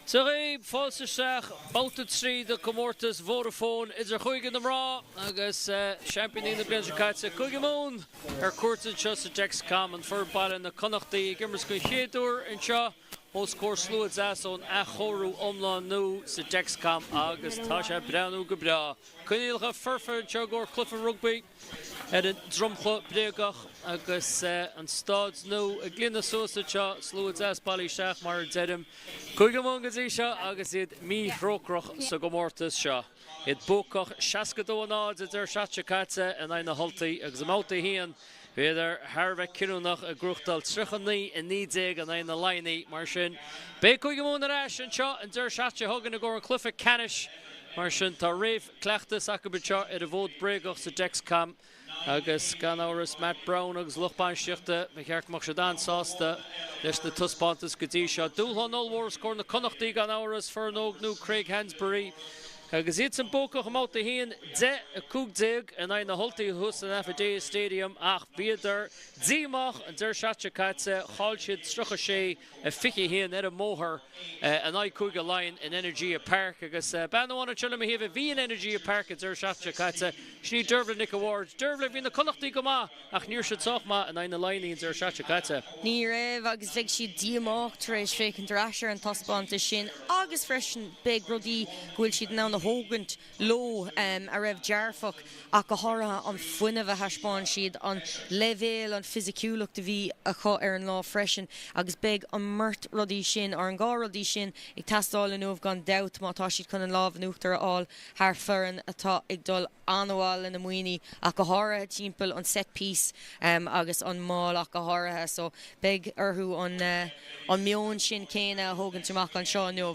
Dia dhaoibh, fáilte isteach, babhta 3 de chomórtas Vodafone idir Chúige na mná agus seaimpíní na bliana seo caite, Cúige Mumhan, ar cuairt anseo sa Dexcom, an foireann baile na Connachtaí ag imirt den chéad uair anseo os comhair slua deas ón athchóiriú iomlán nua sa Dexcom agus tá sé ag breathnú go breá. Coinníollacha foirfe anseo i gcomhair cluiche rugbaí. ar an dromchla bréagach agus an staid nua ag líonadh suas anseo, slua deas bailithe isteach mar a deirim. Cúige Mumhan go dtí seo agus iad míthrócaireach sa gcomórtas seo. Iad buacach 62 0 an deireadh seachtaine seo caite in aghaidh na hUltaí agus i mbabhta 1 bhíodar thar a bheith cinniúnach ag gnóthachtáil 39 19 in aghaidh na Laighnigh. Mar sin beidh Cúige Mumhan ar ais anseo an deireadh seachtaine seo chugainn i gcomhair an chluiche ceannais. Mar sin tá réamh Cleachtas acu anseo ar an bhfód bréagach sa Dexcom agus gan amhras Matt Browne agus lucht bainistíochta, ba cheart go mbeadh siad an-sásta leis na taispeántais go dtí seo. Dúshlán ollmhór os comhair na Connachtaí gan amhras, foireann óg nua Craig Hansberry agus iadsan buacach i mbabhta 1, 10, 15 in aghaidh na hUltaí thuas san Affidea Stadium ach bhíodar díomách an deireadh seachtaine seo caite, chaill siad 36 21 ar an mbóthar in aghaidh Cúige Laighean in Energia Park agus bean amháin anseo le mo thaobh a bhí in Energia Park an deireadh seachtaine seo caite, sin í Dervla Nic a' Bhaird. Dervla, bhí na Connachtaigh go maith ach ní raibh siad sách maith in aghaidh na Laighnigh an deireadh seachtaine seo caite. Ní raibh agus beidh siad díomách tar éis féachaint ar ais ar an taispeántas sin agus freisin beidh rudaí go bhfuil siad in ann a thógaint leo a raibh dearfach ach go háirithe an fuinneamh a thaispeáin siad, an leibhéal, an fisiciúlacht a bhí acu ar an lá freisin agus beidh an mbeirt rudaí sin, or an dhá rudaí sin ag teastáil inniu gan dabht má tá siad chun an lámh in uachtar a fháil thar foireann atá ag dul an-mhaith lena maoine ach go háirithe timpeall an set piece agus an maul ach go háirithe so beidh orthu an an meon sin céanna a thógaint amach anseo inniu.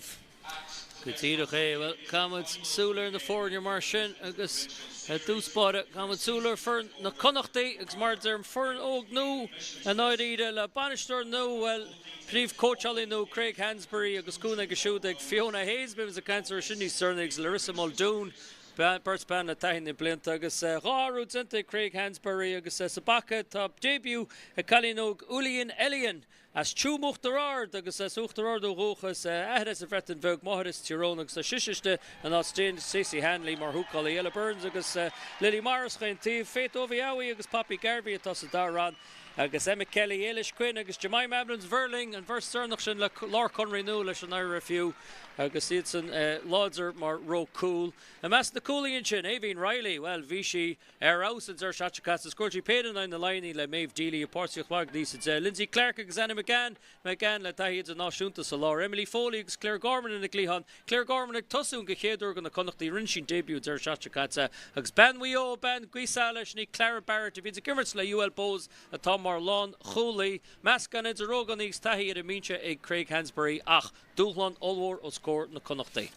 Go díreach é. Bhuel, caithfidh muid súil ar na foirne mar sin agus i dtús báire, caithfidh muid súil ar foireann na Connachtaí agus mar a deirim, foireann óg nua i ndáiríre le bainisteoir nua, bhuel, príomhchóitseálaí nua Craig Hansberry agus cúnamh aige siúd ag Fiona Hayes, beidh muid ag caint uirthi sin níos deireanaí agus Larissa Muldoon, beirt bean le taithí na blianta agus dhá athrú déanta ag Craig Hansberry agus sa bpaca tá début ag cailín óg Ulian Elian As Tuaim Uachtar Ard agus as Uachtar Ard ó dhúchas, athair as an Bhreatain Bheag, máthair as Tír Eoghain agus tá sise istigh in áit Stacey Hanley mar húcálaí. Ella Burns agus Lily Morris chaon taobh, Faith Oviawi agus Poppy Garvey atá sa dara rang agus Emma Kelly, Éilis Quinn agus Jemima Abrams-Verling, an bheirt deireanach sin le lárchonradh nua leis an IRFU agus iadsan láidir mar ró cúl. I measc na cúlaithe ansin, Aoibhín Reilly, bhuel bhí sí Ar fheabhas an deireadh seachtaine seo caite, scóráil sí péire in aghaidh na Laighnigh le Méabh Deely ag páirtíocht mhaith ag 9 is 10. Lindsay Clarke agus Anna McGann, McGann le taithí idirnáisiúnta sa lár. Emily Foley agus Claire Gorman ina gcliathán. Claire Gorman ag tosú den chéad uair do na Connachtaigh. Rinne sí an début an deireadh seachtaine seo caite. Agus bean Mhaigh Eo, bean Ghaoth Sáile, sin í Clara Barrett a bhíonns ag imirt le UL Bohs atá mar lánchúlaí. Meascán idir ógánaigh agus taithí ar an mbinse ag Craig Hansberry ach dúshlán ollmhór os comhair na Connachtaí.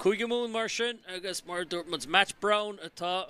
Cúige Mumhan mar sin agus mar a dúirt muid Matt Browne atá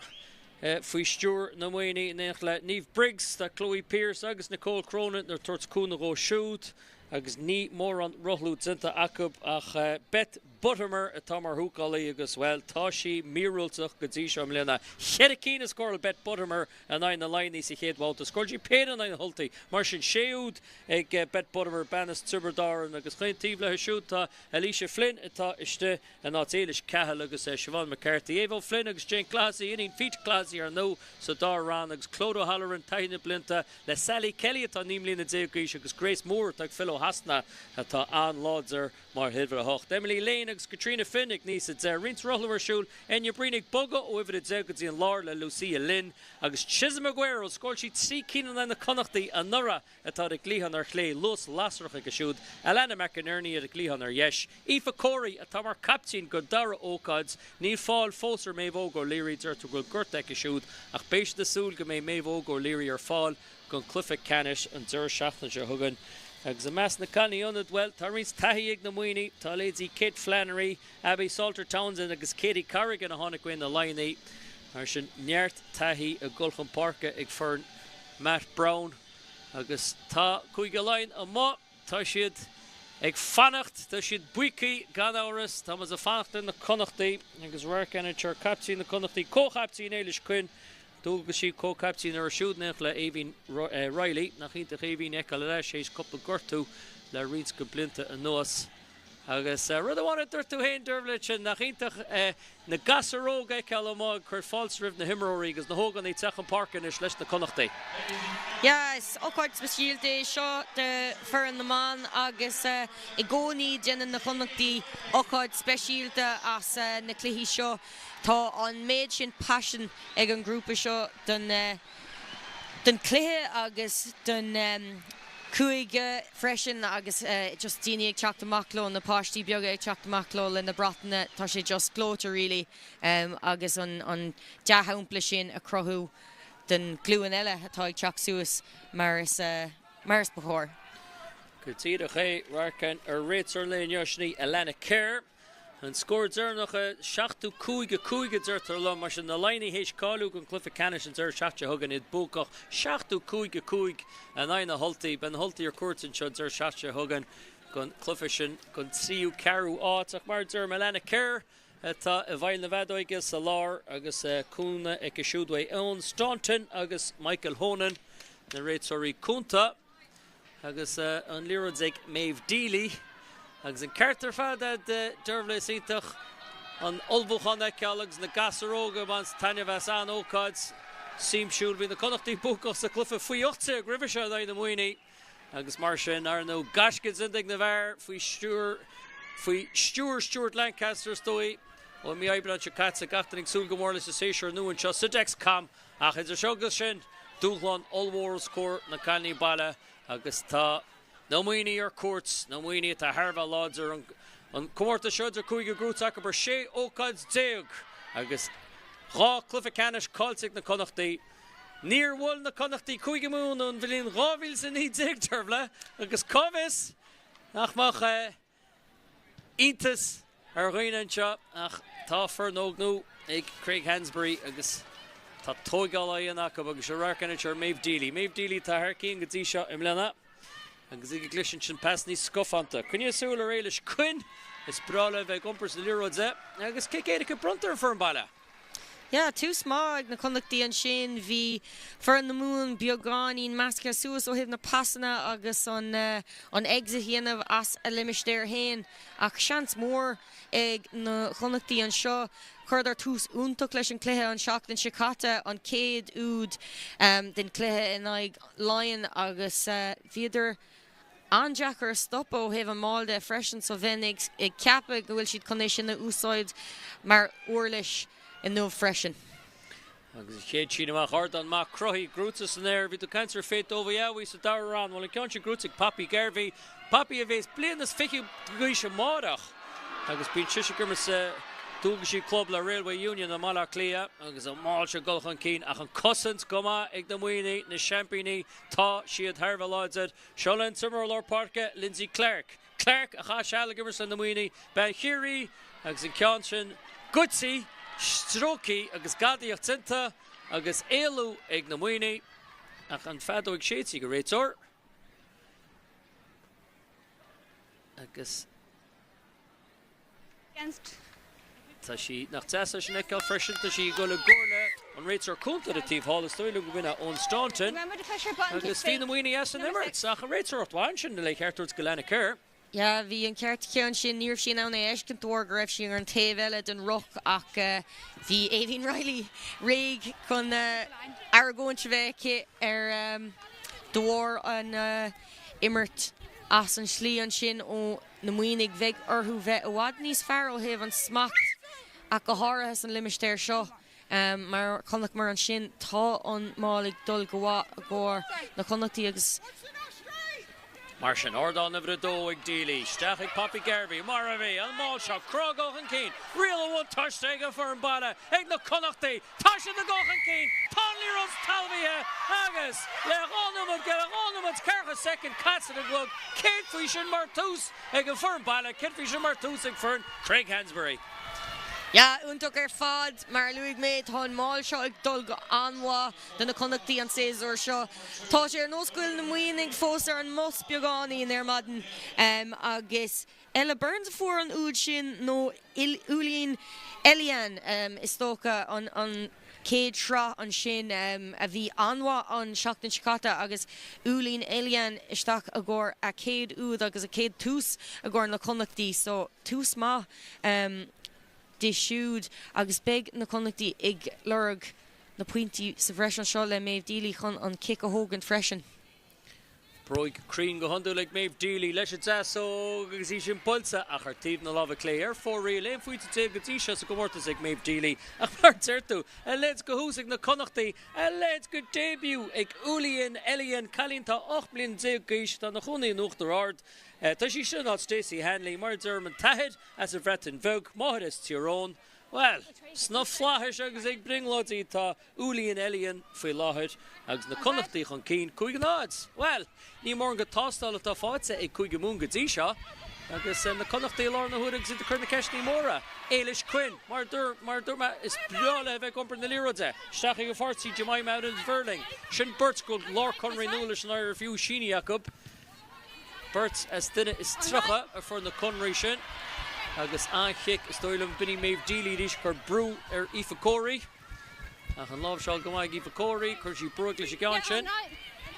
faoi stiúir na Muimhnigh in éineacht le Niamh Briggs, tá Chloe Pearse agus Nicole Cronin ag tabhairt cúnamh dhóibh siúd agus ní mórán rothlú déanta acu ach Beth Buttimer atá mar húcálaí agus, bhuel, tá sí míorúilteach go dtí seo i mbliana. Cheithre cinn a scóráil Beth Buttimer in aghaidh na Laighnigh sa chéad bhabhta. Scóráil sí péire in aghaidh na hUltaigh. Mar sin, sé úd ag Beth Buttimer, bean as Tiobraid Árann agus chaon taobh léi siúd tá Alicia Flynn atá istigh in áit Éilis Cahill agus Siobhán McCarthy, Ava O'Flynn agus Jane Clohessy, iníon Pete Clohessy ar ndóigh sa dara rang agus Clodagh O'Halloran, taithí na blianta le Sally Kelly atá 19 mbliana d'aois agus Grace Moore atá ag filleadh ó Shasana atá an-láidir mar uimhir 8. Emily Lane agus Katrina Finn ag 9 is 10. Roinnt rothlú ar siúl, Enya Breen ag bogadh ó uimhir 10 go dtí an lár le Lucia Lynn agus Treasa Maguire, ó scóráil sí 3 cinn in aghaidh na Connachtaí anuraidh, atá ar an gcliathán ar chlé, luas lasrach aige siúd, Alana McInerney ar an gcliathán ar dheis, Aoife Corey atá mar caiptín don dara ócáid, níl fáil fós ar Méabh Óg O'Leary, deirtear go bhfuil gortú aici siúd ach beidh siad ag súil go mbeidh Méabh Óg O'Leary ar fáil don cluiche ceannais an deireadh seachtaine seo chugainn. Agus i measc na cailíní ionaid, bhuel, tá roinnt taithí ag na Muimhnigh, tá leithéidí Kate Flannery, Abby Salter Townsend agus Katie Corrigan a tháinig ó na Laighnigh, mar sin neart taithí ag dul chun páirce ag foireann Matt Browne. Agus tá Cúige Laighean amuigh, tá siad ag fanacht, tá siad buíoch gan amhras, tá muid ag fanacht ar na Connachtaí agus radharc anseo ar caiptín na Connachtaí, comhchaiptín Éilis Quinn, dualgaisí comhchaiptín uirthi siúd in éineacht le Aoibhín Reilly, nach iontach Aoibhín a fheiceáil ar ais théis cúpla gortú. le roinnt de blianta anuas. Agus rud amháin a dúirt tú féin, Dervla, ansin, nach iontach na gasúir óga a fheiceáil amuigh ag cur fáilte roimh na himreoirí agus na hógánaigh ag teacht chun páirce anois leis na Connachtaigh. Yeah, is ócáid speisialta é seo do foireann na mban agus i gcónaí déanann na Connachtaigh ócáid speisialta as na cluichí seo. Tá an méid sin paisin ag an ngrúpa seo don. don chluiche agus don chúige freisin agus just daoine ag teacht amach leo, na páistí beaga ag teacht amach leo le na bratanna, tá sé just gleoite really agus an dea-shampla sin a chruthú don ghlúin eile atá ag teacht suas mar is mar is ba chóir. Go díreach é, radharc ar réiteoir an lae inniu, sin í Alana Kerr. An scór deireanach, 75, 5 a deirtear liom, mar sin na Laighnigh théis cáiliú don chluiche ceannais an deireadh seachtaine seo chugainn, iad buacach 75, 5 in aghaidh na hUltaí. Beidh na hUltaí ar cuairt anseo an deireadh seachtaine seo chugainn don chluiche sin don tríú ceathrú áit. Ach mar a deirim, Alana Kerr atá i bhfeighil na feadóige sa lár agus cúnamh aici siúd uaidh Eoin Staunton agus Michael Honan, na réiteoirí cúnta. Agus an liathróid ag Maeve Deely. Agus an ceart ar fad a'd Dervla, is iontach an ullmhúchán a fheiceáil agus na gasúir óga ag baint taitneamh as an-ócáid suimsiúil. Bhí na Connachtaigh buacach sa cluiche faoi 18 roimhe seo in aghaidh na Muimhnigh agus mar sin, ar ndóigh, gaisce déanta ag na bhfear faoi stiúir faoi stiúir Stuart Lancaster is dóigh ó mí Aibreáin seo caite. Gach duine ag súil go mór leis an séasúr nua anseo sa Dexcom. Ach idir seo agus sin, dúshlán ollmhór os comhair na cailíní baile agus tá na Muimhnigh ar cuairt, na Muimhnigh atá thar a bheith láidir. An comórtas seo idir cúige gnóite acu ar 16 ócáid agus 2 cluiche ceannais caillte ag na Connachtaigh. Níor bhuail na Connachtaigh Cúige Mumhan ón bhliain 2019, Dervla, agus cá bhfios nach mbeadh iontas ar dhaoine anseo ach tá foireann óg nua ag Craig Hansberry agus tá tóigeáil á dhéanamh acu agus seo radharc anois ar Maeve Deely. Maeve Deely atá thar cionn go dtí seo i mbliana agus í ag gluaiseacht ansin pas níos scafánta. Coinnigh súil ar Éilis Quinn, is breá léi bheith ag iompar na liathróide agus cic éirice bronnta ar an bhfoireann baile. Yeah, tús maith ag na Connachtaí ansin. Bhí foireann na Mumhan beagáinín measctha suas ó thaobh na pasanna agus an an exit a dhéanamh as a limistéar féin ach seans mór ag na Connachtaí anseo. Chuireadar tús iontach leis an cluiche an seachtain seo caite, an chéad úd den chluiche in aghaidh Laighean agus bhíodar an-deacair a stopadh ó thaobh an máil de freisin so bheinn ag ceapadh go bhfuil siad chun é sin a úsáid mar uirlis inniu freisin. Agus an chéad síneadh amach ardán maith cruthaithe, gnóite san aer. Bhí tú ag caint ar Faith Dovey a bhí sa dara round. Bhuel an ceann sin gnóite ag Poppy Garvey. Poppy a bhéas bliain is fiche d'aois amárach agus bíonn sise ag imirt sa dualgaisí club le Railway Union i mBaile Átha Cliath agus an mál seo ag dul chun cinn ach an cosaint go maith ag na Muimhnigh, na seaimpíní, tá siad thar a bheith láidir. Seo linn an t-imreoir lár páirce, Lindsay Clarke. Clarke, a chaith seal ag imirt le na Muimhnigh, bean Chiarraí agus an ceann sin goidte, stróicthe agus gadaíocht déanta agus éalú ag na Muimhnigh ach an feadóig séidte ag an réiteoir agus. Tá sí, nach deas é sin a fheiceáil freisin, tá sí ag dul i gcomhairle an réiteoir cúnta ar an taobh thall, is dóigh liom go b'in é Eoin Staunton, agus bhí na Muimhnigh as an imirt, ach an réiteoireacht mhaith ansin le ceart a thabhairt do Lana Kerr. Yeah, bhí an ceart aici ansin, ní raibh sí in ann é a fheiscint de bharr go raibh sí ar an taobh eile den ruc ach bhí Aideen Reilly réidh chun argóint a bheith aici ar de bharr an imirt as an slí ansin ó na Muimhnigh, bheadh orthu bheith i bhfad níos fearr ó thaobh an smacht ach go háirithe san limistéar seo. Mar chonaiceamar ansin, tá an mál ag dul go mhaith i gcomhair na Connachtaí agus. Mar sin, ardán uimhir a dó ag Deely, isteach ag Poppy Garvey, mar a bhí, an mál seo, crá dul chun cinn, riail an bhuntáiste ag an bhfoireann baile, ag na Connachtaí, Tá siad ag dul chun cinn, tá an liathróid talmhaithe agus le 2 nóiméad go leith, 2 nóiméad 40 soicind caite ar an gclog, céard faoi sin mar tús ag an bhfoireann baile, céard faoi sin mar tús ag foireann Craig Hansberry? Yeah, iontach ar fad. Mar a luaigh mé, tá an mál seo ag dul go an-mhaith do na Connachtaí an séasúr seo. Tá sé ar nós go bhfuil na Muimhnigh fós ar an mbus beagáinín ar maidin agus Ella Burns a fuair an úd sin nó Úillín Eliane is dócha an. chéad sraith ansin a bhí an-mhaith an seachtain seo caite agus Úillín Elian isteach i gcomhair a céad úd agus a céad tús i gcomhair na Connachtaí so tús maith di siúd agus beidh na Connachtaí ag lorg na pointí sa bhreis anseo le Méabh Deely chun an cic a thógaint freisin. Bróig cruinn go hiondúil ag Méabh Deely leis an deasóg agus í sin buailte ach ar taobh na láimhe clé ar fóraoil. 11 phointe go dtí seo sa gcomórtas ag Méabh Deely ach mar a deir tú, a leithéid de thús ag na Connachtaí, a leithéid de début ag Úillín Elian, cailín atá 18 mbliana d'aois, atá ina chónaí in Uachtar Ard. Tá sí sin in áit Stacey Hanley, mar a deirim, an t-athair as an Bhreatain Bheag, máthair as Tír Eoghain. Bhuel, sna flaithis agus ag brionglóidí atá Úillín Elian faoi láthair agus na Connachtaí chun cinn, 5-0. Bhuel, ní mórán de tástáil atá faighte ag Cúige Mumhan go dtí seo agus na Connachtaí i láthair na huaire agus iad ag cur na ceisteanna móra. Éilis Quinn, mar a dúirt mé, is breá léi a bheith ag iompar na liathróide isteach ag a pháirtí Jemima Adams-Verling. Sin beirt go bhfuil lárchonradh nua leis an IRFU sínithe acu. Beirt as duine is 30 a fuair na conraí sin agus an-chic, is dóigh liom, b'in í Méabh Deely arís ag cur brú ar Aoife Corey. Ach an láimhseáil go maith ag Aoife Corey, chuir sí bróig leis an gceann sin.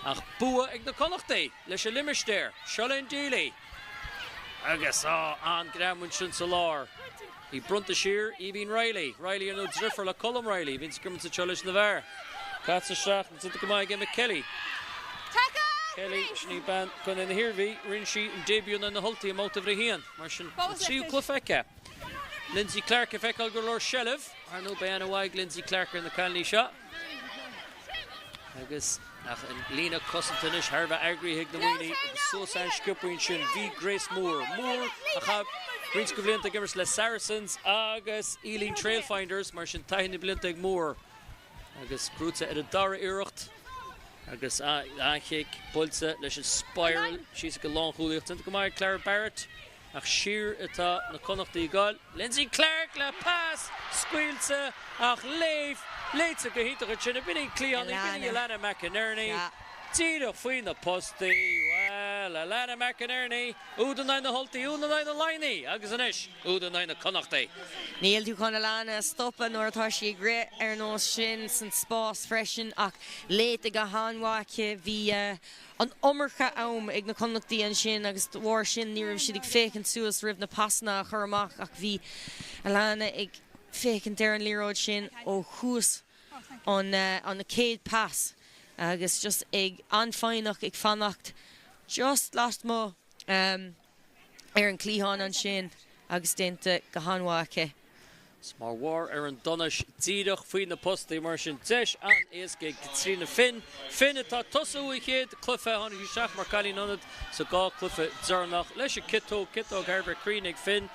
Ach bua ag na Connachtaigh leis an limistéar. Seo linn Deely. Agus á, an-ghreim ansin sa lár. Í bronnta siar, Aoibhín Reilly. Reilly ar ndóigh deirfiúr le Colm Reilly. Bhíonns ag imirt anseo leis na bhfear. Caite isteach agus déanta go maith ag Emma Kelly. Kelly, sin í bean Chontae na hIarmhí. Rinne sí an début in aghaidh na hUltaí i mbabhta uimhir a haon. Mar sin, an tríú cluiche aici. Lindsay Clarke ag feiceáil go leor seilbh. Ar ndóigh, beidh aithne mhaith ag Lindsay Clarke ar na cailíní seo. Agus ach an líne cosanta anois thar a bheith eagraithe ag na Muimhnigh agus suas an-sciobtha ansin. Bhí Grace Moore, Moore a chaith roinnt de bhlianta ag imirt le Saracens agus Ealing Trailfinders, mar sin taithí na blianta ag Moore agus gnóite ar an dara iarracht agus an-chic buailte leis an spiral síos ag an lánchúlaí ach déanta go maith ag Clara Barrett. Ach siar atá na Connachtaigh ag goil. Lindsay Clarke le pas scaoilte ach léamh léite go hiontach ansin. B'in í cliathánaí, b'in í Alana McInerney díreach faoi na postaí. Bhuel, Alana McInerney, úd in aghaidh na hUltaí, úd in aghaidh na Laighnigh agus anois úd in aghaidh na Connachtaí. Níl tú chun Alana a stopadh nuair atá sí ag rith ar nós sin san spás freisin ach léite go han-mhaith aici. Bhí an iomarca am ag na Connachtaí ansin agus de bharr sin ní raibh siad ag féachaint suas roimh na pasanna a chur amach ach bhí Alana ag féachaint ar an liathróid sin ó thús an an chéad pas agus just ag an-fhoighneach ag fanacht just lasmuigh ar an cliathán ansin agus déanta go han-mhaith aici. Is mar bharr ar an donais díreach faoi na postaí mar sin deis an-éasca ag Caitríona Finn. Finn atá ag tosú a chéad cluiche, tháinig sí isteach mar cailín ionaid sa dhá cluiche deireanach leis an ciotóg, ciotóg thar a bheith cruinn ag Finn.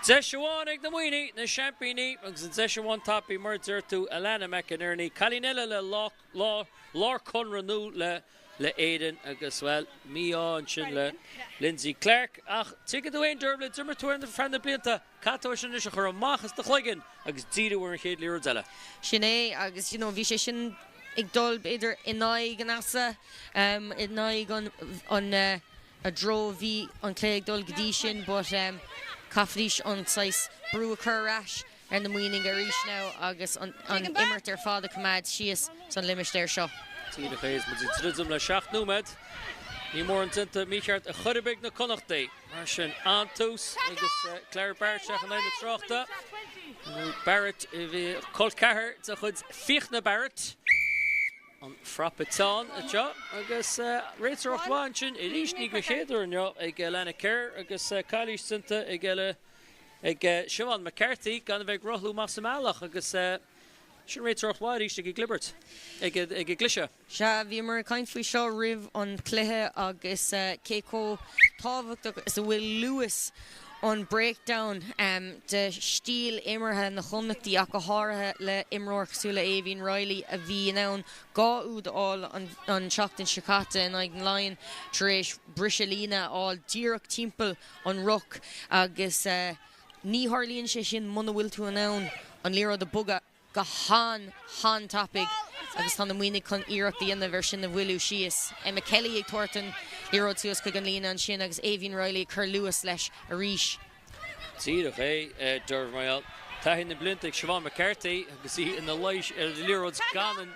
Deis amháin ag na Muimhnigh, na seaimpíní, agus an deis amháin tapaidh mar a deir tú, Alana McInerney, cailín eile le lárchonradh nua le le Éirinn agus, bhuel, mí-ádh ansin le Lindsay Clarke. Ach tuigeann tú féin, Dervla, d'imir tú ar feadh na blianta, caithfidh tú é sin anois a chur amach as do chloigeann agus díriú ar an chéad liathróid eile. Sin é agus, you know, bhí sé sin ag dul, b'fhéidir, in aghaidh an easa, in aghaidh an, an, a dtreo a bhí an cluiche ag dul go dtí sin but caithfidís an saghas brú a chur ar ais. ar na Muimhnigh arís now agus an imirt ar fad a choimeád síos san limistéar seo. Díreach é, is muid ag druidim le 7 nóiméad. Níl mórán déanta mícheart a chor ar bith ag na Connachtaigh. Mar sin, an-tús agus Clara Barrett isteach in aghaidh na tráchta. Barrett a bhí col ceathar de chuid Fiachna Barrett. An frapa teann anseo agus réiteoireacht mhaith ansin arís, ní den chéad uair inniu ag Alana Kerr agus calaois déanta ag ag Siobhán McCarthy gan a bheith ag rothlú amach sa mbealach agus sin réiteoireacht mhaith arís ag an gclibirt, ag an gcliseadh. Sea, bhíomar ag caint faoi seo roimh an chluiche agus cé chomh tábhachtach is a bhfuil luas an breakdown de stíl imeartha na Connachtaí ach go háirithe le imreoir cosúil le Aoibhín Reilly a bhí in ann 2 úd a fháil an tseachtain seo caite in aghaidh na Laighean tar éis briseadh líne a fháil díreach timpeall an ruc agus ní tharlaíonn sé sin muna bhfuil tú in ann an liathróid a bogadh go han-han-tapaidh agus tá na Muimhnigh chun iarracht a dhéanamh ar sin a mhoilliú síos. Emma Kelly ag tabhairt an liathróid suas chuig an líne ansin agus Aoibhín Reilly ag cur luas leis arís. Díreach é, Dervla. Taithí na blianta ag Siobhán McCarthy agus í ina luí ar an liathróid gan an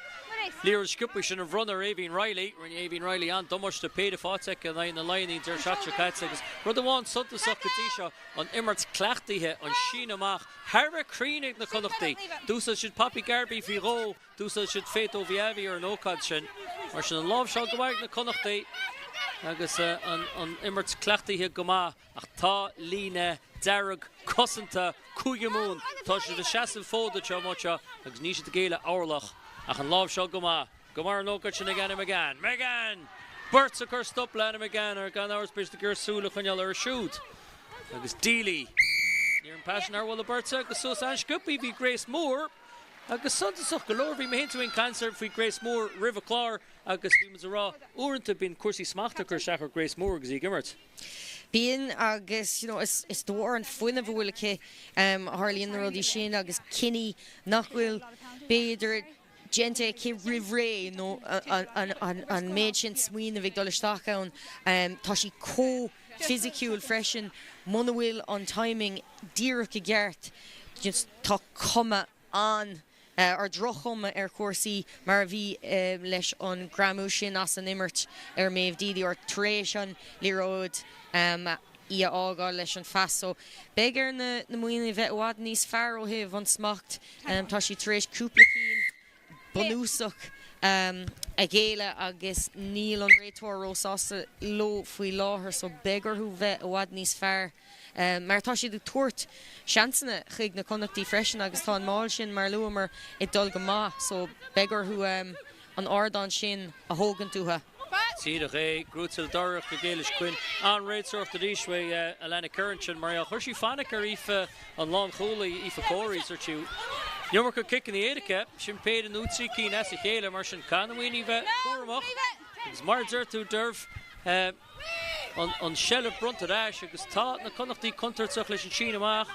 liathróid sciobtha sin a bhronnadh ar Aoibhín Reilly. Rinne Aoibhín Reilly an-damáiste péire faighte aici in aghaidh na Laighean an deireadh seachtaine seo caite agus rud amháin suntasach go dtí seo, an imirt cleachtaithe, an síneadh amach thar a bheith cruinn ag na Connachtaigh. D'úsáid siad Poppy Garvey faoi dhó, d'úsáid siad Faith Oviavi ar an ócáid sin. Mar sin an láimhseáil go maith ag na Connachtaigh agus an imirt cleachtaithe go maith. Ach tá líne dearg cosanta Cúige Mumhan. Tá siad ag seasamh fód anseo amuigh anseo agus níl siad ag géilleadh orlach. Ach an láimhseáil go maith. Go maith ar an ócáid sin ag Anna McGann. McGann! Beirt ag cur stop le Anna McGann ar gan amhras beidh siad ag iarraidh súil a choinneáil uirthi siúd. Agus Deely. Níor an pas sin ar bhualadh beirte agus suas an-sciobtha bhí Grace Moore. Agus suntasach go leor bhí mé féin ag caint faoi Grace Moore roimh an chlár agus bhí muid ag rá uaireanta bíonn cúrsaí smachta ag cur isteach ar Grace Moore agus í ag imirt. Bíonn agus you know is de bharr an fuinneamh a bhfuil aici a tharlaíonn na rudaí sin agus cinní nach bhfuil b'fhéidir déanta aici roimh ré nó an méid sin smaoineamh ag dul isteach ann. Tá sí chomh fisiciúil freisin muna bhfuil an timing díreach i gceart tá cuma an ar droch-chuma ar chúrsaí mar a bhí leis an greamú sin as an imirt ar Maeve Deely or tar éis an liathróid í a fhágáil leis an phas. So beidh ar na Muimhnigh bheith i bhfad níos fearr ó thaobh an smacht. Tá siad tar éis cúpla cinn bunúsach a ghéilleadh agus níl an réiteoir róshásta leo faoi láthair so beidh orthu bheith i bhfad níos fearr mar tá siad ag tabhairt seansanna chuig na Connachtaigh freisin agus tá an máil sin, mar a luamar, ag dul go maith so beidh orthu an ardán sin a thógaint uathu. Díreach é, gnóite dorcha ag Éilis Quinn. An-réiteoireacht arís uaidh Alana Curran sin mar gheall. Chuir sí fainic ar Aoife an lánchúlaí, Aoife Corey, is dúirt sí an iomarca ciceanna éirice, sin péire nó 3 cinn as a chéile, mar sin caithfidh na Muimhnigh bheith cúramach agus mar a deir tú, Derv, an seilbh bronnta ar ais agus tá na Connachtaigh contúirteach leis an síneadh amach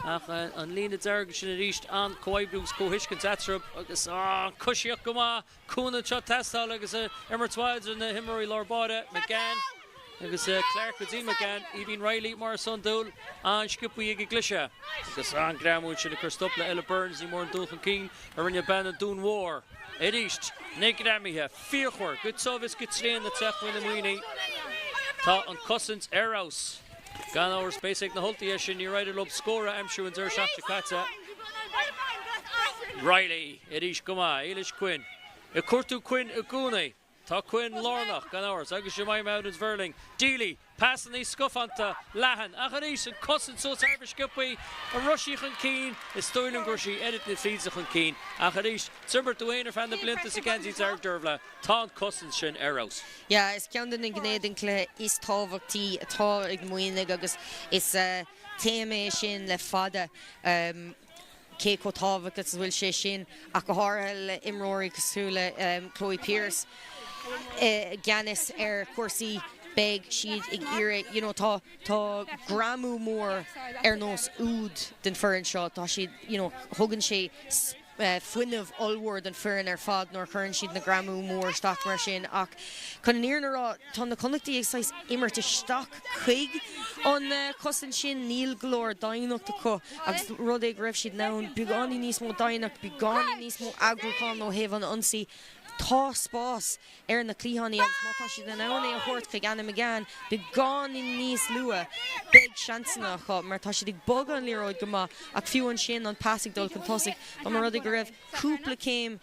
ach an líne dearg sin arís, an-chomhoibriú agus comhthuiscint eatarthu agus an coisíocht go maith. Cúnamh anseo ag teastáil agus imirt mhaith idir na himreoirí lár báire, McGann agus Clarke go dtí McGann. Aoibhín Reilly mar is iondúil, an-sciobtha ag an gcliseadh agus an-ghreamú ansin ag cur stop le Ella Burns. Ní mór an dul chun cinn a rinne bean an Dúin Mhóir arís. Na greamaithe fíochmhar, go tiubh is go tréan ag teacht faoi na Muimhnigh. Tá an cosaint ar fheabhas. Gan amhras beidh a fhios ag na hUltaigh é sin, níor éirigh leo scór a aimsiú an deireadh seachtaine seo caite. Reilly arís go maith. Éilis Quinn ag cuartú Quinn i gcónaí. Tá Quinn lárnach, gan amhras, agus Jemima Oudens-Verling. Deely, pasanna scafánta, leathan, ach arís an cosaint suas thar a bheith sciobtha. An raibh sí chun cinn? Is dóigh liom go raibh sí oiread na taoide chun cinn, ach arís, d'imir tú féin ar feadh na blianta sa gheansaí dearg Dervla, tá an cosaint sin ar fheabhas. Yeah, is ceann de na gnéithe den chluiche is tábhachtaí atá ag Muimhnigh agus is téama é sin le fada. Cé chomh tábhachtach is a bhfuil sé sin, ach go háirithe le imreoirí cosúil le Chloe Pearse i gceannas ar chúrsaí, beidh siad ag iarraidh, you know, tá, tá greamú mór ar nós úd den foireann seo, tá siad, you know, thugann sé fuinneamh ollmhór don foireann ar fad nuair a chuireann siad na greamú mór isteach mar sin ach chun an fhírinne a rá, tá na Connachtaigh ag saghas imirt isteach chuig an chosaint sin, níl go leor doimhneacht acu agus rud é go raibh siad in ann beagáinín níos mó doimhneacht, beagáinín níos mó eagrúcháin ó thaobh an ionsaí. Tá spás ar na cliatháin agus má tá siad in ann é a thabhairt chuig Anna McGann beagáinín níos luath, beidh seansanna acu mar tá siad ag bogadh an liathróid go maith ach fiú ansin an pas ag dul chun tosaigh, dá mba rud é go raibh cúpla céim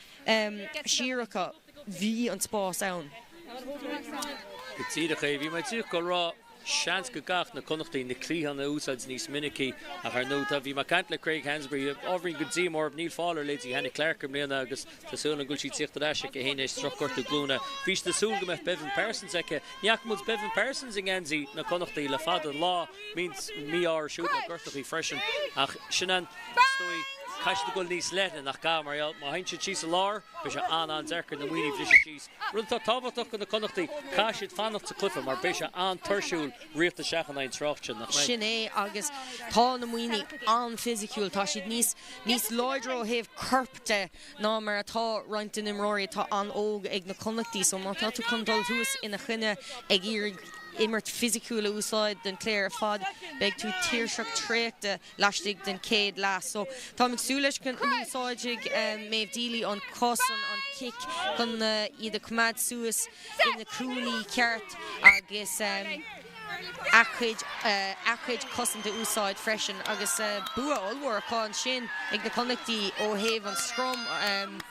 siar acu, bhí an spás ann. Go díreach é. Bhí mé díreach ag rá, seans go gcaithfeadh na Connachtaigh na cliatháin a úsáid níos minicí ach ar ndóigh tá, bhí mé ag caint le Craig Hansbury, ábhairín go díomách, níl fáil ar leithéidí Hannah Clarke i mbliana agus tá súil agam go bhfuil sí ag tíocht ar ais aici féin théis drochghortú glúine. Bhí siad ag súil go mbeadh Beibhinn Parsons aici. Ní fhaca muid Beibhinn Parsons i ngeansaí na Connachtaí le fada an lá. Bíonn mí-ádh orthu siúd le gortachaí freisin ach sin an, is dóigh, caithfidh siad a dhul níos leithne nach gcaithfidh mar gheall má théann siad síos i lár beidh sé an-an-deacair na Muimhnigh a bhriseadh síos. Rud atá tábhachtach do na Connachtaigh, caithfidh siad fanacht sa cluiche mar beidh sé an-tuirsiúil ritheacht isteach in aghaidh an trácht sin, nach mbeidh? Sin é agus tá na Muimhnigh an-fhisiciúil, tá siad níos níos láidre ó thaobh coirp de ná mar atá roinnt de na imreoirí atá an-óg ag na Connachtaigh so má tá tú chun dul thuas ina choinne ag iarraidh. imirt fisiciúil a úsáid don Clare ar fad beidh tú tuirseach traochta laistigh den chéad leath. So táim ag súil leis go n-úsáidfidh Méabh Deely an cos, an cic chun iad a choimeád suas ina cúinní ceart agus a cuid a cuid cosanta a úsáid freisin agus bua ollmhór acu ansin ag na Connachtaí ó thaobh an scrum.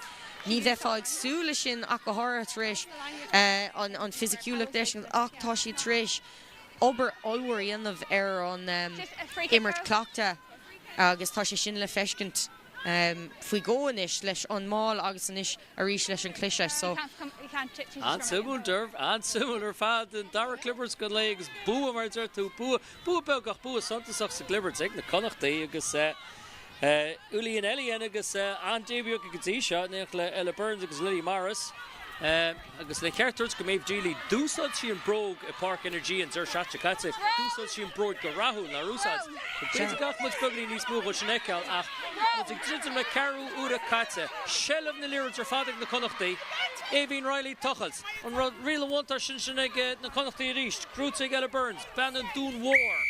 Ní bheifeá ag súil leis sin ach go háirithe tar éis an fisiciúlacht leis ach tá siad tar éis obair ollmhór a dhéanamh ar an imirt cleachta agus tá sé sin le feiscint faoi dhó anois leis an máil agus anois arís leis an cliseadh. So. An-suimiúil, Derv, an-suimiúil ar fad. An dara clibirt den lae agus bua, mar a deir tú, bua, bua beag ach bua suntasach sa gclibirt ag na Connachtaí agus Uli and Ellie agus an-début aici go dtí seo, in éineacht le Ella Burns agus Lily Morris. Agus le ceart a thabhairt do Méabh Deely, d'úsáid sí an bróg i Páirc Energy an deireadh seachtaine seo caite. D'úsáid sí an bróg go rathúil, nár úsáid? B'fhéidir go gcaithfidh muid beagáinín níos mó dhó sin a fheiceáil ach muid ag druidim le ceathrú uaire caite. Seilbh na liathróide ar fad ag na Connachtaí. Aoibhín Reilly tochailt. An riail an bhuntáiste ansin ag na Connachtaí arís. Gnóthaithe ag Ella Burns, bean an Dúin Mhóir.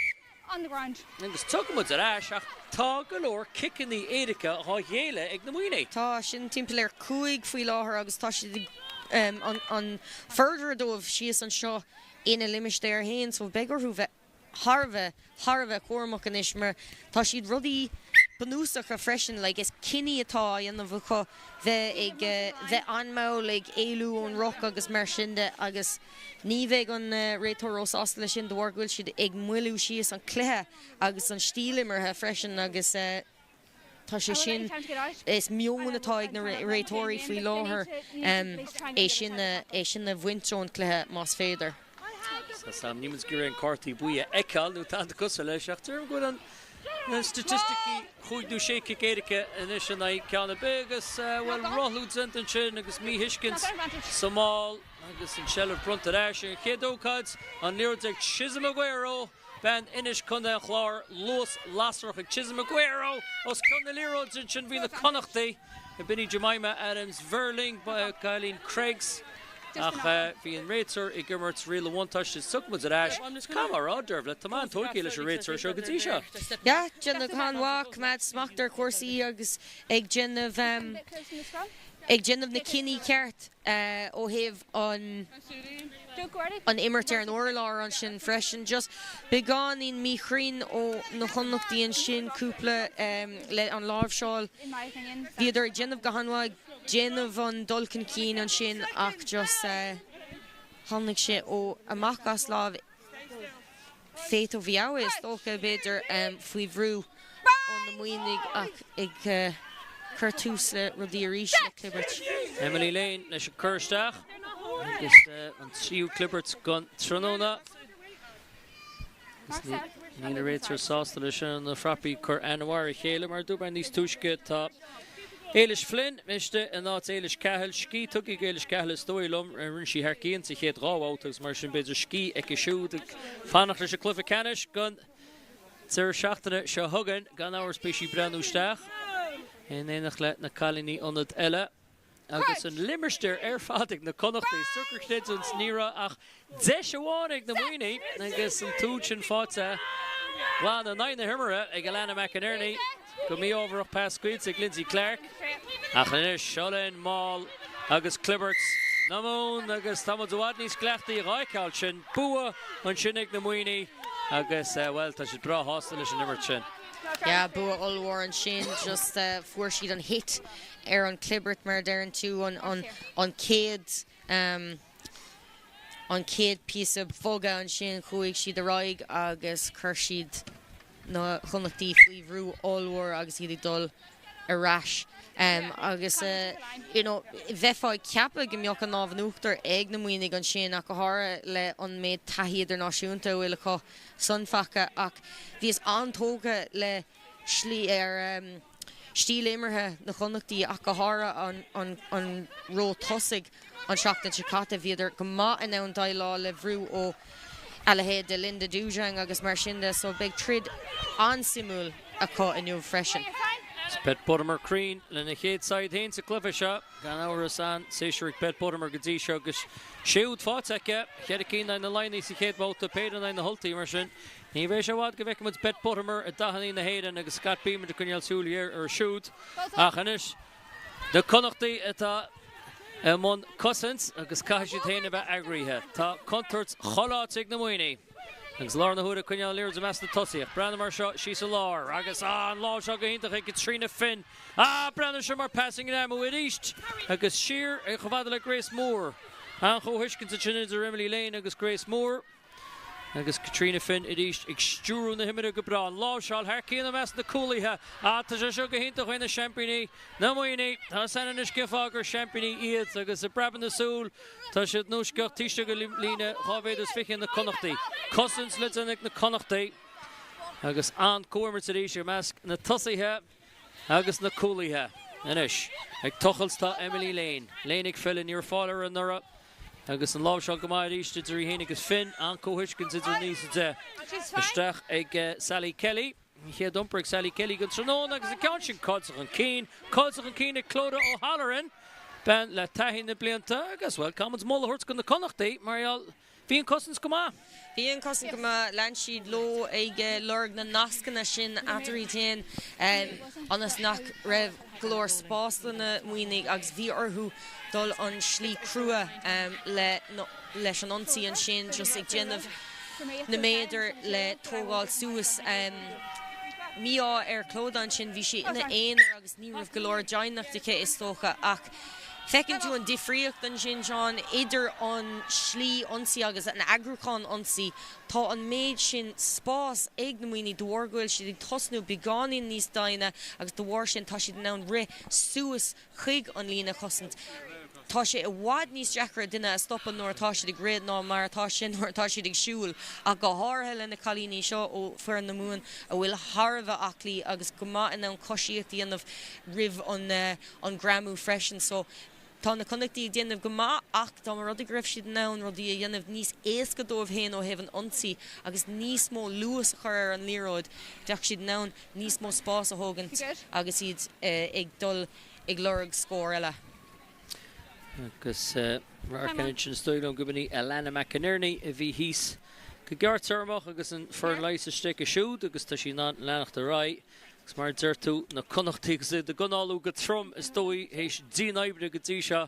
On the ground. Agus tiocfaidh muid ar ais ach tá go leor ciceanna éirice á ghéilleadh ag na Muimhnigh. Tá, sin timpeall ar 5 faoi láthair agus tá siad ag an further dóibh síos anseo ina limistéar féin so beidh orthu bheith thar a bheith, thar a bheith cúramach anois mar tá siad rudaí bunúsacha freisin like is cinní atá á dhéanamh acu bheith ag bheith an-mhall ag éalú ón ruc agus mar sin de agus Ní bheidh an réiteoir róshásta leis sin de bharr go bhfuil siad ag moilliú síos an cluiche agus an stíl imeartha freisin agus tá sé sin, is meon atá ag na réiteoirí faoi láthair é sin é sin a bhaint ón chluiche más féidir. Tá níl muid ag iarraidh aon cártaí buí a fheiceáil nó tá an-cosúil leis ach deirim go bhfuil an na staitisticí chúig nó sé cic éirice anois in aghaidh ceann ar bith agus bhuel rothlú déanta ansin agus míthuiscint sa mál. Agus an tseilbh bronnta ar ais ar an chéad ócáid, an liathróid ag Chisholm Aguero, bean Inis, Co. an Chláir, luas lasrach ag Chisholm Aguero os cionn na liathróide ansin bhí na Connachtaigh, b'in í Jemima Adams Verling, cailín Creggs ach bhí an réiteoir ag imirt riail an bhuntáiste. Tiocfaidh muid ar ais. Caithfidh mé a rá, Dervla, tá mé an-tógtha leis an réiteoir seo go dtí seo. Yeah, déanamh go han-mhaith, coimeád smacht ar chúrsaí agus ag déanamh ag déanamh na cinní ceart. ó thaobh an an imirt ar an urlár ansin freisin. Just beagáinín míchruinn ó na Connachtaí ansin, cúpla le an láimhseáil. Bhíodar ag déanamh go han-mhaith, ag déanamh an dul chun cinn ansin ach just tháinig sé ó amach as lámh Faith Oviawe is dócha, b'fhéidir, faoi bhrú ó na Muimhnigh ach ag cur tús le rudaí arís le clibirt. Emily Lane leis an cur isteach agus an tríú clibirt den tráthnóna. Agus níl an réiteoir sásta leis na frapaí cur an-mhaith ar a chéile mar a dúirt mé níos túisce tá Éilis Flynn istigh in áit Éilis Cahill. Scíth tugtha ag Éilis Cahill is dóigh liom. Rinne sí thar cionn sa chéad dhá bhabhta agus mar sin b'fhéidir scíth aici siúd ag fanacht leis an cluiche ceannais don deireadh seachtaine seo chugainn. Gan amhras beidh sí ag breathnú isteach in éineacht le na cailíní ionaid eile. Agus an limistéar ar fad ag na Connachtaigh. Socair chreidiúint, ní raibh ach deis amháin ag na Muimhnigh agus an t-úd sin faighte glan in aghaidh na himeartha ag Alannah McInerney. Go mí-ámharach pas scaoilte ag Lindsay Clark. Ach anois seo linn máil agus clibirt na Mumhan agus tá muid i bhfad níos cleachtaí dhá fheiceáil sin. Bua ansin ag na Muimhnigh agus, bhuel, tá siad breá shásta leis an imirt sin. Yeah, bua ollmhór ansin. Just fuair siad an hit ar an chlibirt mar a deireann tú, an chéad an chéad píosa bogadh ansin chuaigh siad ar aghaidh agus chuir siad na Connachtaí faoi bhrú ollmhór agus iad ag dul ar ais agus you know bheifeá ag ceapadh go mbeadh an lámh in uachtar ag na Muimhnigh ansin ach go háirithe le an méid taithí idirnáisiúnta a bhfuil acu san phaca ach bhíos an-tógtha le slí ar stíl imeartha na Connachtaí ach go háirithe an ró tosaigh an tseachtain seo caite. Bhíodar go maith in ann déileáil le bhrú ó a leithéid de Linda Djougang agus mar sin de so beidh troid an-suimiúil acu inniu freisin. Is Beth Buttimer cruinn lena chéad saighead féin sa gcluiche seo. Gan amhras an-séasúr ag Beth Buttimer go dtí seo agus sé úd faighte aici, cheithre cinn in aghaidh na Laighnigh sa chéad bhabhta, péire in aghaidh na hUltaí. Mar sin, ní bheidh sé i bhfad go bhfeicfidh muid Beth Buttimer i dathanna na hÉireann agus Scott Bemand ag coinneáil súil ghéar uirthi siúd. Ach anois, na Connachtaigh atá i mbun cosaint agus caithfidh siad féin a bheith eagraithe. Tá contúirt chuile áit ag na Muimhnigh. Agus i láthair na huaire coinneáil an liathróid i measc na tosaithe. Breathnaigh mar seo síos i lár agus ah an lámh seo go hiontach ag Caitríona Finn. Ah breathnaigh seo mar pas greamú arís agus siar chomh fada le Grace Moore. An-chomhthuiscint ansin idir Emily Lane agus Grace Moore. Agus Caitríona Finn arís ag stiúrú na himeartha go breá. An láimhseáil thar cionn i measc na cúlaithe. Ah tá sé seo go hiontach ó na seaimpíní na Muimhnigh. Tá san anois cén fáth gur seaimpíní iad agus i bpreabadh na súl Tá siad in uisceach taobh istigh de líne 2 mhéadar is 20 na Connachtaí. Cosaint le déanamh ag na Connachtaí agus an-chomhimirt arís i measc na tosaithe agus na cúlaithe. Anois ag tochailt tá Emily Lane. Lane ag filleadh, ní raibh fáil uirthi anuraidh agus an láimhseáil go maith arís idir í féin agus Finn. An-chomhthuiscint idir 9 is 10. Isteach ag Sally Kelly. An chéad iompar ag Sally Kelly den tráthnóna agus an ceann sin caillte chun cinn. Caillte chun cinn ag Clodagh O'Halloran, bean le taithí na blianta agus, bhuel, caithfidh muid moladh a thabhairt do na Connachtaigh mar gheall, bhí an cosaint go maith. Bhí an cosaint go maith, lean siad leo ag lorg na nascanna sin eatarthu féin ionas nach raibh go leor spás do na Muimhnigh agus bhí orthu dul an slí crua le leis an ionsaí ansin just ag déanamh na méadar le tógáil suas. Mí-ádh ar Clodagh ansin, bhí sí ina aonar agus ní raibh go leor deimhneacht aici is dócha ach feiceann tú an difríocht ansin, Seán, idir an slí ionsaí agus an eagrúchán ionsaí. Tá an méid sin spás ag na Muimhnigh de bharr go bhfuil siad ag tosnú beagáinín níos doimhne agus de bharr sin tá siad in ann rith suas chuig an líne chosaint. Tá sé i bhfad níos deacra duine a stopadh nuair atá siad ag rith ná mar atá sé nuair atá siad ag siúl, ach go háirithe le na cailíní seo ó foireann na Mumhan a bhfuil thar a bheith aclaí agus go maith in ann coisíocht a dhéanamh roimh an greamú freisin. So, tá na Connachtaigh ag déanamh go maith ach dá mba rud é go raibh siad in ann rudaí a dhéanamh níos éasca dóibh féin ó thaobh an ionsaí agus níos mó luas a chur ar an liathróid, bheadh siad in ann níos mó spás a thógaint agus iad ag dul ag lorg scór eile. Agus radharc ansin is dóigh liom go b'in í Alana McInerney a bhí thíos go gearrtéarmach agus an foireann leighis istigh aici siúd agus tá sí in ann leanacht ar aghaidh. Agus mar a deir tú, na Connachtaigh agus iad ag análú go trom is dóigh théis dian-oibre go dtí seo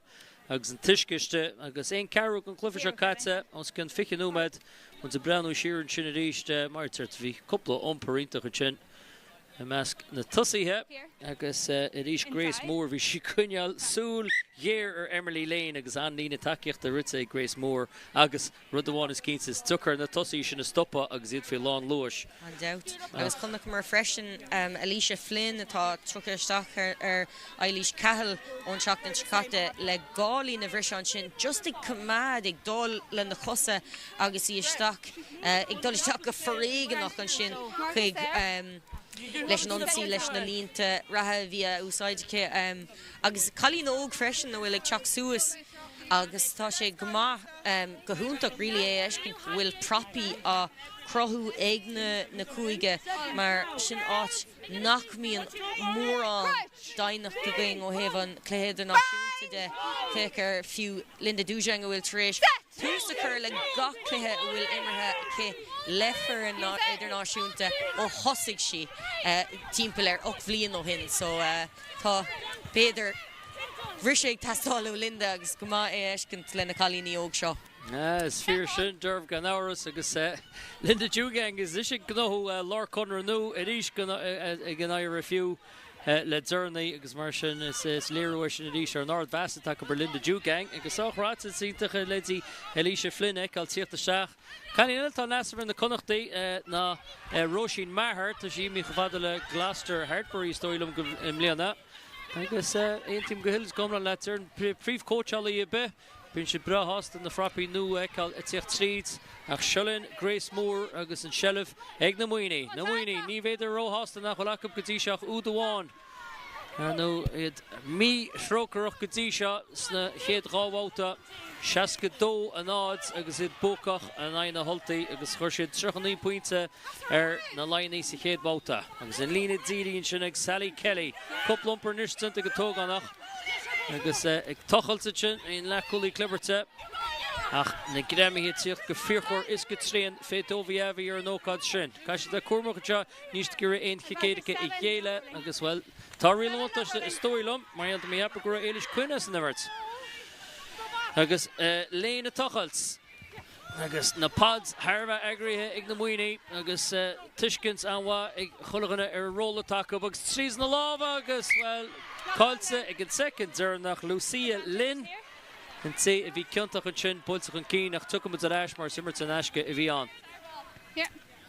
agus an t-uisce istigh agus aon ceathrú den chluiche seo caite, os cionn 20 nóiméad, muid ag breathnú siar ansin arís, mar a deir tú, bhí cúpla iompar iontach ansin i measc na tosaithe agus arís Grace Moore, bhí sí ag coinneáil súil ghéar ar Emily Lane agus an-líne tacaíochta rite ag Grace Moore agus Rud amháin is cinnte, is deacair na tosaithe sin a stopadh agus iad faoi lán luais. Gan dabht. Agus chonaiceamar freisin Alicia Flynn atá tugtha isteach ar Eilís Cahill ón tseachtain seo caite le dhá líne a bhriseadh ansin, just ag coimeád ag dul lena cosa agus í isteach, ag dul isteach go foréigeanach ansin chuig leis an ionsaí, leis na línte reatha a bhí á úsáid aici. Agus cailín óg freisin a bhfuil ag teacht suas agus tá sé go maith, go hiontach really é a fheiscint go bhfuil prapaí á cruthú ag na cúige mar sin áit nach mbíonn mórán doimhneacht againn ó thaobh an cluiche idirnáisiúnta de. Féach ar fiú Linda Djougang a bhfuil tar éis tús a chur le gach cluiche a bhfuil imeartha aici le foireann idirnáisiúnta ó thosaigh sí timpeall ar 8 bhliain ó shin. So. Tá, b'fhéidir, briseadh ag teastáil ó Linda agus go maith é a fheiscint le na cailíní óg seo. Is fíor sin, Derv, gan amhras, agus Linda Djougang is ise ag gnóthú lárchonradh nua arís ag an IRFU le deireanaí agus mar sin is léiriú é sin arís ar an ardmheas atá acu ar Linda Djougang. Agus á ráite, is iontach leithéidí Alicia Flynn a fheiceáil tíocht isteach. Cailín eile atá in easnamh ar na Connachtaigh ná Róisín Maher. Tá sí imithe chomh fada le Gloucester Hartpury is dóigh liom i mbliana. Agus aontaím go huile is go hiomlán leat, ar an príomhchóitseálaí ar bith, bíonn siad breá shásta na frapaí nua a fheiceáil ag tíocht tríd. Ach seo linn Grace Moore agus an tseilbh ag na Muimhnigh. Na Muimhnigh, ní bheadar róshásta nach bhfuil acu go dtí seo ach úd amháin. Ar ndóigh, iad míthrócaireach go dtí seo sna chéad 2 bhabhta, 62 a 0 agus iad buacach in aghaidh na hUltaí agus chuir siad 39 pointe ar na Laighnigh sa chéad bhabhta. Agus an líne dírí ansin ag Sally Kelly. Cúpla iompar anois déanta ag an t-ógánach agus ag tochailt ansin an leathchúlaí clibirte ach na greamaithe ag tíocht go fíochmhar is go tréan fé Tovi Avi ar an ócáid sin. Caithfidh siad a bheith cúramach anseo. Níl siad ag iarraidh aon chic éirice a ghéilleadh agus, bhuel, tá riail an bhuntáiste is dóigh liom, mar gheall tá mé ag ceapadh go raibh Éilis Quinn as an imirt. Agus Lane ag tochailt agus na pods thar a bheith eagraithe ag na Muimhnigh agus tuiscint an-mhaith ag chuile dhuine ar an ról atá acu agus tríd na lámha agus, bhuel, caillte ag an soicind deireanach Lucia Lynn, an té a bhí ciontach ansin, buailte chun cinn ach tiocfaidh muid ar ais mar is imirt in aisce a bhí ann.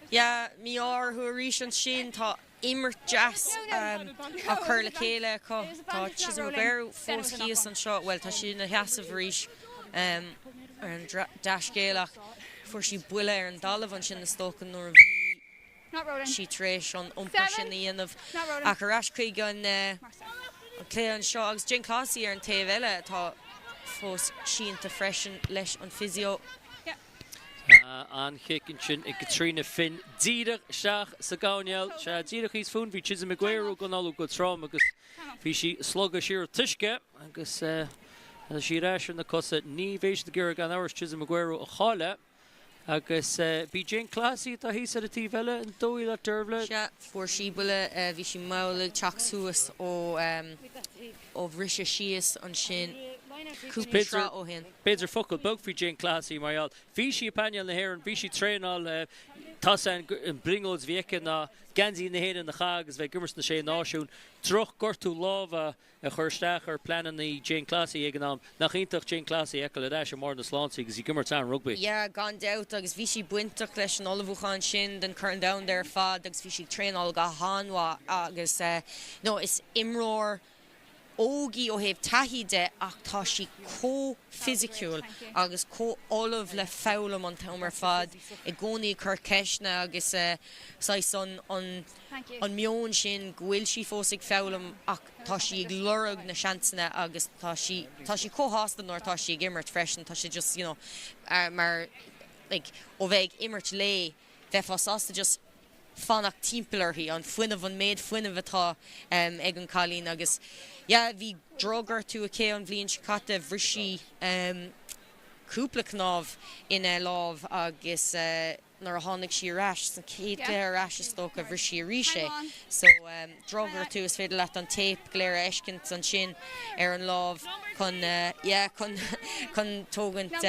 Yeah, mí-ádh orthu arís ansin. Tá imirt deas á cur le chéile acu. Tá Chisom Ugwueru fós thíos anseo, bhuel, tá sí ina sheasamh arís ar an dea-scéal ach fuair sí buille ar an dtalamh ansin is dócha nuair a bhí sí tar éis an iompar sin a dhéanamh. Ach ar ais chuig an cluiche anseo agus Jane Clohessy ar an taobh eile atá fós sínte freisin leis an physio. An-chic ansin ag Caitríona Finn díreach isteach sa gcoirnéal. Sea, díreach thíos fúinn bhí Chisom Ugwueru ag análú go trom agus bhí sí ag slogadh siar an t-uisce agus tá sí ar ais ar na cosa. Ní bheidh siad ag iarraidh gan amhras Chisom Ugwueru a chailleadh agus b'í Jane Clohessy atá thíos ar an taobh eile, an dóigh leat, Dervla? Sea, fuair sí buille, bhí sí mall ag teacht suas ó ó bhriseadh síos ansin cúpla sraith ó shin. B'fhéidir focal beag faoi Jane Clohessy mar gheall. Bhí sí i bpainéal na hÉireann, bhí sí ag traenáil, tá an brionglóid a bhí aici ná geansaí na hÉireann a chaitheamh agus bheith ag imirt sna Sé Náisiún. Droch-ghortú láimhe a chuir isteach ar pleananna Jane Clohessy ag an am. Nach iontach Jane Clohessy a fheiceáil ar ais i mbarr na sláinte agus í ag imirt an-rugbaí. Yeah, gan dabht, agus bhí sí bainteach leis an ullmhúchán sin don Chorn Domhanda ar fad agus bhí sí ag traenáil go han-mhaith agus, no, is imreoir óg í ó thaobh taithí de ach tá sí chomh fisiciúil agus chomh ullamh le foghlaim an t-am ar fad, i gcónaí ag cur ceisteanna agus saghas an an meon sin go bhfuil sí fós ag foghlaim ach tá sí ag lorg na seansanna agus tá sí tá sí chomh shásta nuair atá sí ag imirt freisin, tá sé just you know mar like ó bheith ag imirt léi bheifeá sásta just fanacht timpeall uirthi, an fuinneamh, an méid fuinnimh atá ag an cailín agus yeah bhí drochghortú aici an bhliain seo caite, bhris sí cúpla cnámh ina lámh agus nuair a tháinig sí ar ais, san chéad cluiche ar ais is dócha, bhris sí arís é. So drochghortú, is féidir leat an téip go léir a fheiscint ansin ar an lámh chun yeah chun chun tógaint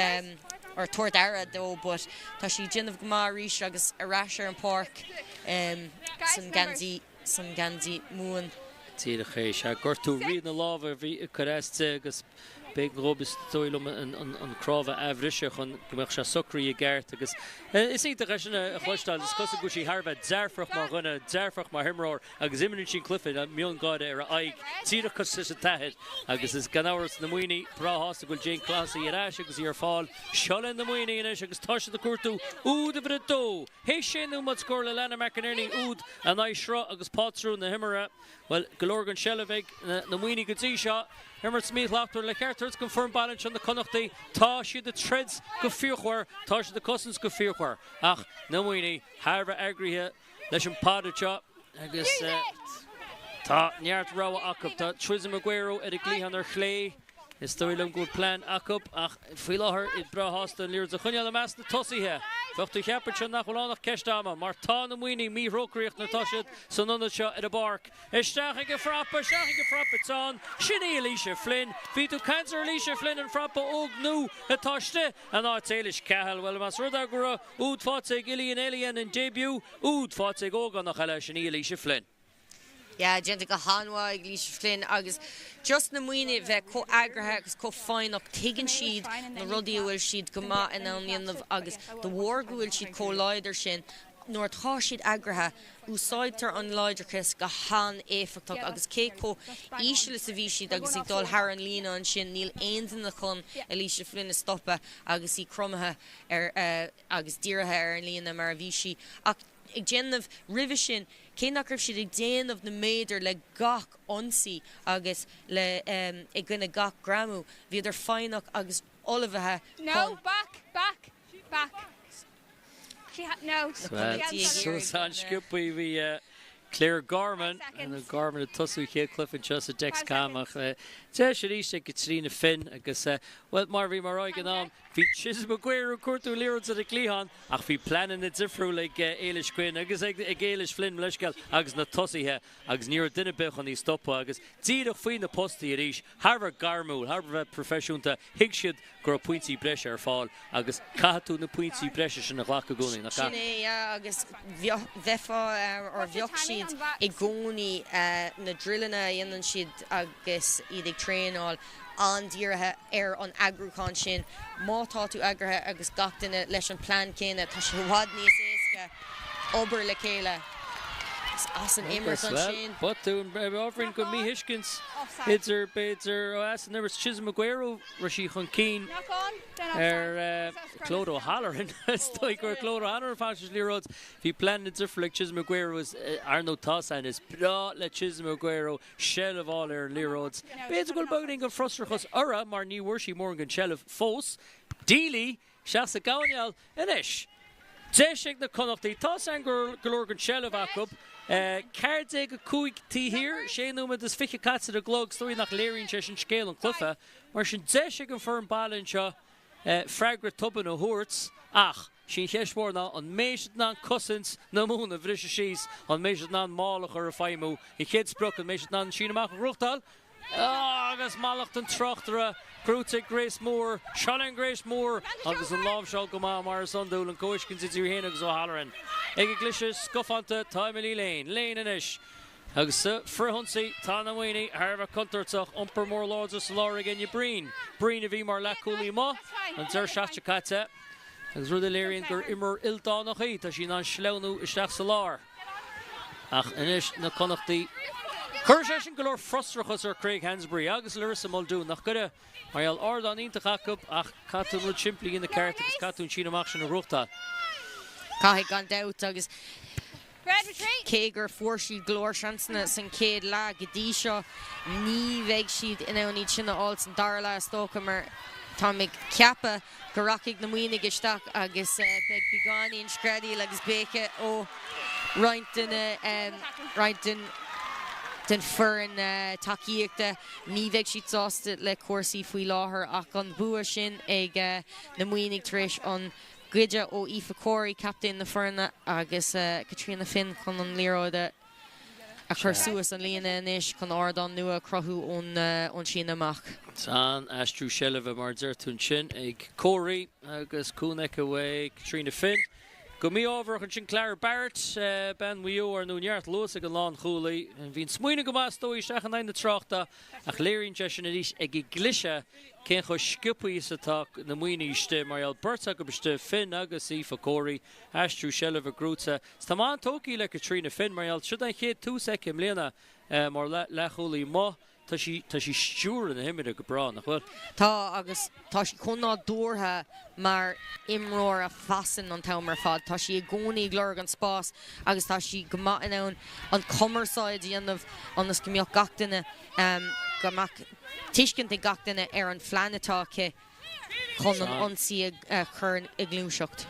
or tabhairt aire dó but tá sí ag déanamh go maith arís agus ar ais ar an pháirc san geansaí san geansaí Mumhan. Díreach é. Sea, gortú rian na láimhe a bhí ag cur as di agus b'éigean dhóibh is dóigh liom an cnámh a athbhriseadh chun go mbeadh sé socraithe i gceart agus is iontach é sin a chloisteáil. Is cosúil go bhfuil sí thar a bheith dearfach mar dhuine, dearfach mar himreoir agus imríonn sí an cluiche le miongháire ar a aghaidh, díreach cosúil leis an t-athair. Agus is gan amhras na Muimhnigh breá shásta go bhfuil Jane Clohessy ar ais agus í ar fáil. Seo linn na Muimhnigh anois agus tá siad ag cuartú úd uimhir a dó. Théis sé nóiméad scóráilte Alannah McInerney úd in aghaidh sruth agus pátrún na himeartha. Bhuel, go leor den seilbh ag na Muimhnigh go dtí seo. Imirt míshlachtmhar le ceart a thabhairt don foireann baile anseo, na Connachtaigh. Tá siad ag troid go fíochmhar, tá siad ag cosaint go fíochmhar. Ach na Muimhnigh thar a bheith eagraithe leis an pod anseo agus tá neart rogha acu. Tá Chisom Ugwueru ar an gcliathán ar chlé. Is dóigh liom go bhfuil plean acu ach faoi láthair iad breá shásta an liathróid a choinneáil i measc na tosaithe. Bheadh tú ag ceapadh anseo nach bhfuil ann ach ceist ama mar tá na Muimhnigh míthrócaireach nuair atá siad san ionad seo ar an bpáirc. Isteach ag an phrapa, isteach ag an phrapa teann. Sin í Alicia Flynn. Bhí tú ag caint ar Alicia Flynn, an frapa óg nua atá istigh in áit Éilis Cahill. Bhuel, más rud é go raibh úd faighte ag Ilian Elian in debut, úd faighte ag ógánach eile, sin í Alicia Flynn. Yeah, déanta go han-mhaith ag Alicia Flynn agus just na Muimhnigh bheith chomh eagraithe agus chomh foighneach, tuigeann siad na rudaí a bhfuil siad go maith in ann dhéanamh agus de bharr go bhfuil siad chomh láidir sin, nuair atá siad eagraithe, úsáidtear an láidreachas go han-éifeachtach agus cé chomh íseal is a bhí siad agus ag dul thar an líne ansin, níl aon duine chun Alicia Flynn a stopadh agus í cromaithe ar agus dírithe ar an líne mar a bhí sí. Ach. ag déanamh roimhe sin, cé nach raibh siad ag déanamh na méadair le gach ionsaí agus le i gcoinne gach greamú, bhíodar foighneach agus ullmhaithe No, chun. back, back, back. She had, no. Na Connachtaigh ag Suas iarraidh na. an-sciobtha bhí Claire Gorman, Five seconds. Gorman ag tosú a chéad cluiche anseo sa Five Dexcom ach seconds. deis arís ag Caitríona Finn agus, bhuel, mar a bhí mar ag an am, bhí Chisholm Aguero ag cuartú an liathróid ar an gcliathán ach bhí pleananna difriúla ag Éilis Quinn agus ag Éilis Flynn, mo leithscéal, agus na tosaithe agus ní raibh duine ar bith chun í a stopadh agus díreach faoi na postaí arís, thar a bheith gairmiúil, thar a bheith proifisiúnta, thuig siad go raibh pointí breise ar fáil agus caithfidh tú na pointí breise sin a ghlacadh i gcónaí, nach Sin ea? é, yeah, agus bheifeá, or bheadh siad i gcónaí, na druileanna a dhéanann siad agus iad ag traenáil, an-dírithe ar an eagrúchán sin. Má tá tú eagraithe agus gach duine leis an plean céanna, tá sé i bhfad níos éasca obair le chéile. As an imirt ansin. Botún, ábhairín de mhíthuiscint idir, b'fhéidir, as an imirt Chisholm Aguero, raibh sí chun cinn ar Clodagh O'Halloran. Is dóigh go raibh Clodagh O'Halloran ag fanacht leis an liathróid. Bhí pleananna difriúla ag Chisholm Aguero is, ar ndóigh, tá san. Is breá le Chisholm Aguero seilbh a fháil ar an liathróid. B'fhéidir go bhfuil beagáinín den frustrachas uirthi mar ní bhfuair sí mórán den tseilbh fós. Deely isteach sa gcoirnéal anois. Deis ag na Connachtaigh. Tá san go leor den tseilbh acu. 14, 5 taobh thiar, sé nóiméad is 20 caite ar an gclog. Is dóigh nach léiríonn sé sin scéal an chluiche. Mar sin deis ag an foireann baile anseo freagra tobann a thabhairt ach sí an cheist mhór ná an mbeidh siad in ann cosaint na Mumhan a bhriseadh síos, an mbeidh siad in ann mála a chur ag feidhmiú? An chéad sprioc, an mbeidh siad in ann an síneadh amach a ghnóthachtáil? Agus mallacht an tráchtaire gnóthaithe ag Grace Moore. Seo Grace Moore agus an láimhseáil go maith mar is iondúil, an comhthuiscint idir í féin agus O'Halloran. Ag an gcliseadh scafánta tá Emily Lane. Lane anois. Agus sa frithionsaí tá na Muimhnigh thar a bheith contúirteach. Iompar mór láidir sa lár ag Enya Breen. Breen a bhí mar leathchúlaí amuigh an deireadh seachtaine seo caite agus rud a léiríonn gur imreoir ildánach í. Tá sí in ann sleamhnú isteach sa lár. Ach anois na Connachtaigh. Chuir sé sin go leor frustrachas ar Craig Hansbury agus Larissa Muldoon, nach gcuireadh? Mar gheall ardán iontach acu ach caithfidh tú an rud simplí a dhéanamh ceart agus caithfidh tú an síneadh amach sin a ghnóthachtáil. Caithfidh gan dabht agus cé gur fuair siad go leor seansanna san chéad leath go dtí seo ní bheidh siad in ann iad sin a fháil san dara leath is dócha mar táim ag ceapadh go rachaidh na Muimhnigh isteach agus beidh beagáinín screadaíl agus béice ó roinnt de na roinnt den den foireann tacaíochta. Ní bheidh siad sásta le cúrsaí faoi láthair ach an bua sin ag na Muimhnigh tar éis an goide ó Aoife Corey, captaen na foirne, agus Caitríona Finn chun an liathróid a a chur suas an líne anois chun ardán nua a chruthú ón síneadh amach. Tá an aistriú seilbhe, mar a deir tú ansin, ag Corey agus cúnamh aici uaidh Caitríona Finn. Go mí-ámharach ansin Clara Barrett, bean Mhaigh Eo, ar ndóigh, neart luas ag an lánchúlaí. Bhí an smaoineamh go maith is dóigh isteach in aghaidh na tráchta ach léiríonn sé sin arís ag an gcliseadh cén chomh sciobtha is atá na Muimhnigh istigh mar gheall beirt acu istigh, Finn agus Aoife Corey. Aistriú seilbhe gnóthaithe. 'S tá mé an-tógtha le Caitríona Finn mar gheall siod an chéad tús aici i mbliana mar leathchúlaí amuigh. Tá sí, tá sí stiúradh na himeartha go breá, nach bhfuil? Tá, agus tá sí chomh nádúrtha mar imreoir a phasann an t-am ar fad. Tá sí i gcónaí ag lorg an spás agus tá sí go maith in ann an cumarsáid a dhéanamh ionas go mbeadh gach duine, go mbeadh tuiscint ag gach duine ar an phlean atá aici. chun an ionsaí a chur i ngluaiseacht.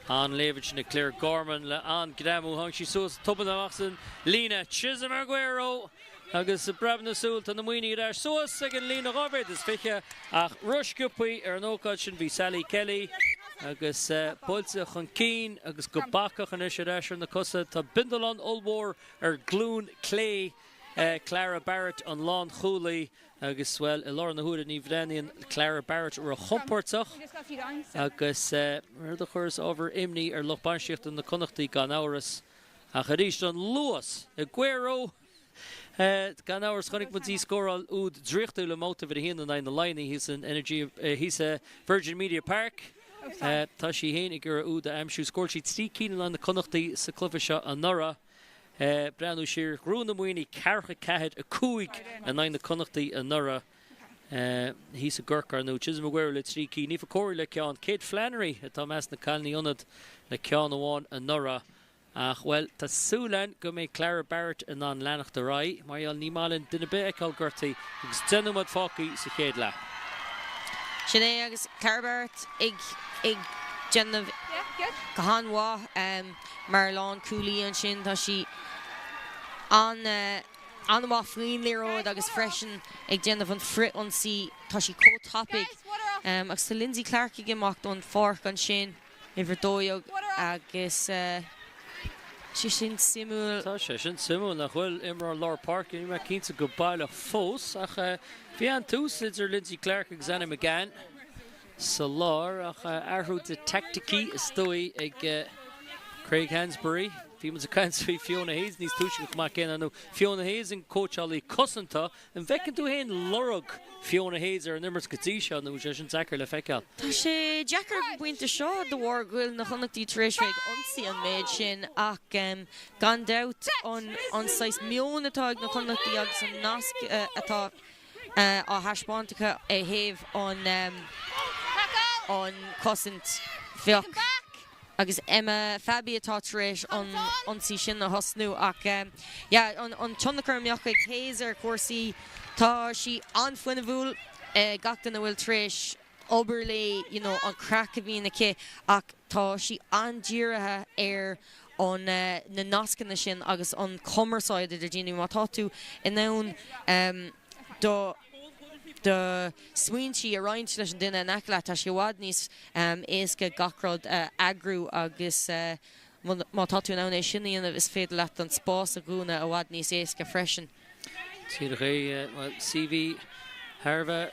An-léamh ansin ag Claire Gorman le an-ghreamú. Tháinig sí suas tobann amach san líne. Chisholm Aguero agus i bpreab na súl tá na Muimhnigh ar ais suas ag an líne 2 mhéadar is 20 ach rósciobtha ar an ócáid sin bhí Sally Kelly agus buailte chun cinn agus go bacach anois ar ais ar na cosa. Tá bindealán ollmhór ar ghlúin clé Clara Barrett an lánchúlaí. Agus, bhuel, i láthair na huaire ní bhreathnaíonn Clara Barrett róchompordach agus rud a chuireas ábhar imní ar lucht bainistíochta na Connachtaí gan amhras. Ach arís, an luas! Aguero! Gan amhras, chonaic muid í scóráil úd draíochtúil i mbabhta uimhir a haon in aghaidh na Laighean thíos in Energy, thíos i Virgin Media Park. Tá sí féin ag iarraidh úd a aimsiú. Scóráil sí 3 cinn in aghaidh na Connachtaí sa cluiche seo anuraidh. Breathnú siar, ghnóthaigh na Muimhnigh ceathracha 4, 5 in aghaidh na Connachtaí anuraidh thíos i gCorcaigh, ar ndóigh. Chisholm Aguero le 3 cinn, Aoife Corey le ceann, Kate Flannery atá i measc na cailíní ionad le ceann amháin anuraidh. Ach, bhuel, tá súil againn go mbeidh Clara Barrett in ann leanacht ar aghaidh, mar gheall ní maith linn duine ar bith a fheiceáil gortaithe agus 10 nóiméad fágtha sa chéad leath. Sin é agus Clara Barrett ag ag déanamh go han-mhaith mar lánchúlaí ansin. Tá sí an an-mhaith faoin liathróid agus freisin ag déanamh an frith-ionsaí. Tá sí chomh tapaidh. Agus tá Lindsay Clark ag imeacht ón pháirc ansin. Uimhir 12 agus sé sin suimiúil. Tá sé sin suimiúil, nach bhfuil? Imreoir lár páirce, níl mé cinnte go baileach fós, ach bhí an-tús idir Lindsay Clark agus Anna McGann sa lár, ach athrú de teaicticí is dóigh ag Craig Hansbury. Bhí muid ag caint faoi Fiona Hayes níos túisce chomh maith céanna, nó Fiona Hayes an cóitseálaí cosanta. An bhfeiceann tú féin lorg Fiona Hayes ar an imirt go dtí seo nó is é sin deacair le feiceáil? Tá sé deacair ag an bpointe seo de bharr go bhfuil na Connachtaigh tar éis bheith ag ionsaí an méid sin ach gan dabht an saghas meon atá ag na Connachtaigh agus an nasc atá á thaispeáint acu ó thaobh an chosaint bheadh agus Emma Fabby atá tar éis an ionsaí sin a thosnú ach yeah an tionchar a mbeadh ag Hayes ar chúrsaí, tá sí an-fhuinneamhúil, gach duine a bhfuil tar éis obair léi you know an craic a bhíonn aici ach tá sí an-dírithe ar an na nascanna sin agus an cumarsáid idir daoine, má tá tú in ann do do smaointí a roinnt leis an duine in aice leat, tá sé i bhfad níos éasca gach rud a eagrú agus má tá tú in ann é sin a dhéanamh, is féidir leat an spás a dhúnadh i bhfad níos éasca freisin. Díreach é, bhuel, CV thar a bheith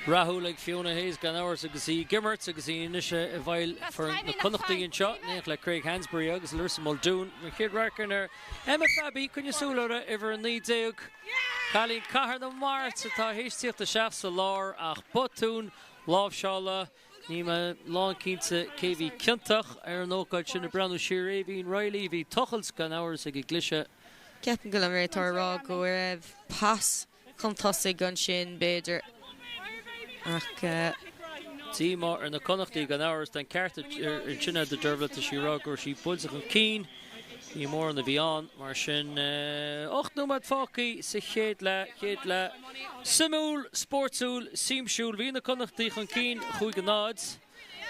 rathúil ag Fiona Hayes gan amhras agus í ag imirt agus í anois i bhfeighil foireann na Connachtaí anseo in éineacht le Craig Hansbury agus Larissa Muldoon. An chéad radharc ar Emma Fabby, coinnigh súil uirthi, uimhir 19. Cailín Cathair na Mart atá théis tíocht isteach sa lár ach botún láimhseála. Níl mé lánchinnte cé bhí ciontach ar an ócáid sin. Ag breathnú siar Aoibhín Reilly, bhí tochailt gan amhras ag an gcliseadh. Ceapaim go bhfuil an réiteoir ag rá go raibh pas chun tosaigh ansin b'fhéidir ach. Díomá ar na Connachtaigh gan amhras. Tá an ceart ansin agat a Dervla, tá sí ag rá go raibh sí buailte chun cinn. Ní mórán a bhí ann, mar sin. 8 nóiméad fágtha sa chéad leath, chéad leath suimiúil, spóirtiúil, siamsúil. Bhí na Connachtaigh chun cinn, 5-0,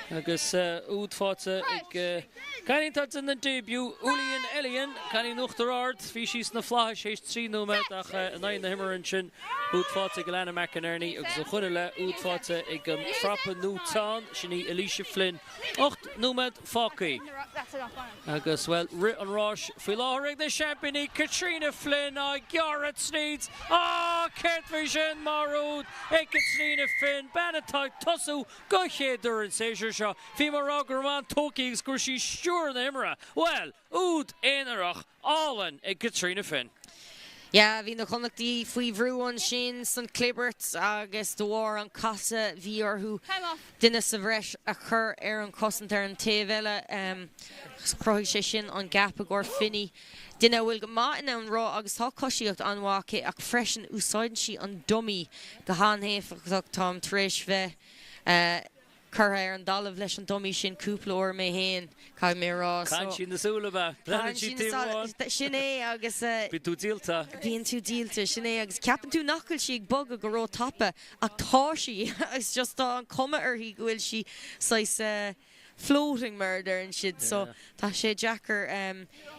agus úd faighte ag cailín atá ag déanamh a début, Ulian Elian, cailín Uachtar Ard. Bhí sí sna flaithis théis 3 nóiméad ach in aghaidh na himeartha ansin, úd faighte ag Alana McInerney agus an chuid eile úd faighte ag an frapa nua teann, sin í Alicia Flynn. 8 nóiméad fágtha. Agus, bhuel, rith an ráis faoi láthair ag na seaimpíní, Caitríona Flynn á gearradh tríd. Á, céard faoi sin mar úd ag Caitríona Finn, bean atá ag tosú don chéad uair an séasúr seo. Bhí mé ag rá go raibh an-tógtha agus go raibh sí ag stiúradh na himeartha. Bhuel, úd aonarach álainn ag Caitríona Finn. Yeah, bhí na Connachtaigh faoi bhrú ansin san clibirt agus de bharr an casadh bhí orthu duine sa bhreis a chur ar an chosaint ar an taobh eile. Chruthaigh sé sin an gap i gcomhair Finney, duine a bhfuil go maith in ann rith agus tá coisíocht an-mhaith aici ach freisin úsáideann sí an dummy go han-éifeachtach. Táim tar éis bheith curtha ar an dtalamh leis an dummy sin cúpla uair mé fhéin, caithfidh mé a rá. Caitheann sí na súile, ab ea? Breathnaíonn sí taobh amháin. Sin é agus. Bíonn tú díolta. Bíonn tú díolta, sin é agus ceapann tú nach bhfuil sí ag bogadh go ró-tapa ach tá sí agus just tá an cuma uirthi go bhfuil sí saghas floating mar a deireann siad so tá sé deacair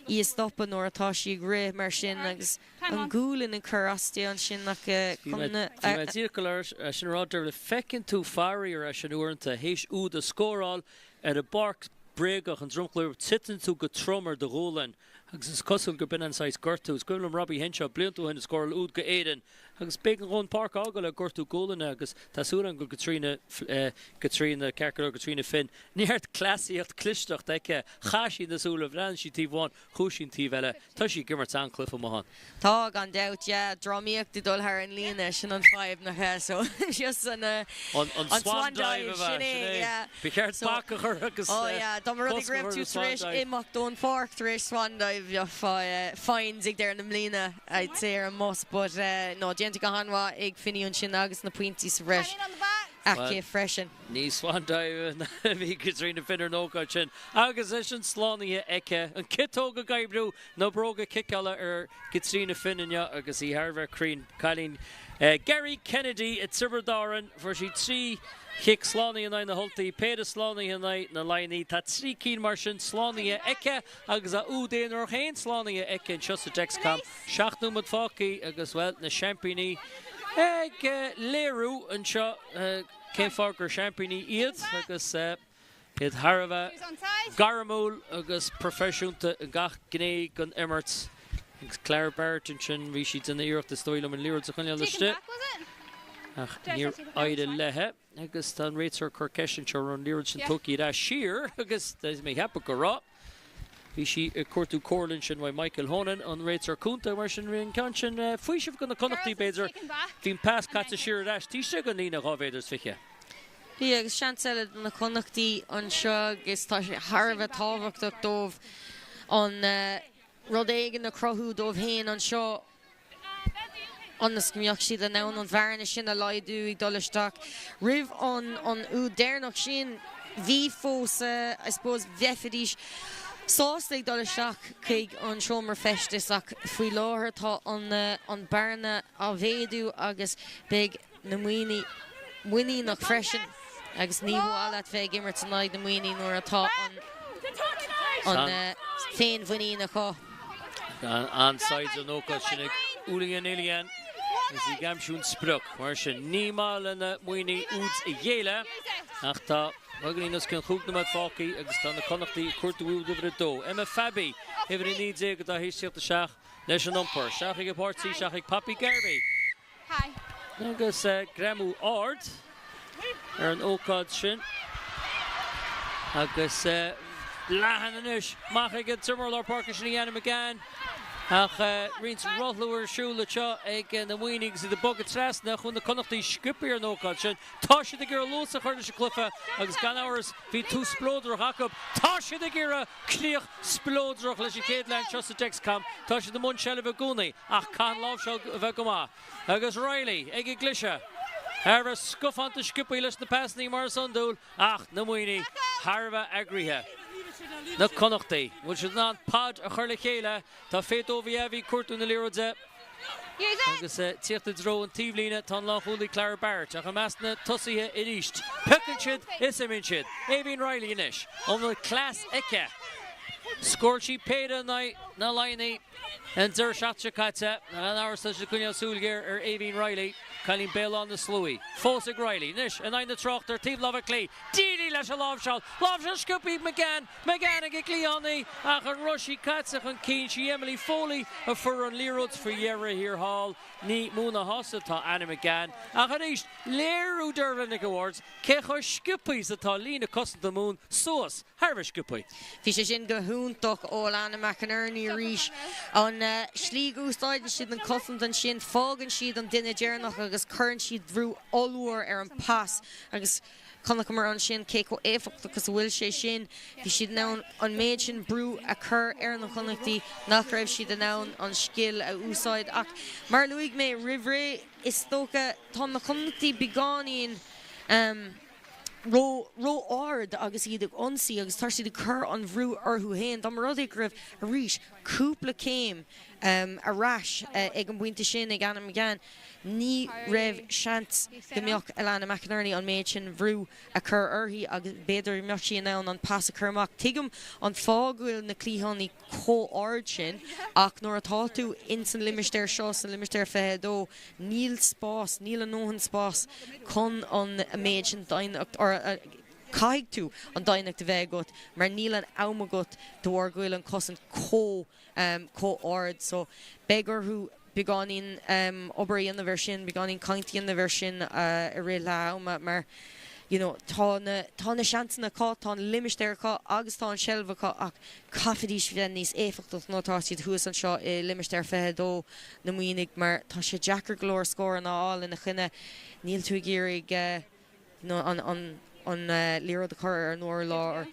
í a stopadh nuair atá sí ag rith mar sin agus an ghualainn ag cur as di ansin ach Bhí mé díreach ag dul é sin a rá Dervla, feiceann tú faraor é sin uaireanta, théis úd a scóráil ar an bpáirc bréagach, an dromchla, titeann tú go trom ar do ghualainn agus is cosúil gur b'in an saghas gortú. Is cuimhin liom Robbie Henshaw blianta ó shin a scóráil úd go Éirinn agus b'éigean dhó an páirc a fhágáil le gortú gualainne agus tá súil agam go bhfuil Caitríona, Caitríona, ceart go leor, Caitríona Finn, neart cleasaíocht, clisteacht aici, chaith sí na súile, bhreathnaigh sí taobh amháin, Chuaigh sí an taobh eile. Tá sí ag imirt an-cluiche amuigh ann. Tá, gan dabht, yeah. Drámaíocht ag dul thar an líne, sin an fadhb, nach ea? So, just an, An swan swan dive, dive, sin é, yeah. Ba cheart So, bac a chur agus oh yeah, dá mba rud é cosc go a raibh chur ar tú an tar swan éis dive. imeacht ón pháirc tar éis swan dive, bheifeá fines ag deireadh na mbliana, I'd say, ar an mbus, but no, déanta go han-mhaith ag Finney ansin agus na pointí sa bhreis. Cailín on the back. aici freisin. Ní swan dive a bhí ag Caitríona Finn ar an ócáid sin agus é sin slánaithe aici. An chiotóg ag oibriú, na bróga ciceála ar Chaitríona Finn inniu agus í thar a bheith cruinn. Cailín Gary Kennedy i dTiobraid Árann, fuair sí 3 chic slánaithe in aghaidh na hUltaí, péire slánaithe in aghaidh na Laighnigh. Tá 3 cinn mar sin slánaithe aici agus a úd aonarach féin slánaithe aici anseo sa Dexcom. 7 nóiméad fágtha agus, bhuel, na seaimpíní ag léiriú anseo cén fáth gur seaimpíní iad agus iad thar a bheith gairmiúil agus proifisiúnta i ngach gné den imirt. Agus Clara Barrett ansin, bhí sí ag déanamh iarracht is dóigh liom an liathróid a choinneáil istigh ach níor éirigh léi. Agus tá an réiteoir ag cur ceist anseo an raibh an liathróid sin tógtha ar ais siar agus tá mé ag ceapadh go raibh. Bhí sí ag cuartú comhairle ansin uaidh Michael Honan, an réiteoir cúnta, mar sin bhí an ceann sin faoiseamh do na Connachtaigh b'fhéidir. Bhí an pas caite siar ar ais taobh istigh den líne 2 mhéadar is fiche. Bhí agus seans eile do na Connachtaigh anseo agus tá sé thar a bheith tábhachtach dóibh an rud éigin a chruthú dóibh féin anseo. ionas go mbeadh siad in ann an bhearna sin a laghdú ag dul isteach roimh an an úd deireanach sin. Bhí fós, I suppose, bheifidís sásta ag dul isteach chuig an seomra feistis ach faoi láthair tá an an bearna á mhéadú agus beidh na Muimhnigh muiníneach freisin agus ní mhaith leat bheith ag imirt in aghaidh na Muimhnigh nuair atá an an féinmhuinín acu. An-saighdeadh an ócáid sin ag Ulian Ilian agus í ag aimsiú an sprioc. Mar sin, ní maith le na Muimhnigh úd a ghéilleadh ach tá beagáinín os cionn chúig nóiméad fágtha agus tá na Connachtaigh ag cuartú úd uimhir a dó. Emma Fabby, uimhir 19 atá théis tíocht isteach leis an iompar. Isteach ag a páirtí, isteach ag Poppy Garvey. Agus greamú ard ar an ócáid sin. Agus leathan anois, amach ag an t-imreoir lár páirce sin Anna McGann. Ach roinnt rothlú ar siúl anseo ag na Muimhnigh agus iad ag bogadh trasna. Chuaigh na Connachtaigh sciobtha ar an ócáid sin. Tá siad ag iarraidh luas a chur leis an gcluiche agus gan amhras bhí tús spleodrach acu. Tá siad ag iarraidh críoch spleodrach leis an chéad leath anseo sa Dexcom. Tá siad i mbun seilbhe i gcónaí ach caithfidh an láimhseáil a bheith go maith. Agus Reilly ag an gcliseadh. Thar a bheith scafánta sciobtha leis na pasannaí mar is iondúil ach na Muimhnigh thar a bheith eagraithe. Na Connachtaigh, bhfuil siad in ann pod a chur le chéile? Tá Faith Dovey Ave ag cuartú na liathróide agus tíocht i dtreo an taobhlíne tá an lánchúlaí Clara Barrett ach i measc na tosaithe arís. Piocann siad is imíonn siad. Aoibhín Reilly anois. An bhfuil cleas aici? Scóráil sí péire in aghaidh na Laighnigh. An deireadh seachtaine seo caite, gan amhras tá siad ag coinneáil súil ghéar ar Aoibhín Reilly, cailín Béal Átha na Sluaighe. Fós ag Reilly. Anois, in aghaidh na tráchta ar taobh láimhe clí. D'éirigh leis an láimhseáil. Láimhseáil sciobtha McGann. McGann ag an gcliathánaí ach an raibh sí caite chun cinn. Sí Emily Foley a fuair an liathróid faoi dheireadh thiar thall. Ní mó ná sásta atá Anna McGann. Ach arís, léiriú Dervla Nic a' Bhaird cé chomh sciobtha is atá líne cosanta Mumhan suas. Thar a bheith sciobtha. Bhí sé sin go hiontach ó Alana McInerney arís. An slí go úsáideann siad an cosaint ansin, fágann siad an duine deireanach agus cuireann siad brú ollmhór ar an pas agus chonaiceamar ansin cé chomh éifeachtach is a bhfuil sé sin. Bhí siad in ann an méid sin brú a chur ar na Connachtaigh nach raibh siad in ann an scil a úsáid. Ach mar a luaigh mé roimh ré, is dócha, tá na Connachtaigh beagáinín. ró-ard agus iad ag ionsaí agus tá siad ag cur an bhrú orthu féin. Dá mba rud é go raibh, arís, cúpla céim ar ais ag an bpointe sin ag Anna McGann, ní raibh seans go mbeadh Alana McInerney an méid sin bhrú a chur uirthi agus b'fhéidir go mbeadh sí in ann an pas a chur amach. Tuigim an fáth go bhfuil na cliathánaí chomh ard sin ach nuair atá tú ins an limistéar seo, sa limistéar 22, níl spás, níl a ndóthain spás chun an méid sin doimhneacht, or caithfidh tú an doimhneacht a bheith agat mar níl an am agat de bharr go bhfuil an cosaint chomh, chomh ard. So beidh orthu beagáinín obair a dhéanamh ar sin, beagáinín caint a dhéanamh ar sin i rith leath ama mar you know tá na, tá na seansanna acu, tá an limistéar acu agus tá an seilbh acu ach caithfidís bheith níos éifeachtach nuair atá siad thuas anseo i limistéar 22 na Muimhnigh mar tá sé deacair go leor scóranna a fháil ina choinne. Níl tú ag iarraidh you know an, an, an liathróid a chur ar an urlár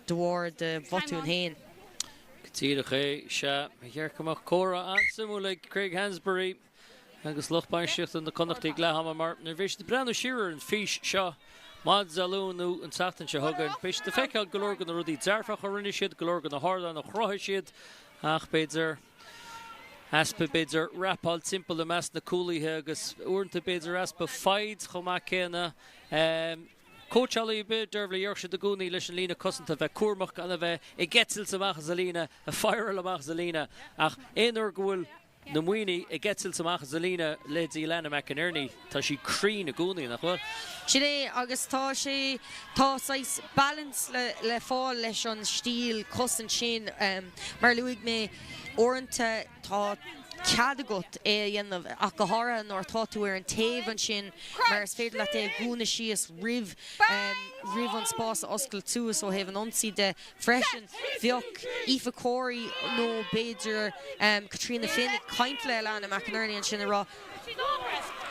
de bharr do bhotúin féin. Go díreach é, sea. Ba cheart go mbeadh comhrá an-suimiúil ag Craig Hansbury. Agus lucht bainistíochta na Connachtaí ag leath ama mar nuair a bheidh siad ag breathnú siar ar an bhfís seo maidin Dé Luain nó an tseachtain seo chugainn, beidh siad ag feiceáil go leor de na rudaí dearfacha a rinne siad, go leor de na hardáin a chruthaigh siad ach b'fhéidir easpa b'fhéidir rapáil timpeall i measc na cúlaithe agus uaireanta b'fhéidir easpa foighid chomh maith céanna. Cóitseálaí ar bith, Dervla, déarfadh siad i gcónaí leis an líne cosanta bheith cúramach gan a bheith ag eitilt amach as an líne, ag fireáil amach as an líne ach aon uair go bhfuil na Muimhnigh ag eitilt amach as an líne, leithéidí Alannah McInerney, tá sí cruinn i gcónaí, nach bhfuil? Sin é, agus tá sé, tá saghas balance le, le fáil leis an stíl cosaint sin. Mar a luaigh mé, uaireanta tá cead agat é a dhéanamh ach go háirithe nuair atá tú ar an taobh ansin mar is féidir leat é a dhúnadh síos roimh, roimh an spás a oscailt suas ó thaobh an ionsaí de. Freisin, bheadh Aoife Corey nó b'fhéidir Caitríona Finn ag caint le Alannah McInerney ansin ag rá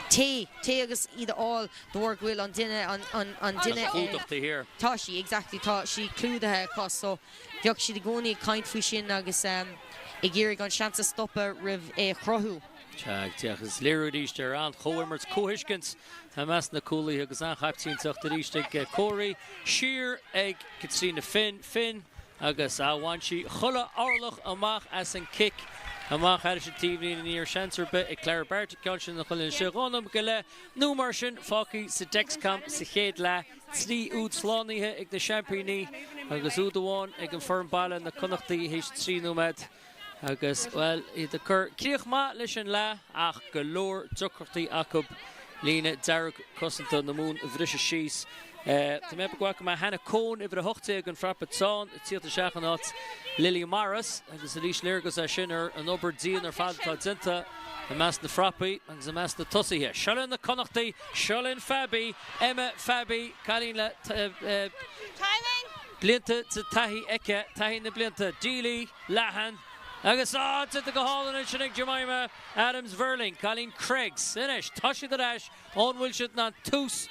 téigh, téigh agus iad a fháil de bharr go bhfuil an duine, an duine An clúdach taobh thiar. Tá sí, exactly, tá sí clúdaithe acu so bheadh siad i gcónaí ag caint faoi sin agus ag iarraidh an seans a stopadh roimh é a chruthú. Sea, agus léiriú arís ar an-chomhimirt, comhthuiscint i measc na cúlaithe agus an-chaiptínteacht arís ag Corey. Siar ag Caitríona Finn, Finn agus ah bhain sí chuile orlach amach as an cic amach thairis an taobhlíne. Ní raibh seans ar bith ag Clara Barrett an ceann sin a chur istigh. 2 nóiméad go leith nó mar sin fágtha sa Dexcom sa chéad leath. 3 úd slánaithe ag na seaimpíní agus úd amháin ag an foireann baile, na Connachtaigh, théis 3 nóiméad. Agus, bhuel, iad ag cur críoch maith leis an leath ach go leor deacrachtaí acu líne dearg cosanta na Mumhan a bhriseadh síos. Tá mé ag ceapadh go bhfaca mé Hannah Coen, uimhir 18, an frapa tráth, ag tíocht isteach in áit Lily Morris agus arís léargas é sin ar an obair dian ar fad atá déanta i measc na frapaí agus i measc na tosaithe. Seo linn na Connachtaigh, seo linn Fabi, Emma Fabi, cailín le blianta de taithí aici, taithí na blianta. Deely, Leathan agus á, déanta go hálainn ansin ag Jemima Adams Verling, cailín Creggs. Anois, tá siad ar ais, an bhfuil siad in ann tús,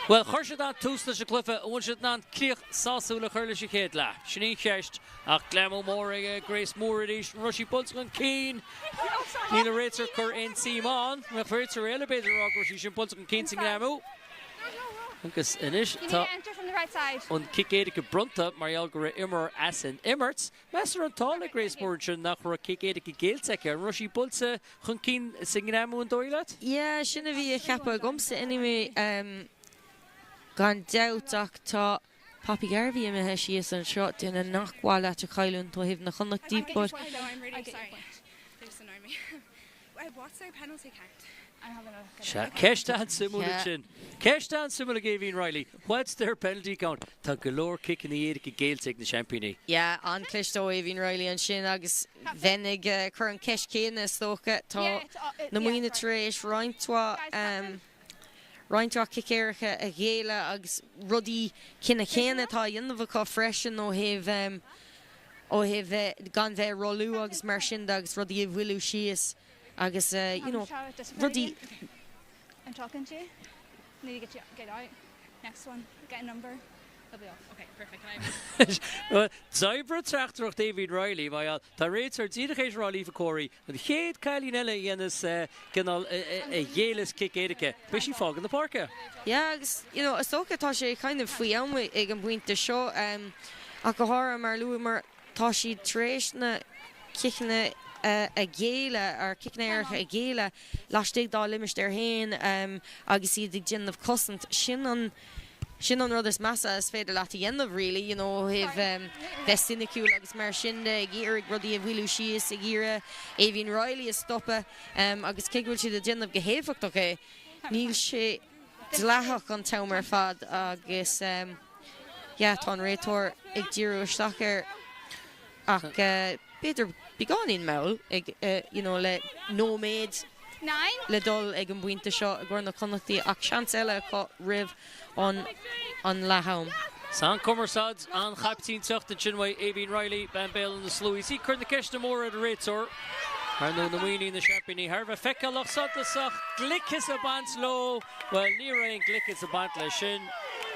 bhuel, chuir siad an tús leis an gcluiche, an bhfuil siad in ann críoch sásúil a chur leis an chéad leath? Sin í an cheist, ach greamú mór ag Grace Moore arís, an raibh sí buailte chun cinn? Níl an réiteoir ag cur aon tsuim ann. Bheadh réiteoir eile b'fhéidir ag rá go raibh sí sin buailte chun cinn sa ngreamú. Agus anois tá an cic éirice bronnta mar gheall go raibh imreoir as an imirt. Meas tú an raibh an t-ádh le Grace Moore ansin nach raibh cic éirice géillte aici. An raibh sí buailte chun cinn sa ngreamú an dóigh leat? Yeah, sin a bhí á cheapadh agamsa anyway gan dabht ach tá Poppy Garvey imithe síos anseo, duine nach mhaith leat a chailliúint ó thaobh na Connachtaí but. Sea, ceist an-suimiúil ansin. Ceist an-suimiúil ag Aoibhín Reilly. What's their penalty count? Tá go leor ciceanna éirice géillte ag na seaimpíní. Yeah, an-chliste ó Aoibhín Reilly ansin agus bheinn ag cur an ceist céanna is dócha. Tá na Muimhnigh tar éis roinnt mhaith roinnt mhaith cic éirice a ghéilleadh agus rudaí cine chéanna atá á dhéanamh acu freisin ó thaobh ó thaobh bheith gan bheith ag rollú agus mar sin de agus rudaí a mhoilliú síos agus you know rudaí I'm talking to you. Need to get you get out. Next one. Get a number. They'll be off. Okay, perfect. Can I D'oibrigh teachtaireacht Aoibhín Reilly, mar gheall, tá réiteoir díreach théis rá le Aoife Corey, an chéad cailín eile a dhéanas cineál a ghéilleas cic éirice, beidh sí ag fágáil na páirce. Yeah agus you know is dócha tá sé kind of faoi am ag an bpointe seo ach go háirithe mar a luamar tá siad tar éis na ciceanna a ghéilleadh or ciceanna éirice a ghéilleadh laistigh dá limistéar féin agus iad ag déanamh cosaint. Sin an Sin an rud is measa is féidir leat a dhéanamh really, you know, ó thaobh bheith soiniciúil agus mar sin de, ag iarraidh rudaí a mhoilliú síos, ag iarraidh Aoibhín Reilly a stopadh agus cé go bhfuil siad ag déanamh go héifeachtach é, níl sé dleathach an t-am ar fad agus yeah, tá an réiteoir ag díriú isteach air ach b'fhéidir beagáinín mall ag you know le nóiméad le dul ag an bpointe seo i gcomhair na Connachtaí ach seans eile acu roimh an an leath-am. An-chumarsáid, an-chaiptínteacht ansin uaidh Aoibhín Reilly, bean Béal na Sluaí. Is í ag cur na ceisteanna móra ar an réiteoir. Ar ndóigh, na Muimhnigh, na seaimpíní, thar a bheith feiceálach, suntasach, gliceas ag baint leo. Bhuel, ní raibh aon gliceas ag baint leis sin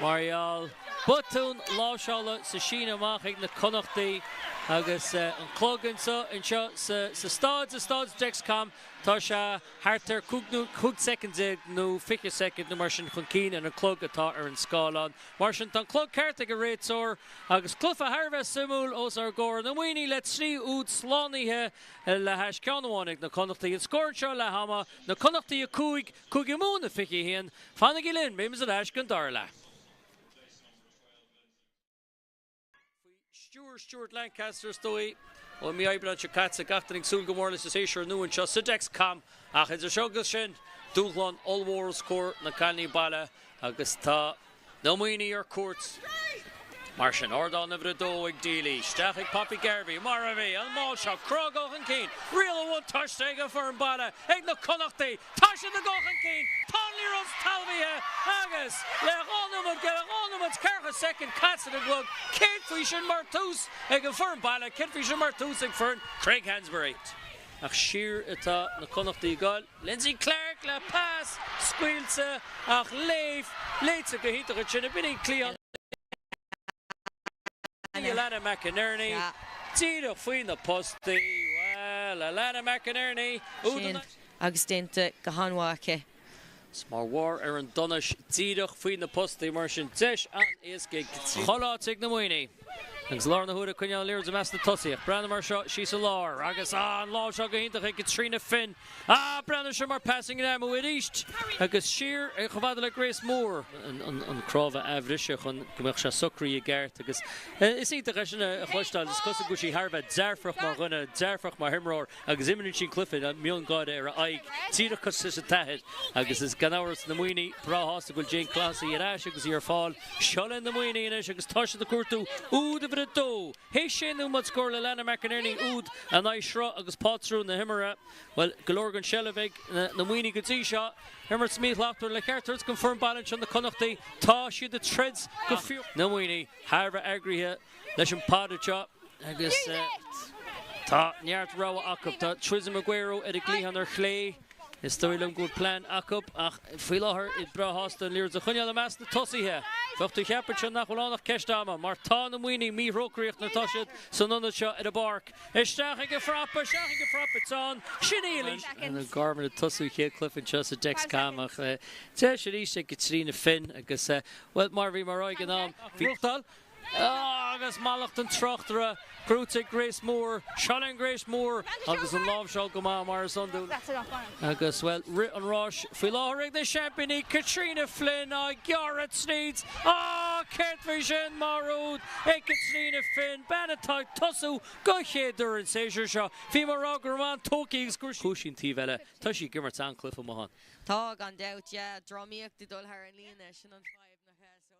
mar gheall. Botún láimhseála sa síneadh amach ag na Connachtaigh agus an clog anseo anseo sa staid, sa staid Dexcom, tá sé thart ar 15 soicind nó 20 soicind nó mar sin chun cinn ar an clog atá ar an scáileán. Mar sin tá an clog ceart ag an réiteoir agus cluiche thar a bheith suimiúil os ár gcomhair. Na Muimhnigh le 3 úd slánaithe le hais ceann amháin ag na Connachtaigh. An scór anseo leath ama, na Connachtaigh 5, Cúige Mumhan 21. Fanaigí linn, beimid ar ais don dara leath. Faoi stiúir Stuart Lancaster is dóigh, ó mí Aibreáin seo caite, gach duine ag súil go mór leis an séasúr nua anseo sa Dexcom ach idir seo agus sin, dúshlán ollmhór os comhair na cailíní baile agus tá na Muimhnigh ar cuairt. Mar sin, ardán uimhir a dó ag Deely, isteach ag Poppy Garvey, mar a bhí, an máil seo, crá dul chun cinn, riail an bhuntáiste ag an foireann baile, ag na Connachtaigh, Tá siad ag dul chun cinn, tá an liathróid talmhaithe agus le 2 nóiméad go 2 nóiméad 40 soicind caite ar an gclog, céard faoi sin mar tús ag an foireann baile, céard faoi sin mar tús ag foireann Craig Hansberry? Ach siar atá na Connachtaigh ag goil. Lindsay Clark le pas scaoilte ach léamh léite go hiontach ansin. B'in í cliathán. Alannah McInerney díreach faoi na postaí. Bhuel, Alannah McInerney, úd an. Agus déanta go han-mhaith aici. Is mar bharr ar an donais díreach faoi na postaí mar sin deis an-éasca ag chuile áit ag na Muimhnigh. Agus lár na huaire ag coinneáil an liathróid i measc na tosaithe. Breathnaigh mar seo síos i lár agus ah an lámh seo go hiontach ag Caitríona Finn. Ah breathnaigh seo mar passing amú arís agus siar chomh fada le Grace Moore. An cnámh a athbhriseadh chun go mbeadh sé socraithe i gceart agus is iontach é sin a chloisteáil. Is cosúil go bhfuil sí thar a bheith dearfach mar dhuine, dearfach mar himreoir. Agus imríonn sí an cluiche le miongháire ar a aghaidh, díreach cosúil leis an t-athair. Agus is gan amhras na Muimhnigh breá sásta go bhfuil Jane Clohessy ar ais agus í ar fáil. Seo linn na Muimhnigh anois agus tá siad ag cuartú úd uimhir a dó. Théis sé nóiméad scóráil Alannah McInerney úd in aghaidh sruth agus pátrún na himeartha. Bhuel, go leor den seilbh ag na Muimhnigh go dtí seo. Imirt míshlachtmhar le ceart a thabhairt don foireann baile anseo, na Connachtaigh. Tá siad ag troid go fíochmhar. Na Muimhnigh thar a bheith eagraithe leis an pod anseo agus tá neart rogha acu. Tá Triza Maguero ar an gcliathán ar chlé. Is dóigh liom go bhfuil plean acu ach faoi láthair iad breá shásta an liathróid a choinneáil i measc na tosaithe. Bheadh tú ag ceapadh anseo nach bhfuil ann ach ceist ama mar tá na Muimhnigh míthrócaireach nuair atá siad san ionad seo ar an bpáirc. Isteach ag an phrapa, isteach ag an phrapa teann, sin í Elise. Anna Gorman ag tosú a chéad cluiche anseo sa Dexcom ach deis arís ag Caitríona Finn agus bhuel mar a bhí mar ag an am bhí Agus mallacht an tráchtaire gnóthaithe ag Grace Moore. Seo linn Grace Moore agus an láimhseáil go maith mar is iondúil. Agus, bhuel, rith an ráis faoi láthair ag na seaimpíní, Caitríona Flynn á gearradh tríd. Á, céard faoi sin mar úd ag Caitríona Finn, bean atá ag tosú don chéad uair an séasúr seo. Bhí mé ag rá go raibh an-tógtha agus gur chúis an taobh eile. Tá sí ag imirt an-cluiche maith ann. Tá, gan dabht, yeah. Drámaíocht ag dul thar an líne, sin an fadhb, nach ea? So.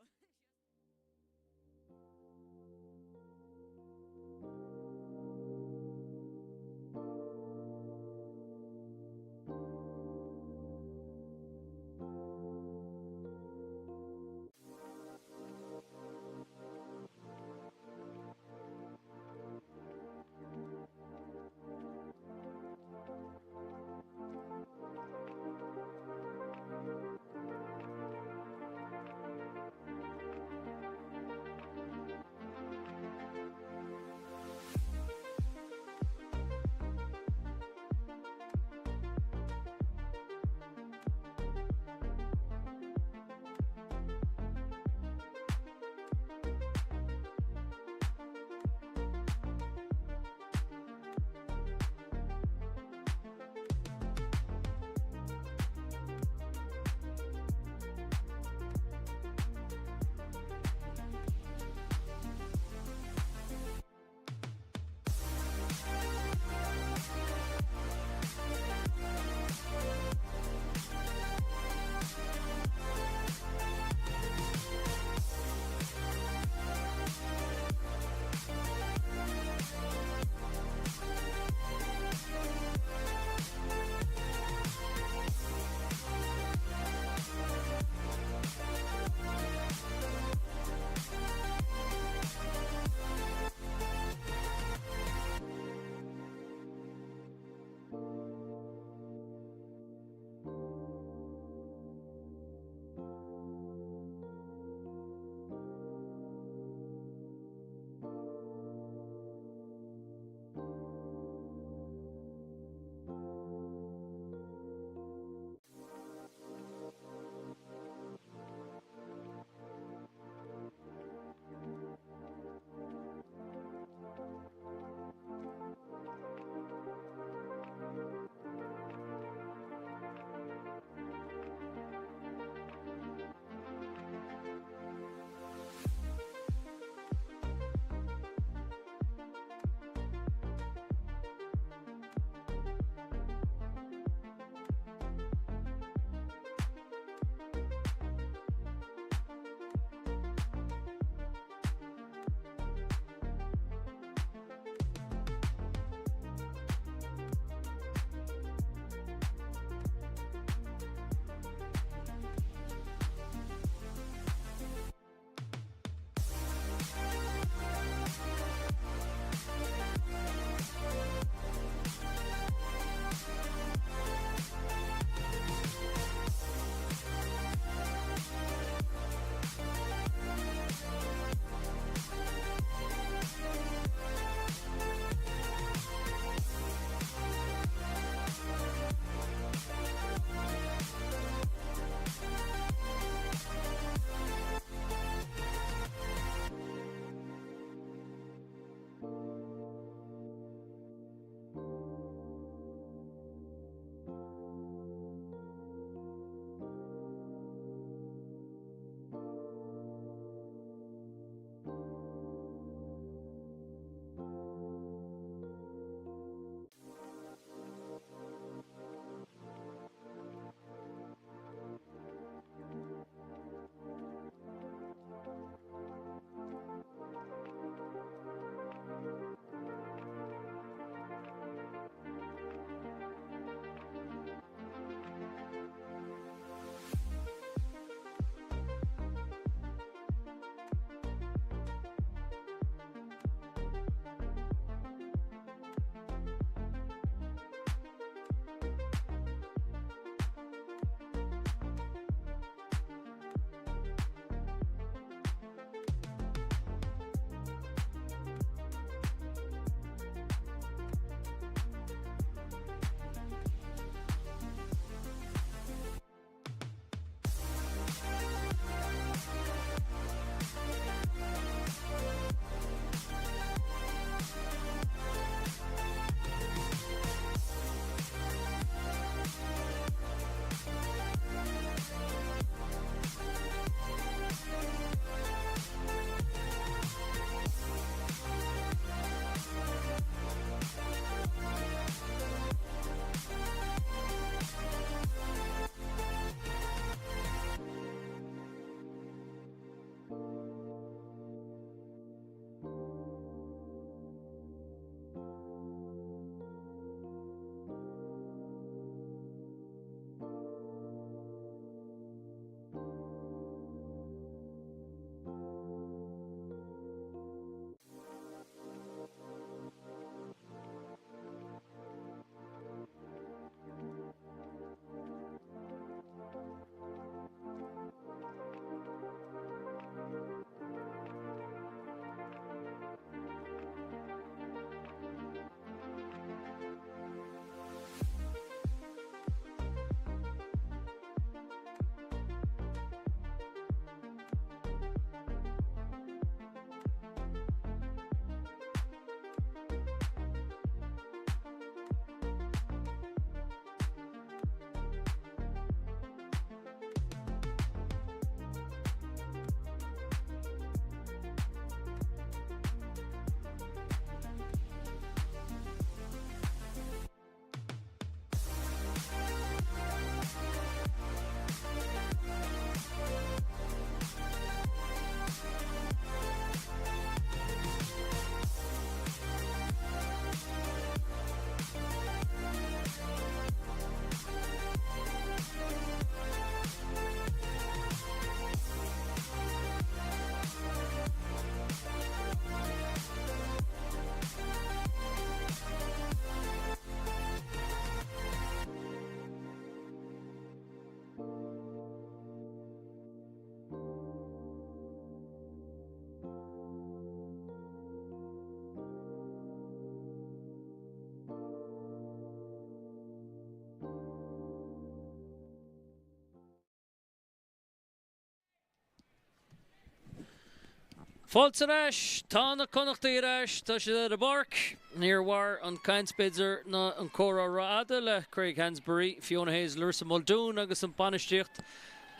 Fáilte ar ais! Tá na Connachtaigh ar ais, tá siad ar an bpáirc. Níor mhair an chaint, b'fhéidir, ná an comhrá rófhada le Craig Hansberry, Fiona Hayes, Larissa Muldoon agus an bainistíocht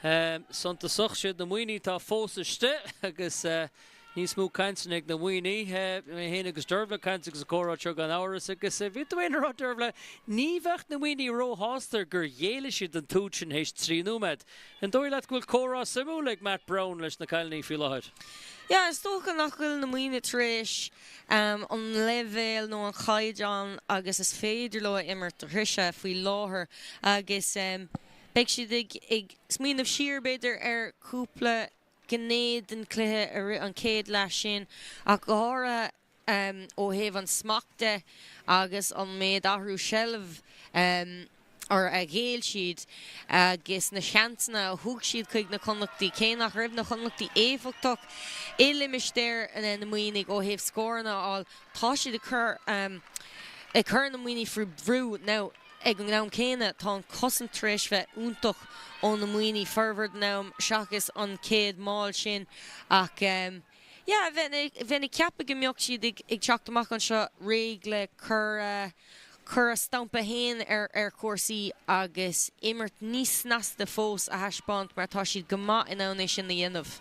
suntasach. Siad na Muimhnigh atá fós istigh agus níos mó cainteanna ag na Muimhnigh. Mé féin agus Dervla ag caint agus ag comhrá anseo gan amhras agus bhí tú féin ag rá, Dervla, ní bheadh na Muimhnigh róshásta gur ghéill siad an t-úd sin théis 3 nóiméad. An dóigh leat go bhfuil comhrá suimiúil ag Matt Browne leis na cailíní faoi láthair? Yeah, is dócha nach bhfuil na Muimhnigh tar éis an leibhéal nó an chaighdeán agus is féidir leo a imirt a shroicheadh faoi láthair agus beidh siad ag smaoineamh siar b'fhéidir ar cúpla gné den chluiche i rith an chéad leath sin ach go háirithe ó thaobh an smacht de agus an méid athrú seilbh a ghéill siad agus na seansanna a thug siad chuig na Connachtaigh, cé nach raibh na Connachtaigh éifeachtach i limistéar na Muimhnigh ó thaobh scóranna a fháil, tá siad ag cur ag cur na Muimhnigh faoi bhrú. Now, ag an am céanna, tá an cosaint tar éis bheith iontach ó na Muimhnigh formhór den am seachas an chéad máil sin ach, Yeah, bheinn ag ceapadh go mbeadh siad ag teacht amach anseo réidh le cur cur a stampa fhéin ar chúrsaí agus imirt níos snasta fós a thaispeáint mar tá siad go maith in ann é sin a dhéanamh.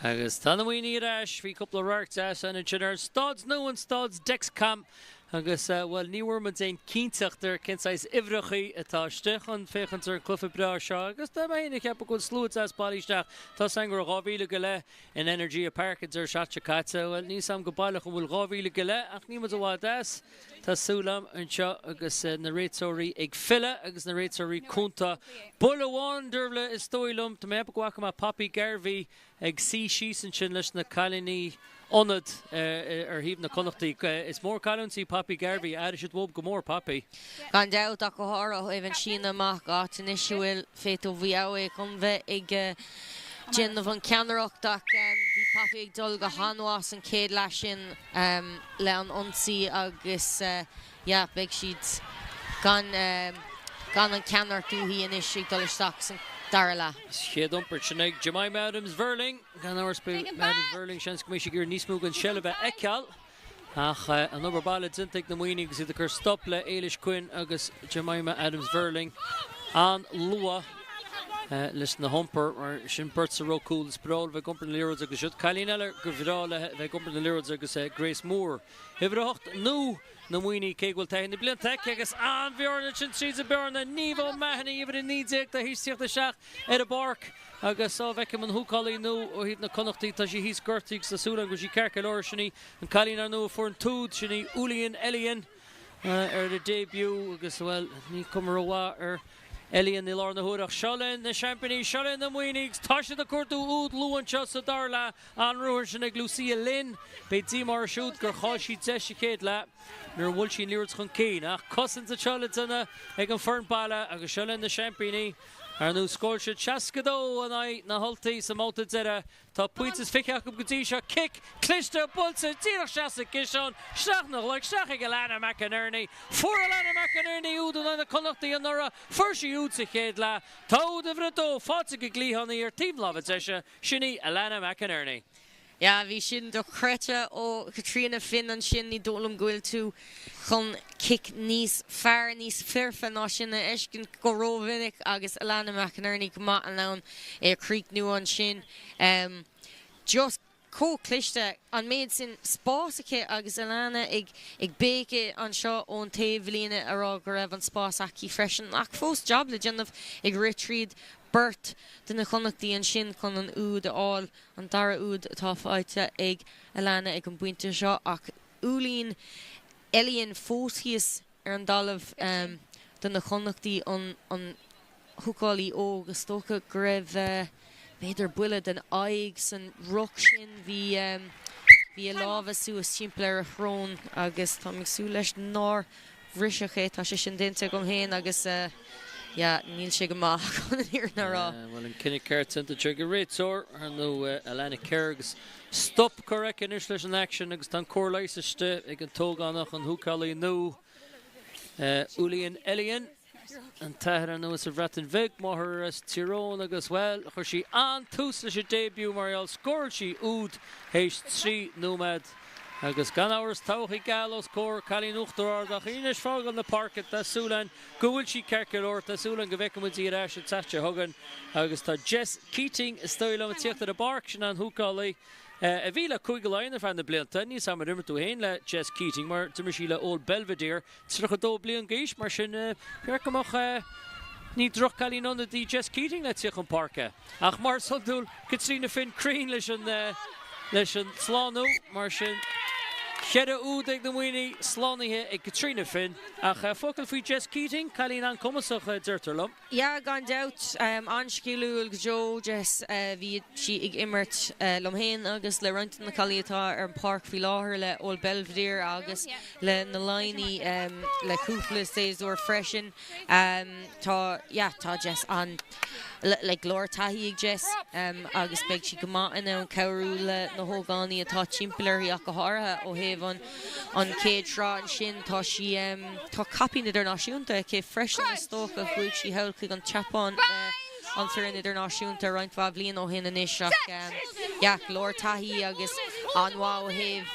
Agus tá na Muimhnigh ar ais, bhí cúpla radharc deas ann ansin ar an staid nua, an staid Dexcom agus, bhuel, ní bhfuair muid aon cinnteacht ar cén saghas uimhreachaí atá istigh chun féachaint ar an cluiche breá seo agus tá mé féin ag ceapadh go bhfuil slua deas bailithe isteach, tá 's againn go raibh 2,000 go leith In Energia Park an deireadh seachtaine seo caite. Bhuel, níl 's a'm go baileach an bhfuil 2,000 go leith ach níl muid i bhfad as. Tá súil a'm anseo agus na réiteoirí ag filleadh agus na réiteoirí cúnta. Buille amháin, Dervla, is dóigh liom. Tá mé ag ceapadh go bhfaca mé Poppy Garvey ag suí síos ansin leis na cailíní ionad ar thaobh na Connachtaí. Is mór cailliúint í Poppy Garvey. Aireoidh siad uathub go mór Poppy. Gan dabht, ach go háirithe ó thaobh an síneadh amach, áit anois a bhfuil Faith Oviawe chun bheith ag déanamh an ceannaireacht ach bhí Poppy ag dul go han-mhaith san chéad leath sin le an ionsaí agus yeah beidh siad gan gan an ceannaireacht uaithi anois ag dul isteach san dara leath. Chéad iompar sin ag Jemima Adams-Verling. Gan amhras beidh Adams-Verling seans go mbeidh sí ag iarraidh níos mó den seilbh a fheiceáil. Ach an obair baile déanta ag na Muimhnigh agus iad ag cur stop le Éilis Quinn agus Jemima Adams-Verling an-luath leis na hiompair mar sin beirt sa ró cúl. Is breá leo bheith ag iompar na liathróide agus siod cailín eile gur bhreá léi bheith ag iompar na liathróide agus Grace Moore. Uimhir 8 nua na Muimhnigh cé go bhfuil taithí na blianta aici agus an-bhearna ansin tríd an bearna. Niamh O'Mahony uimhir 19 tar éis tíocht isteach ar an bpáirc agus sá bhfeicim an húcálaí nua ó thaobh na Connachtaí tá sí thíos gortaithe agus tá súil agam go bhfuil sí ceart go leor. Sin í an cailín ar ndóigh a fuair an t-úd, sin í Ulian Elian ar a début agus, bhuel, ní cuma rómhaith ar Elian i láthair na huaire ach seo linn na seaimpíní, seo linn na Muimhnigh agus tá siad ag cuartú úd luath anseo sa dara leath. An-ruathar sin ag Lucia Lynn. Beidh díomá uirthi siúd gur chaill sí deis sa chéad leath nuair a bhuail sí an liathróid chun cinn. Ach cosaint anseo le déanamh ag an foireann baile agus seo linn na seaimpíní. Ar ndóigh, scóráil siad 62 in aghaidh na hUltaí sa mbabhta deiridh. Tá pointe is 20 acu go dtí seo. Cic cliste buailte díreach isteach sa gciseán, isteach ina ghlac, isteach ag Alana McInerney. Fuair Alana McInerney úd in aghaidh na Connachtaí anuraidh. Fuair sí úd sa chéad leath. Tá úd uimhir a dó faighte ag an gcliathánaí ar taobh na láimhe deise. Sin í Alana McInerney. Yeah, bhí sin dochreidte ó Chaitríona Finn ansin, ní dóigh liom go bhfuil tú chun cic níos fearr, níos foirfe ná sin a fheiscint go rómhinic agus Alana McInerney go maith in ann é a chríochnú ansin. Just chomh cliste, an méid sin spás aici agus Alana ag ag béiceadh anseo ón taobhlíne a rá go raibh an spás aici freisin ach fós jab le déanamh ag rith tríd beirt de na Connachtaí ansin chun an úd a fháil, an dara úd atá faighte ag Alana ag an bpointe seo ach Úilín Elian fós thíos ar an dtalamh do na Connachtaí, an húcálaí óg. Is dócha go raibh b'fhéidir buille den aghaidh san ruc sin. Bhí bhí a lámha suas timpeall ar a shrón agus táim ag súil leis nár bhriseadh é. Tá sé sin déanta agam féin agus yeah, níl sé go maith chun an fhírinne a rá. Bhuel, an cinneadh ceart déanta anseo ag an réiteoir, ar ndóigh, Alana Kerr agus stop curtha aici anois leis an aicsean agus tá an cóir leighis istigh ag an t-ógánach, an húcálaí nua, Ulian Elian. An t-athair ar ndóigh as an Bhreatain Bheag, máthair as Tír Eoghain agus, bhuel, chuir sí an-tús leis an début mar gheall, scóráil sí úd théis 3 nóiméad agus gan amhras todhchaí geal os comhair cailín Uachtar Ard ach í anois fágáil na páirce, tá súil againn go bhfuil sí ceart go leor, tá súil againn go bhfeicfidh muid í ar ais an tseachtain seo chugainn agus tá Jess Keating is dóigh liom ag tíocht ar an bpáirc, sin an húcálaí. a bhí le Cúige Laighean ar feadh na blianta. Níl 's agam ar imir tú féin le Jess Keating mar d'imir sí le Old Belvedere, 32 bliain d'aois, mar sin cheart go mbeadh ní droch-chailín ionad í Jess Keating le tíocht chun páirce. Ach mar is iondúil, Caitríona Finn cruinn leis an leis an slánú, mar sin cheithre úd ag na Muimhnigh, slánaithe ag Caitríona Finn. Ach focal faoi Jess Keating, cailín an-cumasach, deirtear liom. Yeah, gan dabht. An-sciliúil go deo, Jess. Bhí sí ag imirt liom féin agus le roinnt de na cailíní atá ar an pháirc faoi láthair, le Old Belvedere agus le na Laighnigh le cúpla séasúr freisin. Tá, yeah, tá Jess an, like, go leor taithí ag Jess agus beidh sí go maith in ann cabhrú le na hógánaigh atá timpeall uirthi ach go háirithe ó thaobh an An chéad sraith ansin, tá sí, tá caipín idirnáisiúnta aici freisin is dócha. Chuaigh sí thall chuig an tSeapáin le an foireann idirnáisiúnta roinnt mhaith bhliain ó shin anois ach yeah, go leor taithí agus an-mhaith ó thaobh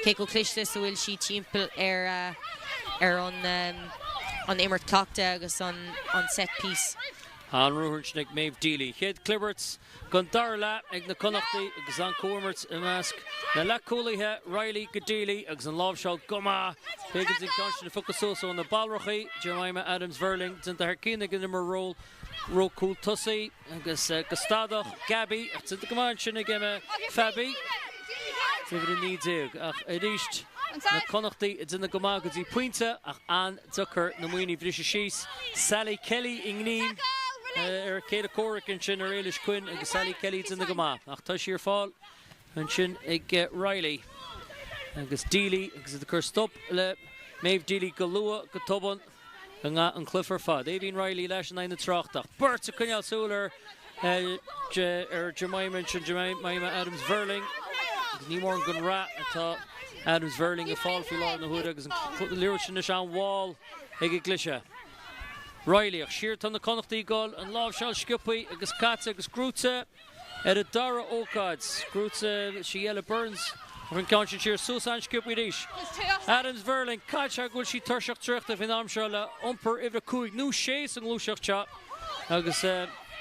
cé chomh cliste is a bhfuil sí timpeall ar ar an an imirt cloic de agus an an set piece. An ruathar ansin ag Méabh Deely. Chéad clibirt den dara leath ag na Connachtaigh agus an comhimirt i measc na leathchúlaithe, Reilly go Deely agus an láimhseáil go maith. B'éigean di an ceann sin a phiocadh suas ó na ballrachaí. Jemima Adams-Verling déanta thar cionn ag an imreoir ról cúl tosaigh agus go stadach Gabby ach déanta go maith ansin ag Emma Faby. Uimhir 19 ach arís na Connachtaigh ag déanamh go maith go dtí pointe ach an-deacair na Muimhnigh a bhriseadh síos. Sally Kelly i ngreim ar a céile comhraic ansin ar Éilis Quinn agus Sally Kelly ag déanamh go maith ach tá sí ar fáil ansin ag Reilly agus Deely agus iad ag cur stop le Méabh Deely go luath, go tobann i ngach an cluiche ar fad. Aoibhín Reilly leis in aghaidh na tráchta ach beirt ag coinneáil súil ar ar Jemima ansin, Jemima Adams-Verling agus ní mórán den rath atá Adams-Verling ag fáil faoi láthair na huaire agus an liathróid sin anois an-mhall ag an gcliseadh. Reilly ach siar tá na Connachtaigh ag dul, an láimhseáil sciobtha agus caite agus gnóite ar an dara ócáid. Gnóite sí Ella Burns an ceann sin siar suas an-sciobtha arís. Adams Verling, caithfidh sé go bhfuil sí tuirseach traochta faoin am seo le iompar uimhir a 5 nó 6 sa ngluaiseacht seo agus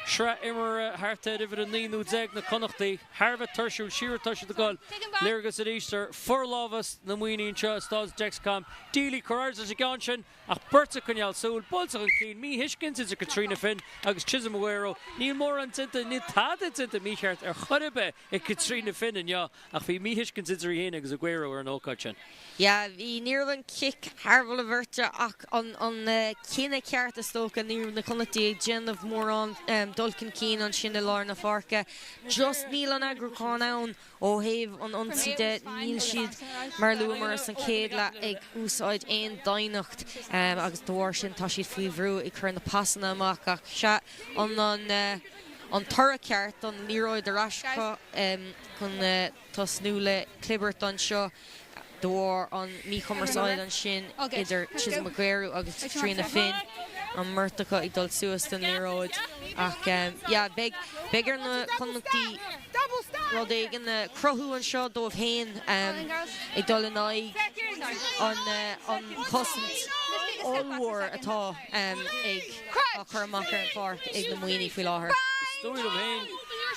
sraith imeartha thart ar uimhir a 9 nó 10 na Connachtaigh. Thar a bheith tuirsiúil, siar atá siad ag dul. Léargas arís ar forlámhas na Muimhnigh anseo i Staid Dexcom. Deely cur aird leis an gceann sin ach beirt ag coinneáil súil. Buailte chun cinn, míthuiscint idir Caitríona Finn agus Chisom Ugero. Níl mórán déanta, níl tada déanta mícheart ar chor ar bith ag Caitríona Finn inniu ach bhí míthuiscint idir í féin agus Aguero ar an ócáid sin. Yeah, bhí, ní raibh an cic thar mholadh bheirte ach an cinneadh ceart is dócha. Ní raibh na Connachtaigh ag déanamh mórán dul chun cinn ansin i lár na páirce. Just níl an eagrúchán ann ó thaobh an ionsaí de, níl siad, mar a luamar san chéad leath, ag úsáid aon doimhneacht agus de bharr sin tá siad faoi bhrú ag cur na pasanna amach ach sea, an an toradh ceart don liathróid ar ais acu chun tosnú le clibirt anseo. De bharr an míchumarsáid ansin idir Chisom Aguero agus Caitríona Finn, an mbeirt acu ag dul suas don liathróid. Ach yeah, beidh, beidh ar na Connachtaigh rud éigin a chruthú anseo dóibh féin ag dul in aghaidh an, an chosaint ollmhór atá ag, á cur amach ar an pháirc ag na Muimhnigh faoi láthair. Is dóigh liom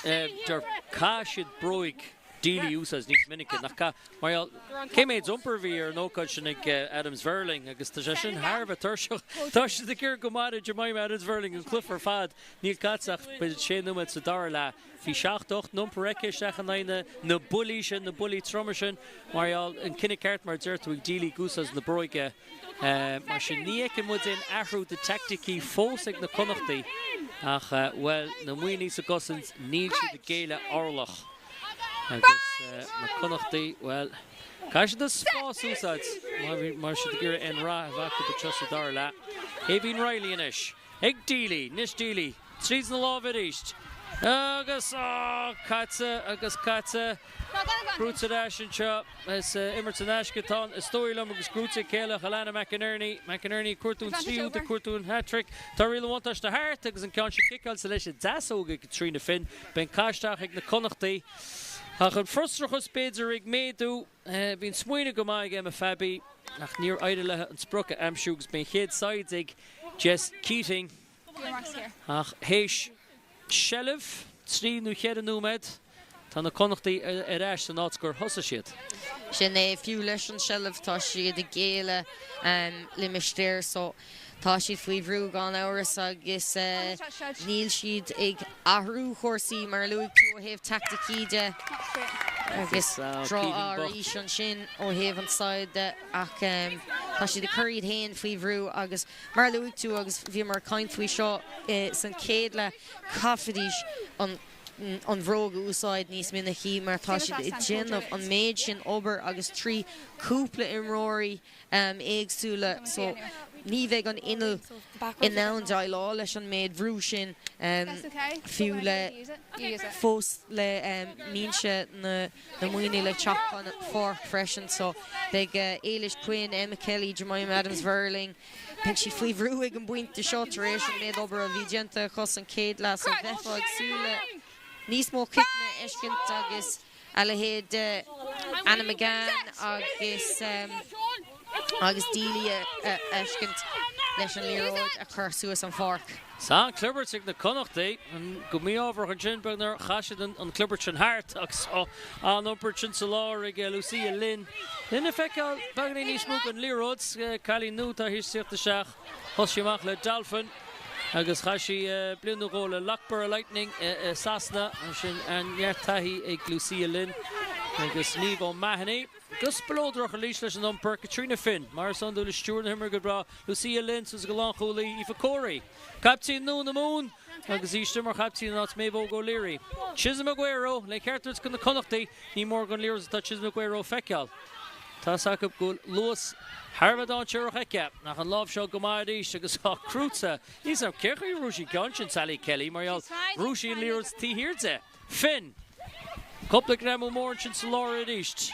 féin gur chaith siad bróig Deely a úsáid níos minice, nach caith? Mar gheall, cé méid iompair a bhí ar an ócáid sin ag Adams Verling agus tá sé sin thar a bheith tuirseach. Tá siad ag iarraidh go mairfidh Jemima Adams Verling an cluiche ar fad. Níl caite ach b'fhéidir sé nóiméad sa dara leath. Bhí seacht, ocht n-iompar aici isteach in aghaidh na buillí sin, na buillí troma sin. Mar gheall, an cinneadh ceart mar a deir tú ag Deely ag úsáid na bróige. Mar sin, ní fheiceann muid aon athrú de teaicticí fós ag na Connachtaigh ach, bhuel, na Muimhnigh sa gcosaint, níl siad ag géilleadh orlach. Agus na Connachtaigh, bhuel, caithfidh siad an spás a úsáid má tá siad ag iarraidh aon rath a bheith acu anseo sa dara leath. Aoibhín Reilly anois ag Deely, anois Deely tríd na lámha arís. Agus, á, caite agus caite. Brúite ar ais anseo. Is imirt in aisce atá ann, is dóigh liom, agus gnóite ag céile Alana McInerney. McInerney ag cuartú an tríú úd, ag cuartú an hat-trick. Tá riail an bhuntáiste thart agus an ceann sin ciceáilte leis an deasóg ag Caitríona Finn. Beidh an cath isteach ag na Connachtaigh. Ach an frustrachas b'fhéidir ag méadú. Bhí an smaoineamh go maith ag Emma Fabby ach níor éirigh léi an sprioc a aimsiú agus beidh an chéad saighead ag Jess Keating. Ach théis seilbh trí nó cheithre nóiméad, tá na Connachtaigh ar ais san áit gur thosaigh siad. Sin é, fiú leis an seilbh tá siad ag géilleadh limistéir so tá siad faoi bhrú gan amhras agus níl siad ag athrú cúrsaí mar a luaigh tú ó thaobh teaicticí de agus draw arís ansin ó thaobh an saighead de ach tá siad ag cur iad féin faoi bhrú agus Mar a luaigh tú, agus bhíomar ag caint faoi seo san chéad leath, caithfidís an an bhróg a úsáid níos minicí mar tá siad ag déanamh an méid sin obair agus trí cúpla imreoirí éagsúla so ní bheidh an inneall in ann déileáil leis an méid bhrú sin fiú le fós le mbinse na na Muimhnigh le teacht chun pháirc freisin so beidh Éilis Quinn, Emma Kelly, Jemima Adams-Verling, beidh siad faoi bhrú ag an bpointe seo tar éis an méid obair a bhí déanta acu san chéad leath so bheifeá ag súil le níos mó ciceanna a fheiscint agus a leithéid de Anna McGann agus agus Deely a fheiscint leis an liathróid a chur suas an pháirc. Tá an chlibirt ag na Connachtaigh. Go mí-ádhmhar ansin, beag nár chaith siad an chlibirt sin thart ach an iompar sin sa lár ag Lucia Lynn. Lynn ag feiceáil beagáinín níos mó den liathróid. Cailín nua atá théis tíocht isteach. Thosaigh sí amach le Dolphin agus chaith sí bliain nó dhó le Loughborough Lightning i Sasana. Ansin neart taithí ag Lucia Lynn agus Niamh O'Mahony. Go spleodrach arís leis an iompar, Caitríona Finn, mar is iondúil ag stiúradh na himeartha go breá, Lucia Lynn suas go lánchúlaí, Aoife Corey, caiptín nua na Mumhan agus í istigh mar chaiptín in áit Méabh Óg O'Leary. Chisholm Aguero, le ceart a thabhairt do na Connachtaigh, ní mór den liathróid atá Chisholm Aguero a feiceáil. Tá's acu go bhfuil luas thar a bheith dainséarach aici, ach an lámh seo go maith arís agus á crúite. Níl 's agam cén chaoi a raibh sí ceann sin Sally Kelly mar gheall bhrú sí an liathróid taobh thiar di. Finn. Cúpla greamú mór ansin sa lár arís.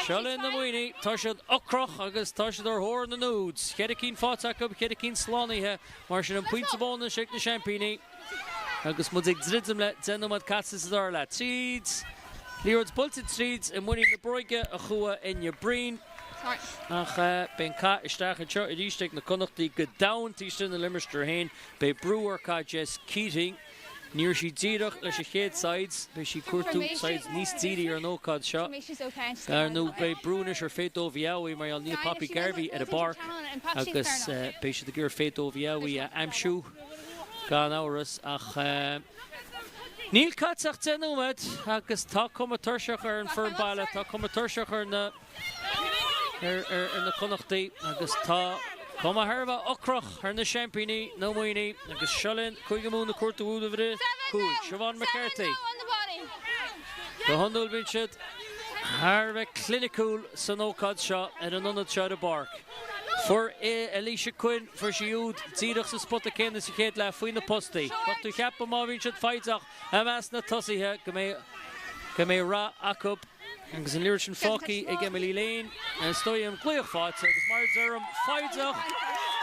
Seo linn na Muimhnigh. Tá siad ocrach agus tá siad ar thóir na n-úd. Cheithre cinn faighte acu, cheithre cinn slánaithe. Mar sin an pointe bónais ag na seaimpíní. Agus muid ag druidim le 10 nóiméad caite sa dara leath. Tríd. Liathróid buailte tríd i muinín na bróige a chuaigh Enya Breen. Ach beidh an cath isteach anseo arís ag na Connachtaigh go domhain taobh istigh den limistéar féin. Beidh brú ar cath Jess Keating. Ní raibh sí díreach leis an chéad saighead, beidh sí ag cuartú saighead níos dírí ar an ócáid seo. Ar ndóigh, beidh brú anois ar Faith Dovey-Awi mar gheall níl Poppy Garvey ar an bpáirc agus beidh siad ag iarraidh Faith Dovey-Awi a aimsiú gan amhras ach níl caite ach 10 nóiméad agus tá cuma tuirseach ar an foireann baile, tá cuma tuirseach ar na ar na Connachtaigh agus tá cuma thar a bheith ocrach ar na seaimpíní, na Muimhnigh, agus seo linn Cúige Mumhan ag cuartú úd uimhir a 5, Siobhán McCarthy. Go hiondúil bíonn siad thar a bheith cliniciúil san ócáid seo ar an ionad seo ar an bpáirc. Fuair Alicia Quinn, fuair sí úd díreach sa spota céanna sa chéad leath faoi na postaí. Bheadh tú ag ceapadh má bhíonn siad foighdeach i measc na tosaithe go mbeidh go mbeidh rath acu. Agus an liathróid sin fágtha ag Emily Lane, is dóigh an glaoch faighte agus mar a deirim, foighdeach.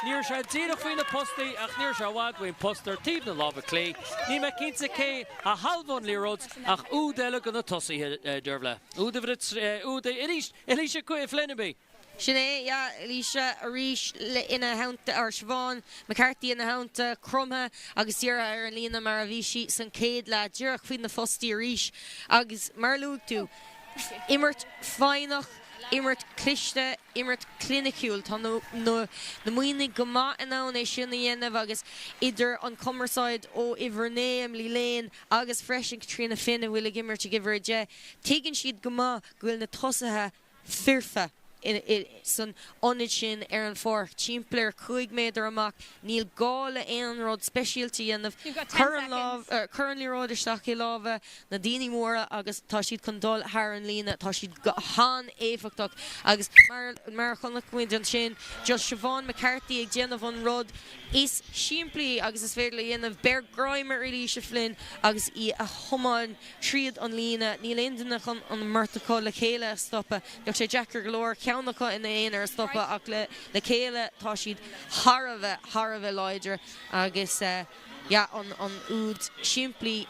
Ní raibh sé díreach faoi na postaí ach ní raibh sé i bhfad faoin post ar taobh na láimhe clé. Níl mé cinnte cé a shealbhaigh an liathróid ach úd eile do na tosaithe, Dervla. Úd uimhir a, úd arís, Alicia Flannery. Sin é, yeah, Alicia arís ina theannta, or Siobhán McCarthy ina theannta, cromtha agus dírithe ar an líne mar a bhí sí san chéad leath, díreach faoi na phostaí arís agus mar a luaigh tú, imirt foighneach, imirt cliste, imirt cliniciúil. Tá na na Muimhnigh go maith in ann é sin a dhéanamh agus idir an cumarsáid ó uimhir 9, Emily Lane, agus freisin Caitríona Finn a bhfuil ag imirt ag uimhir 10, tuigeann siad go maith go bhfuil na tosaithe foirfe. San ionad sin ar an pháirc, timpeall ar 5 méadar amach, níl gá le aon rud speisialta a dhéanamh, cuir an lámh, cuir an liathróid isteach i lámha na daoine móra agus tá siad chun dul thar an líne, tá siad go han-éifeachtach agus mar mar a chonaic muid ansin, just Siobhán McCarthy ag déanamh an rud is simplí agus is féidir le dhéanamh, beir greim ar Alicia Flynn agus í a thiomáin. tríd an líne. Níl aon duine chun an mbeirt acu le chéile a stopadh. Bheadh sé deacair go leor ceann acu ina aonar a stopadh ach le chéile tá siad thar a bheith, thar a bheith láidir agus yeah an an úd simplí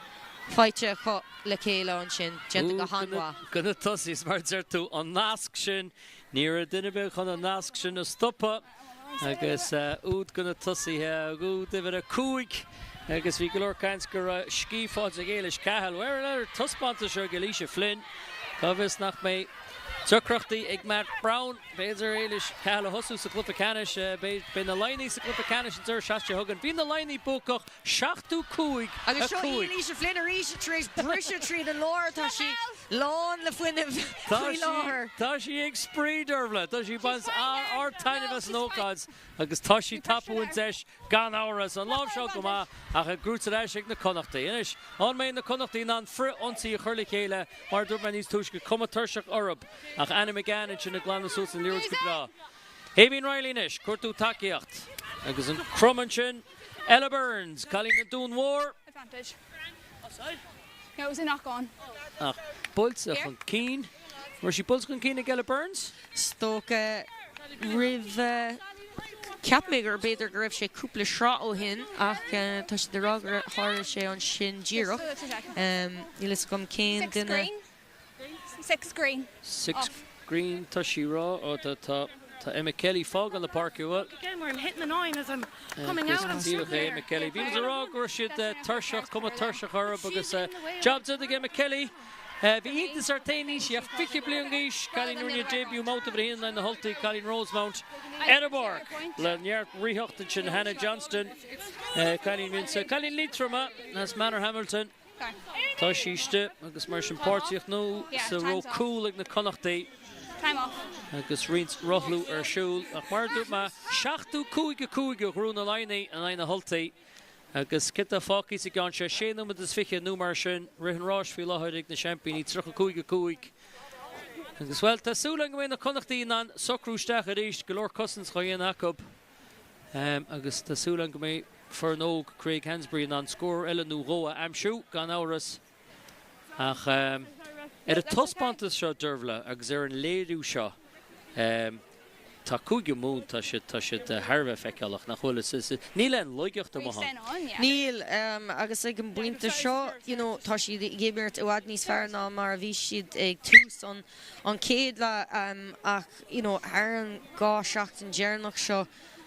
faighte acu le chéile ansin. Déanta go han-mhaith. Úd go na tosaithe, is mar a deir tú, an nasc sin, ní raibh duine ar bith chun an nasc sin a stopadh. Agus úd go na tosaithe, úd uimhir 5 agus bhí go leor caint go raibh scíth faighte ag Éilis Cahill. Bhuel, ar an taispeántas seo ag Alicia Flynn, cá bhfios nach mbeidh deacrachtaí ag Matt Browne. B'fhéidir Éilis Cahill a thosú sa gcluiche ceannais. Beidh na Laighnigh sa gcluiche ceannais an deireadh seachtaine seo chugainn. Bhí na Laighnigh buacach 75 Agus seo í Alicia Flynn arís tar éis briseadh tríd an lár. Tá sí lán le fuinneamh faoi láthair. Tá sí ag spraoi, Dervla. Tá sí ag baint ard-taitneamh as an ócáid agus tá sí ag tapú an deis gan amhras. An lámh seo go maith ach ag brúite ar ais ag na Connachtaigh. Anois, an mbeidh na Connachtaigh in ann frith-ionsaí a chur le chéile? Mar a dúirt mé níos túisce, cuma tuirseach orthu ach Anna McGann ansin ag glanadh suas an liathróid go breá. Aimeen Reilly anois, cuartú tacaíocht agus an scrum ansin. Ella Burns, cailín an Dúin Mhóir. Ach buailte chun cinn. An raibh sí buailte chun cinn ag Ella Burns? Is dócha roimh, cheap mé gur b'fhéidir go raibh sé cúpla sraith ó shin ach tá siad ag rá gur tharla sé ansin díreach. Níl fhios agam cén duine. Six green. Six green tá sí rá. Ó tá tá tá Emma Kelly fágáil na páirce bhuel. Agus díreach é Emma Kelly. Bhí muid ag rá go raibh siad tuirseach, cuma tuirseach orthu agus job déanta ag Emma Kelly. Bhí iontas ort féin níl sí ach 20 bliain d'aois, cailín a rinne debut i mbabhta uimhir a haon in aghaidh na hUltaí, cailín Rosemount ar an bpáirc le neart riocht ansin Hannah Johnston, cailín Minse, cailín Liatroma as Manorhamilton. Tá sí istigh agus mar sin páirtíocht nua sa ró cúl ag na Connachtaigh agus roinnt rothlú ar siúl. Ach mar a dúirt mé, 75 5 a ghnóthaigh na Laighnigh in aghaidh na hUltaí agus céard atá fágtha sa gceann seo, sé nóiméad is fiche nó mar sin, rith an ráis faoi láthair ag na seaimpíní, 35 5. Agus, bhuel, tá súil agam go mbeidh na Connachtaigh in ann socrú isteach arís, go leor cosaint á dhéanamh acu. Agus tá súil agam go mbeidh foireann óg Craig Hansbury in ann scór eile nó dhó a aimsiú, gan amhras. Ach ar an taispeántas seo, Dervla, agus ar an léiriú seo, tá Cúige Mumhan, tá siad, tá siad thar a bheith feiceálach, nach bhfuil? Is, níl aon laigeacht amuigh ann. Níl, agus ag an bpointe seo, you know, tá siad ag imirt i bhfad níos fearr ná mar a bhí siad ag tús an an chéad leath ach you know thar an 2 seachtain deireanach seo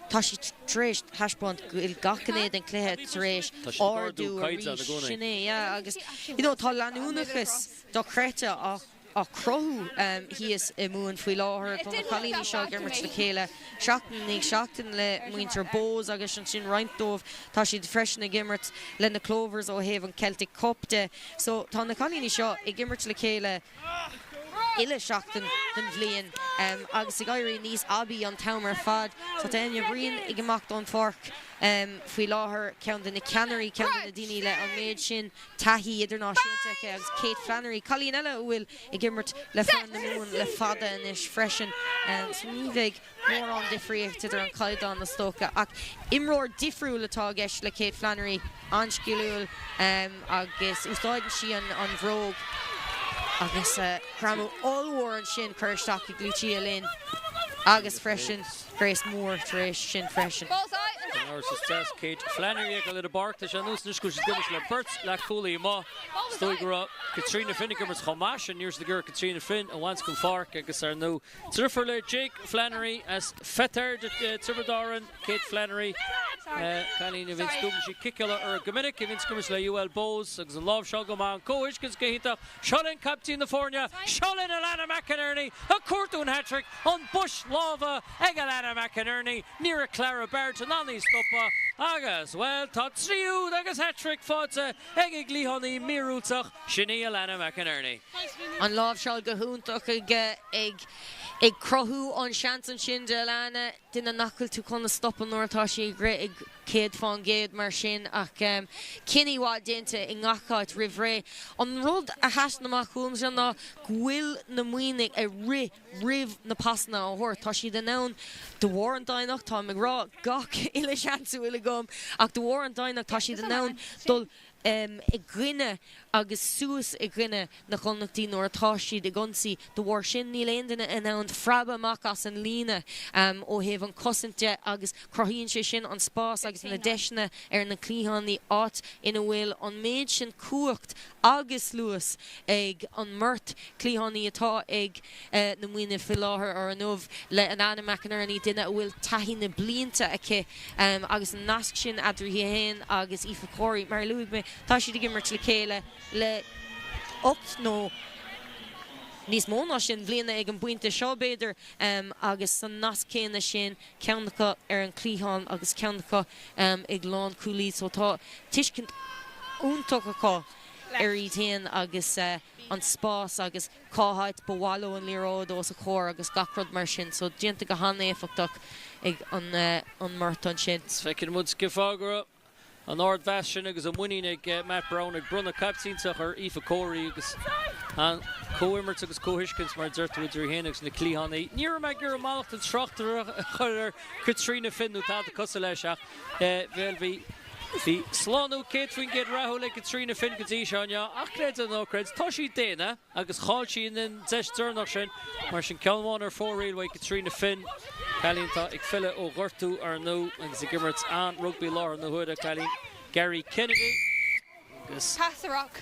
tá siad tar éis taispeáint go bhfuil gach gné den chluiche tar éis Tá siad ag ardú ardú caighdeán i arís. gcónaí. Sin é, yeah, agus you know tá leanúnachas dochreidte á á chruthú thíos i Mumhain faoi láthair. Tá na cailíní seo ag imirt le chéile seachtain i ndiaidh seachtain le muintir Bohs agus ansin roinnt dóibh tá siad freisin ag imirt le na Clovers ó thaobh an Celtic Cup de. So tá na cailíní seo ag imirt le chéile uile seachtain den bhliain agus ag éirí níos aibí an t-am ar fad. So tá Enya Breen ag imeacht ón pháirc faoi láthair, ceann de na ceannairí, ceann de na daoine le an méid sin taithí idirnáisiúnta aici agus Kate Flannery, cailín eile a bhfuil ag imirt le foireann na Mumhan le fada anois freisin. So ní bheidh mórán difríocht idir an caighdeán is dócha ach imreoir difriúil atá i gceist le Kate Flannery, an-sciliúil agus úsáideann sí an bhróg agus greamú ollmhór ansin curtha isteach ag Lucia Lynn agus freisin Grace Moore tar éis sin freisin. Gan amhras is deas Kate Flannery a fheiceáil ar an bpáirc. Tá sé anuas anois go bhfuil siad ag imirt le beirt leathchúlaí amuigh. Is dóigh go raibh Caitríona Flynn ag imirt chomh maith sin. Ní raibh siad ag iarraidh Caitríona Flynn a bhaint den pháirc agus ar ndóigh Deirfiúr le Jake Flannery as Fethard i dTiobraid Árann, Kate Flannery, cailín a bhíonns dualgaisí ciceála uirthi go minic, a bhíonns ag imirt le UL Bohs agus an lámh seo go maith, an comhthuiscint go hiontach. Seo linn caiptín na foirne, seo linn Alannah McInerney ag cuartú an hat-trick, an bois láimhe ag Alannah McInerney, ní raibh Clara Barrett in ann í a stopadh. Agus, bhuel, tá 3 úd agus hat-trick faighte ag an gcliathánaí míorúilteach, sin í Alannah McInerney. An láimhseáil go hiontach ag ag cruthú an seans ansin d'Alannah, duine nach bhfuil tú chun a stopadh nuair atá sí ag rith ag 100% mar sin ach cinneadh mhaith déanta i ngach áit roimh ré. An rud a sheasann amach chugamsa ná go bhfuil na Muimhnigh ag rith roimh na pasanna a thabhairt. Tá siad in ann, de bharr an doimhneacht, táim ag rá gach uile seans a bhfuil agam, ach de bharr an doimhneacht tá siad in ann dul i gcoinne agus suas i gcoinne na Connachtaí nuair atá siad ag ionsaí. De bharr sin níl aon duine in ann preabadh amach as an líne ó thaobh an cosaint de agus cruthaíonn sé sin an spás agus na deiseanna ar na cliathánaí, áit ina bhfuil an méid sin cumhacht agus luas ag an mbeirt cliathánaí atá ag na Muimhnigh faoi láthair ar ndóigh le Alannah McInerney, duine a bhfuil taithí na blianta aici agus an nasc sin eadarthu féin agus Aoife Corey. Mar a luaigh mé, tá siad ag imirt le chéile le 8 nó níos mó ná sin bliana ag an bpointe seo, b'fhéidir, agus san nasc céanna sin, ceann acu ar an chliathán agus ceann acu ag lánchúlaí so tá tuiscint iontach acu ar iad féin agus an spás agus cá háit ba mhaith leo an liathróid os a chomhair agus gach rud mar sin so déanta go han-éifeachtach ag an mbeirt ansin. Feiceann muid cén fáth go raibh An ardmheas sin agus an muinín ag Matt Browne ag bronnadh caiptínteach ar Aoife Corey agus an comhimirt agus comhthuiscint mar a deir tú idir í féin agus na cliathánaí. Ní raibh mé ag iarraidh mallacht an tráchtaire a chur ar Caitríona Finn nó tada cosúil leis ach bhuel bhí bhí slánú 100% rathúil ag Caitríona Finn go dtí seo inniu ach creid é nó ná creid tá sí daonna. Agus chaill sí an deis deireanach sin, mar sin ceann amháin ar fóraoil uaidh Caitríona Finn, cailín atá ag filleadh ó ghortú ar ndóigh agus ag imirt an-rugbaí i láthair na huaire, cailín Gary Kennedy. Agus. Pass the ruck.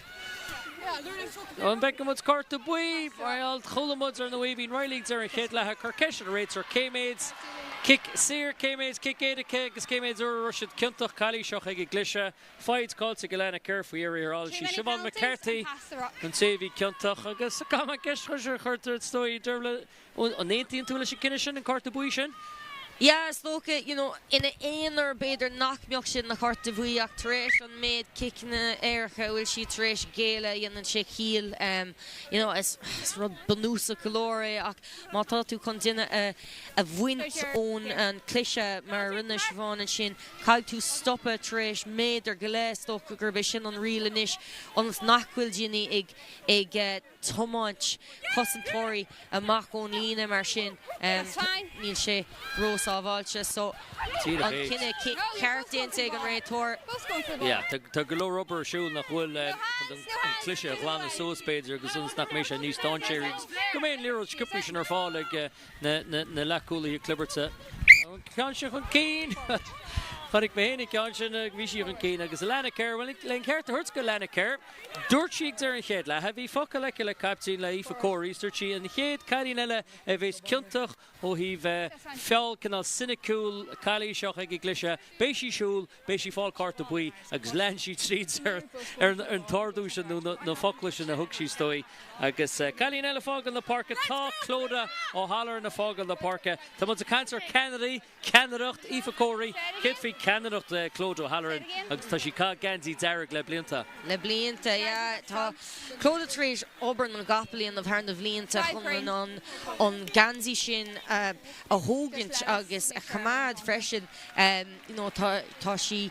An bhfeicfidh muid cárta buí? Bhuel, chuala muid ar ndóigh Aoibhín Reilly ag deireadh an chéad leatha ag cur ceist ar an réiteoir cé méid cic saor, cé méid cic éirice agus cé méid uair a raibh siad ciontach calaoiseach ag an gcliseadh. Foighid caillte ag Alannah Kerr faoi dheireadh thiar. Sí Siobhán McCarthy an té a bhí ciontach agus caithfidh mé ceist a chur ort is dóigh, Dervla, an aontaíonn tú leis an gcinneadh sin, an cárta buí sin? Yeah, is dócha, you know, ina aonar b'fhéidir nach mbeadh sé ina chárta buí ach tar éis an méid ciceanna éirice a bhfuil sí tar éis géilleadh, dhéanann sé ciall, you know, is rud bunúsach go leor é ach má tá tú chun duine a a bhaint ón an cliseadh mar a rinne Siobhán ansin, Caithfidh tú stopadh tar éis méadar go leith, is dócha gurb é sin an riail anois, ionas nach bhfuil daoine ag ag tiomáint cosantóirí amach ón líne mar sin. Níl sé róshábháilte. So, an cinneadh ceart déanta ag an réiteoir. Yeah, tá go leor obair ar siúl nach bhfuil chun an cliseadh a ghlanadh suas b'fhéidir agus ionas nach mbeidh sé níos dainséaraí agus go mbeidh an liathróid sciobtha sin ar fáil ag na leathchúlaithe clibirte. An ceann sin chun cinn! Chonaic mé féin an ceann sin, bhí sí chun cinn agus Alannah Kerr, bhuel, le an ceart a thabhairt go Alannah Kerr, dúirt sí ag deireadh an chéad leatha, bhí focal aici le caiptín, le Aoife Corey, is dúirt sí an chéad cailín eile a bheas ciontach ó thaobh feall cineál soiniciúil calaoiseach ag an gcliseadh, beidh sí ag siúl, beidh sí ag fáil cárta buí agus lean sí tríd ar an t-ordú sin nó na focla sin a thug sí is dóigh. Agus cailín eile ag fágáil na páirce, tá Clodagh O'Halloran ag fágáil na páirce. Tá muid ag caint ar ceannairí, ceannaireacht, Aoife Corey, céard faoi ceannaireacht Clodagh O'Halloran agus tá sí ag caitheamh geansaí dearg le blianta. Le blianta, yeah. Tá Clodagh tar éis obair na gcapall a dhéanamh thar na bhlianta chun an geansaí sin a thógaint agus a choimeád freisin. You know tá tá sí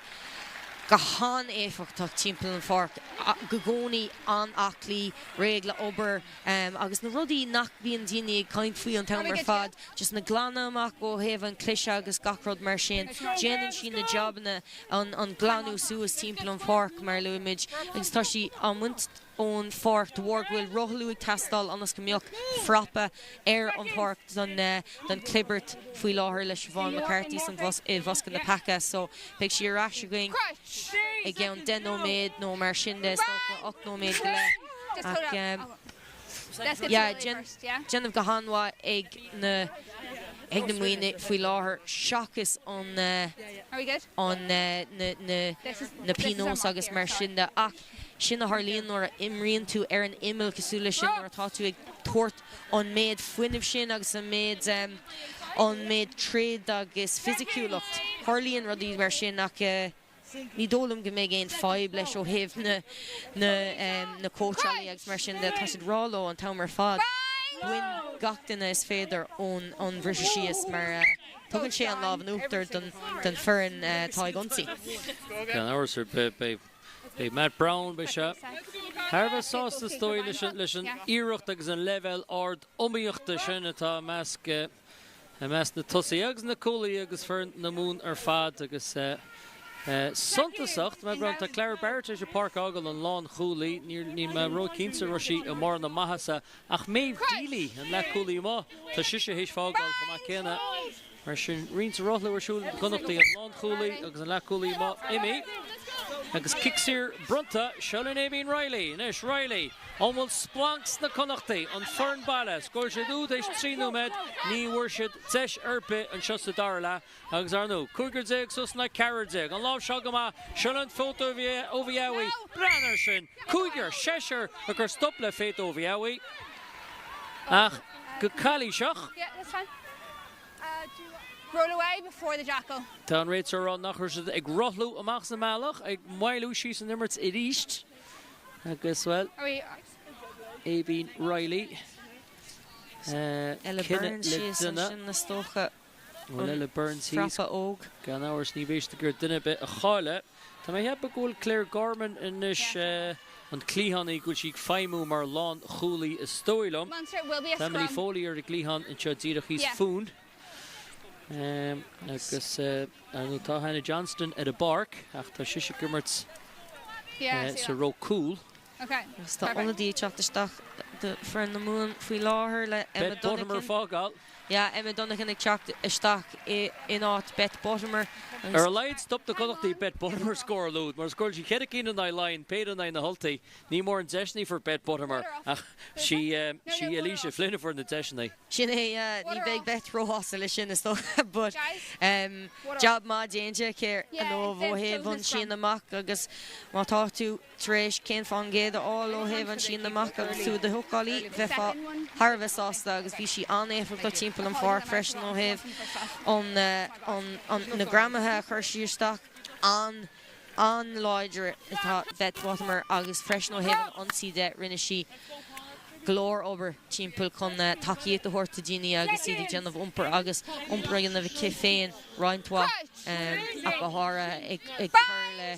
go han-éifeachtach timpeall an pháirc, i gcónaí an-aclaí, réidh le obair agus na rudaí nach mbíonn daoine ag caint faoi an t-am ar fad, just na glanadh amach ó thaobh an cliseadh agus gach rud mar sin. Déanann sí na jabanna, an an glanadh suas timpeall an pháirc mar a luaigh muid agus tá sí á mbaint ón pháirc de bharr go bhfuil rothlú ag teastáil ionas go mbeadh frapa ar an pháirc don chlibirt faoi láthair le Siobhán McCarthy san i bhosca na peaca so beidh sí ar ais againn i gceann 10 nóiméad nó mar sin de, is dócha 8 nóiméad go leith ach yeah déanamh go han-mhaith ag na ag na Muimhnigh faoi láthair seachas an an na na na pionóis agus mar sin de ach Sin a tharlaíonn nuair a imríonn tú ar an imeall cosúil leis sin, nuair atá tú ag tabhairt an méid fuinnimh sin agus an méid, an méid troid agus fisiciúlacht. Tarlaíonn rudaí mar sin ach ní dóigh liom go mbeidh aon fadhb leis ó thaobh na na na cóitseálaí agus mar sin de. Tá siad ag rá leo an t-am ar fad, bain gach duine is féidir ón ón bhriseadh síos mar tugann sé an lámh in uachtar don don foireann atá ag ionsaí. Gan amhras ar bith, beidh beidh Matt Browne, beidh sé thar a bheith sásta is dóigh leis an leis an iarracht agus an leibhéal ard iomaíochta sin atá i measc i measc na tosaithe agus na cúlaithe agus foireann na Mumhan ar fad agus suntasach, mar tá Clara Barrett tar éis an pháirc a fhágáil, an lánchúlaí, níl mé róchinnte an raibh sí i mbarr na maitheasa ach Maeve Deely, an leathchúlaí amuigh, tá sise théis fágáil chomh maith céanna. Mar sin, roinnt rothlú ar siúl i gConnachtaí, an lánchúlaí agus an leathchúlaí amuigh imithe agus cic saor bronnta. Seo linn Aoibhín Reilly. Anois Reilly. An bhfuil splanc sna Connachtaigh? An foireann baile, scóráil siad úd théis 3 nóiméad, ní bhfuair siad deis ar bith anseo sa dara leath agus ar ndóigh, cúigear déag suas na ceathrar déag. An lámh seo go maith, seo linn Faith Oviawe, breathnaigh air sin, cúigear, seisear ag cur stop le Faith Oviawe ach go calaoiseach. Roll away before the jackal. Tá an réiteoir ag rá nach raibh siad ag rothlú amach as an mbealach, ag maolú síos an imirt arís. Agus, bhuel, Aoibhín Reilly, Ella cinneadh Burns le síos duine. ansin is dócha, Bhuel, an Ella Burns thíos, frapa óg. gan amhras ní bheidh siad ag iarraidh duine ar bith a chailleadh. Tá mé ag ceapadh go bhfuil Claire Gorman anois, an cliathánaí, go bhfuil sí ag feidhmiú mar lánchúlaí is dóigh liom. Munster, will be a Tá Emily scrum. Foley ar an gcliathán anseo díreach thíos Yeah. fúinn. Agus, ar ndóigh, tá Hannah Johnston ar an bpáirc ach tá sise ag imirt sa ró cúl. Agus tá ionadaí ag teacht isteach do foireann na Mumhan faoi láthair le Emma Beth Buttimer Dunican. fágáil. Yeah, Emma Dunican ag teacht isteach in áit Beth Buttimer. Ar a laghad stop na Connachtaigh Beth Buttimer scóráil úd mar scóráil sí ceithre cinn in aghaidh Laighean, péire in aghaidh na hUltaigh. Ní mórán deiseanna a fuair Beth Buttimer ach sí Alicia Flynn a fuair na deiseanna. Sin é, ní bheidh Beth róshásta leis sin is dócha but jab maith déanta aici inniu ó thaobh an síneadh amach agus má tá tú tar éis cén fán gcéad a fháil ó thaobh an síneadh amach agus tú i do chiceálaí, bheifeá thar a bheith sásta agus bhí sí an-éifeachtach timpeall an pháirc freisin ó thaobh an na greamaithe a chuir sí isteach. An an-láidir atá Beth Buttimer agus freisin ó thaobh an ionsaí de, rinne sí go leor obair timpeall chun tacaíocht a thabhairt do daoine agus iad ag déanamh iompair agus iompar a dhéanamh aici féin roinnt mhaith ach go háirithe ag cur le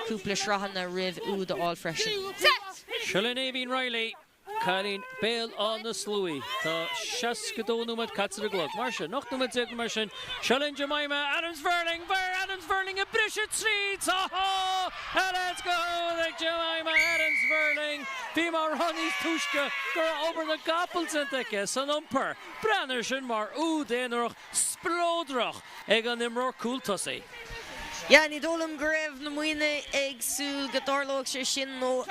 cúpla sraitheanna roimh úd a fháil freisin. Seo linn Aoibhín Reilly. Cailín Béal Átha na Sluaighe. Tá 62 nóiméad caite ar an gclog. Mar sin, 18 nóiméad mar sin. Seo linn Jemima Adams-Verling! Bheir Adams-Verling ag briseadh tríd! Tá! Let's go ag Jemima Adams-Verling! Bhí mé ag rá níos túisce go raibh obair na gcapall déanta aici san iompar. Breathnaigh air sin mar úd aonarach spleodrach ag an imreoir cúl tosaigh. Yeah, ní dóigh liom go raibh na Muimhnigh ag súil go dtarlódh sé sin nó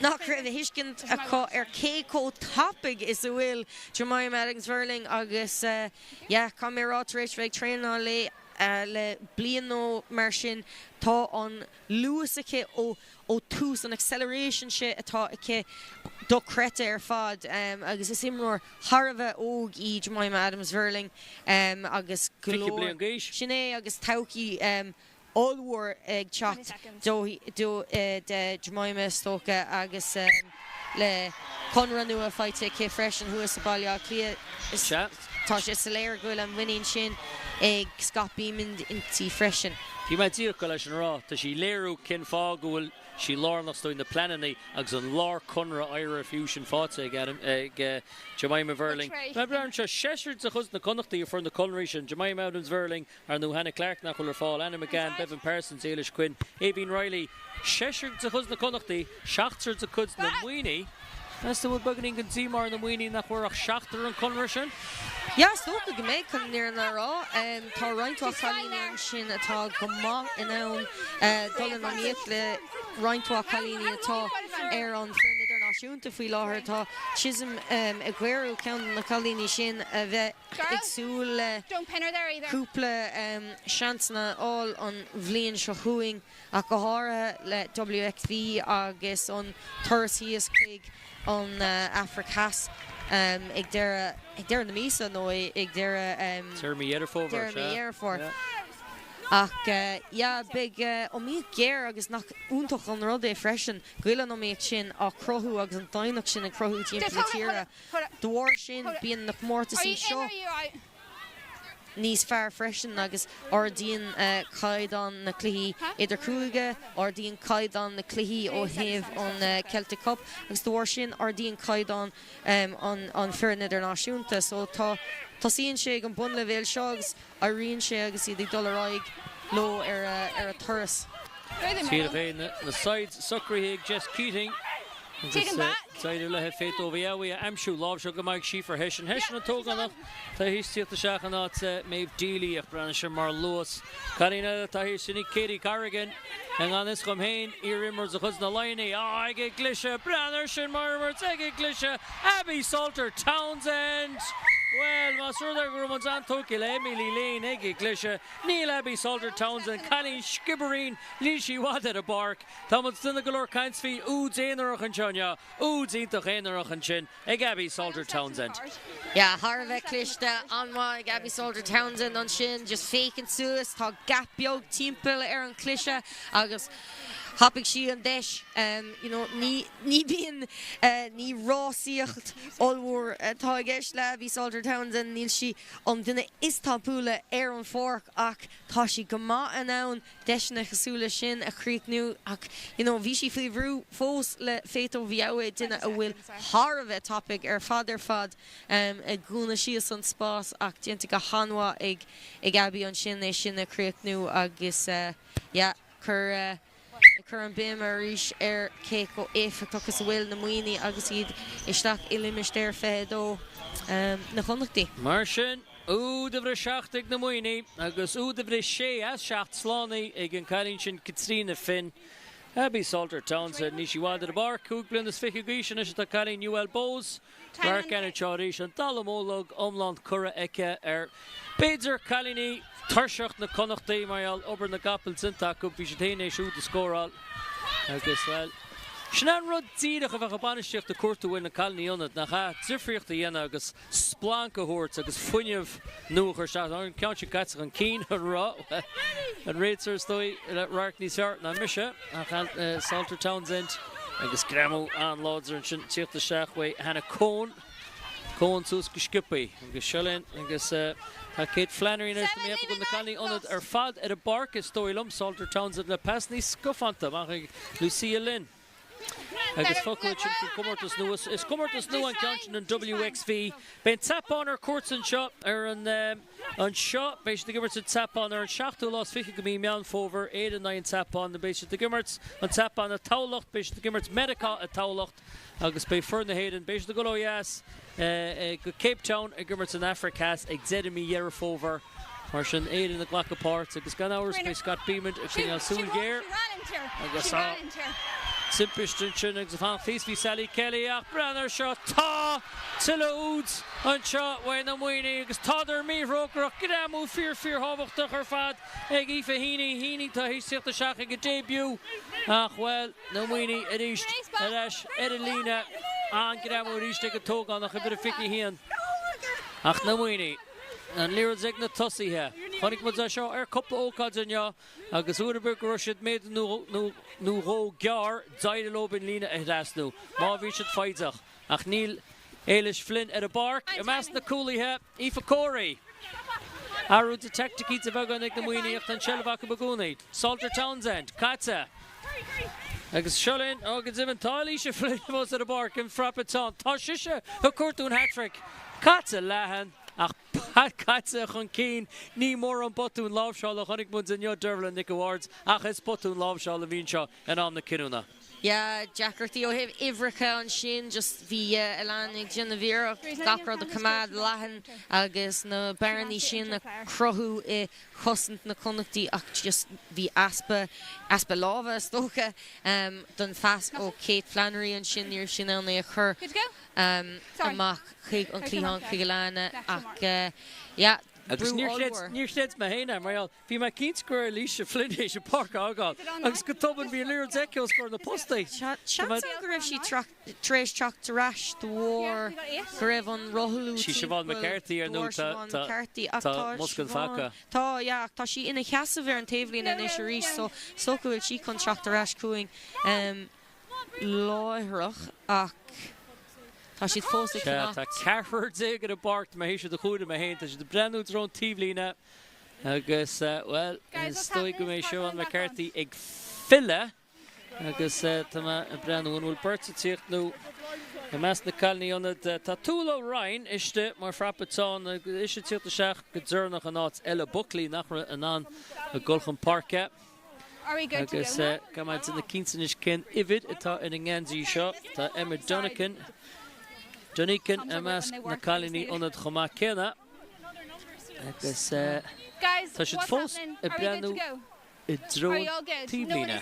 nach raibh a thuiscint acu ar cé chomh tapaidh is a bhfuil Jemima Adams-Verling agus yeah, caithfidh mé a rá tar éis bheith ag traenáil léi le bliain nó mar sin, tá an luas aici ó ó tús, an acceleration sin atá aici dochreidte ar fad agus is imreoir thar a bheith óg í Jemima Adams-Verling agus go 20 leor, bliain d'aois. sin é agus todhchaí ollmhór ag teacht de Jemima is dócha agus le conradh nua faighte aici freisin thuas i Baile Átha Cliath. Sea. Tá sé soiléir go bhfuil an mhuinín sin ag Scott Bemand inti freisin. Bhí mé díreach ag dul leis sin a rá, tá sí ag léiriú cén fáth go bhfuil sí lárnach is dóigh na pleananna agus an lárchonradh oighre fiú sin faighte ag Adam, ag Jemima Verling. Má breathnaíonn seo seisear de chuid na Connachtaí a fuair na conraí sin, Jemima Adams Verling, ar ndóigh Hannah Clarke nach bhfuil ar fáil, Anna McGann, Beibhinn Parsons, Éilis Quinn, Aoibhín Reilly, seisear de chuid na Connachtaí, seachtar de chuid na Muimhnigh. Meas tú an bhfuil beagáinín den díomá ar na Muimhnigh nach bhfuair ach seachtar an conradh sin? Yeah, is dócha go mbeidh, chun an fhírinne a rá. Tá roinnt mhaith cailíní ansin atá go maith in ann dul in iomaíocht le roinnt mhaith cailíní atá ar an foireann idirnáisiúnta faoi láthair. Tá Chisom Egwuogu, ceann de na cailíní sin, a bheith ag súil le cúpla seansanna a fháil an bhliain seo chugainn. ach go háirithe le WXV agus an turas thíos chuig an Afraic Theas ag deireadh na míosa nó ag deireadh Deireadh mí Dheireadh Fómhair, deireadh mí sea. Dheireadh Fómhair. Ach yeah, beidh iomaíocht ghéar agus nach iontach an rud é freisin go bhfuil an iomaíocht sin á cruthú agus an doimhneacht sin ag cruthú timpeall na tíre. De bharr sin bíonn na comórtaisí seo níos fearr freisin agus ardaíonn caighdeán na cluichí idirchúige, ardaíonn caighdeán na cluichí ó thaobh an Celtic Cup agus de bharr sin ardaíonn caighdeán an foireann idirnáisiúnta. So tá, tosaíonn sé ag an bunleibhéal seo agus éiríonn sé agus iad ag dul ar aghaidh leo ar a turas. Díreach é na sides socraithe ag Jess Keating agus d'éirigh léi Faith Oviawe a aimsiú. Láimhseáil go maith ag Síofra Hession. Hession an t-ógánach atá théis tíocht isteach in áit Maeve Deely ach breathnaigh sé mar luas. Cailín eile atá thíos sin í Katie Corrigan i ngan fhios dhom féin, iar-imreoir de chuid na Laighean. Á, ag an gcliseadh! Breathnaigh air sin mar imirt ag an gcliseadh! Abby Salter Townsend! Bhuel, más rud é go raibh muid an-tógtha le Emily Lane ag an gcliseadh, níl Abby Salter Townsend, cailín sciobairín, níl sí i bhfad ar an bpáirc. Tá muid duine go leor caint faoi úd aonarach anseo inniu, úd iontach aonarach ansin ag Abby Salter Townsend. Yeah, thar a bheith cliste, an-mhaith ag Abby Salter Townsend ansin, just féachaint suas, tá gap beag timpeall ar an chliseadh agus thapaigh sí an deis. You know, ní, ní bíonn, ní rásaíocht ollmhór atá i gceist le Abby Salter Townsend, níl sí an duine is tapúla ar an pháirc ach tá sí go maith in ann deiseanna cosúil leis sin a chríochnú ach you know bhí sí faoi bhrú fós le Faith Oviawe, duine a bhfuil thar a bheith tapaidh ar fad ar fad ag dúnadh síos an spás ach déanta go han-mhaith ag ag Abby ansin é sin a chríochnú agus yeah cur ag cur an béim arís ar cé chomh éifeachtach is a bhfuil na Muimhnigh agus iad isteach i limistéar 22 na Connachtaí. Mar sin, Úd uimhir a 7 ag na Muimhnigh agus úd uimhir a 6 as 7 slánaithe ag an cailín sin Caitríona Finn. Abby Salter Townsend, níl sí i bhfad ar an bpáirc, 25 bliana d'aois anois atá cailín UL Bohs. Radharc anseo arís, an dallamullóg iomlán curtha aici ar b'fhéidir cailíní tuirseach na Connachtaí mar gheall obair na gcapall déanta acu, bhí siad féin théis úd a scóráil agus, bhuel, sin an rud díreach a bheadh an bainistíocht ag cuartú uaidh na cailíní ionaid, nach ea? Difríocht a dhéanamh agus. splanc a thabhairt agus fuinneamh nua a chur isteach. An ceann sin caite chun cinn, an raibh? An réiteoir is dóigh le radharc níos fearr ná mise, ach Salter Townsend agus greamú an-láidir ansin tíocht isteach uaidh Hannah Coen. Coen suas go sciobthaí agus seo linn agus tá Kate Flannery anois tá mé ag ceapadh go bhfuil na cailíní ionaid ar fad ar an bpáirc is dóigh liom. Salter Townsend le pas níos scafánta amach ag Lucia Lynn. Agus focal ansin faoin gcomórtas nua. Is comórtas nua an ceann sin, an WXV. Beidh an tSeapáin ar cuairt anseo ar an anseo. Beidh siad ag imirt sa tSeapáin ar an seachtú lá is fiche de mhí Meán Fómhair, Éire in aghaidh an tSeapáin. Beidh siad ag imirt an tSeapáin i Tamhlacht, beidh siad ag imirt Meiriceá i Tamhlacht agus beidh foireann na hÉireann, beidh siad ag dul ó dheas go Cape Town ag imirt san Afraic Theas ag deireadh mí Dheireadh Fómhair. Mar sin, Éirinn ag glacadh páirt agus gan amhras beidh Scott Bemand ag coinneáil súil ghéar agus tá timpiste ansin agus ag fanacht thíos bhí Sally Kelly ach breathnaigh air seo, tá tuilleadh úd anseo uaidh na Muimhnigh agus tádar míthrócaireach, greamú fíor fíor thábhachtach ar fad ag Aoife Heaney, Heaney tá théis tíocht isteach ag a début ach bhuel na Muimhnigh arís ar ais ar an líne, an-greamú arís ag an t-ógánach uimhir a 21 ach na Muimhnigh. An liathróid ag na tosaithe. Chonaic muid é seo ar cúpla ócáid inniu agus uair ar bith go raibh siad méadar nó dhó gearr, d'éirigh leo an líne a thrasnú, má bhí siad foighdeach. Ach níl Éilis Flynn ar an bpáirc. I measc na cúlaithe, Aoife Corey. Athrú de teaicticí de bheagán ag na Muimhnigh ach tá an tseilbh acu i gcónaí. Salter Townsend, caite. Agus seo linn, ó go deimhin, tá Alicia Flynn fós ar an bpáirc, an frapa teann. Tá sise ag cuartú an hat-trick. Caite leathan ach caite chun cinn. Ní mórán botún láimhseála a chonaic muid inniu, Dervla Nic a' Bhaird, ach is botún láimhseála a bhí anseo in am na cinniúna. Yeah, deacrachtaí ó thaobh uimhreacha ansin, just bhí Alana ag déanamh iarracht gach rud a choimeád leathan agus na bearnaí sin a chruthú i chosaint na Connachtaí ach just bhí easpa, easpa láimhe is dócha, don phas ó Kate Flannery ansin, ní raibh sí in ann é a chur amach chuig an cliathán, chuig Alana ach yeah. Agus brú níor chreid, ollmhór. níor chreid mé féin é, mar gheall, bhí mé cinnte go raibh Alicia Flynn théis an pháirc a fhágáil agus go tobann bhí an liathróid aici os comhair na postaí. Seans ann go raibh sí tar éis teacht ar ais de bharr go raibh an rothlú Sí Siobhán timpeall McCarthy ar de ndóigh bharr tá, Siobhán tá, McCarthy ach tá tá muscailt Siobhán, fágtha. tá, yeah, ach tá sí ina sheasamh ar an taobhlíne anois arís so is dócha go bhfuil sí chun teacht ar ais chugainn. Láithreach ach tá siad fós ag Sea, tá fanacht. ceathrar déag ar an bpáirc, tá mé théis iad a chomhaireamh mé féin, tá siad ag breathnú i dtreo an taobhlíne agus, bhuel, is dóigh go mbeidh Siobhán McCarthy ag filleadh agus tá mé ag breathnú, an bhfuil beirt ag tíocht nó i measc na cailíní ionaid, tá Tuala Ryan istigh mar phrapa teann agus ise ag tíocht isteach go deireanach in áit Ella Buckley nach raibh in ann a dhul chun páirce. Agus caithfidh mé déanamh cinnte anois cén uimhir atá ar an ngeansaí seo. Tá Emma Dunican, Dunican i measc na cailíní ionaid chomh maith céanna. Agus tá siad fós ag breathnú i dtreo an taobhlíne.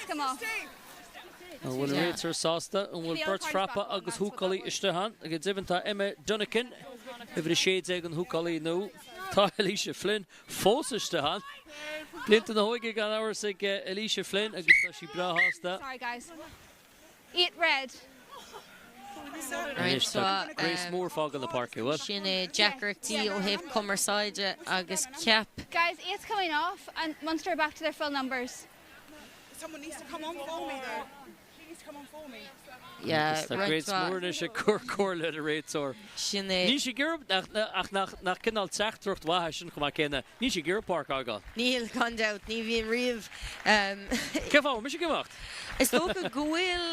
An bhfuil an réiteoir sásta? An bhfuil beirt phrapa agus húcálaí istigh ann? Go deimhin tá Emma Dunican, uimhir 16 an húcálaí nua. Tá Alicia Flynn Fós istigh ann. Blianta na hóige gan amhras ag Alicia Flynn agus tá sí breá shásta. Sorry guys. Eat red. Anois tá Grace Moore fágáil na páirce, bhfuil? Sin é deacrachtaí ó thaobh cumarsáide agus ceap. Guys, eight's coming off and Munster are back to their full numbers. Someone needs to come on for me though. Yeah, Agus tá Grace Moore anois ag cur comhairle ar an réiteoir. Sin é. Níl sí ag iarraidh, ach nach cineál teachtaireacht mhaith é sin chomh maith céanna, níl sí ag iarraidh páirc a fhágáil. Níl, gan dabht, ní bhíonn riamh. Cén fáth a bhfuil mise ag imeacht? Is dócha go bhfuil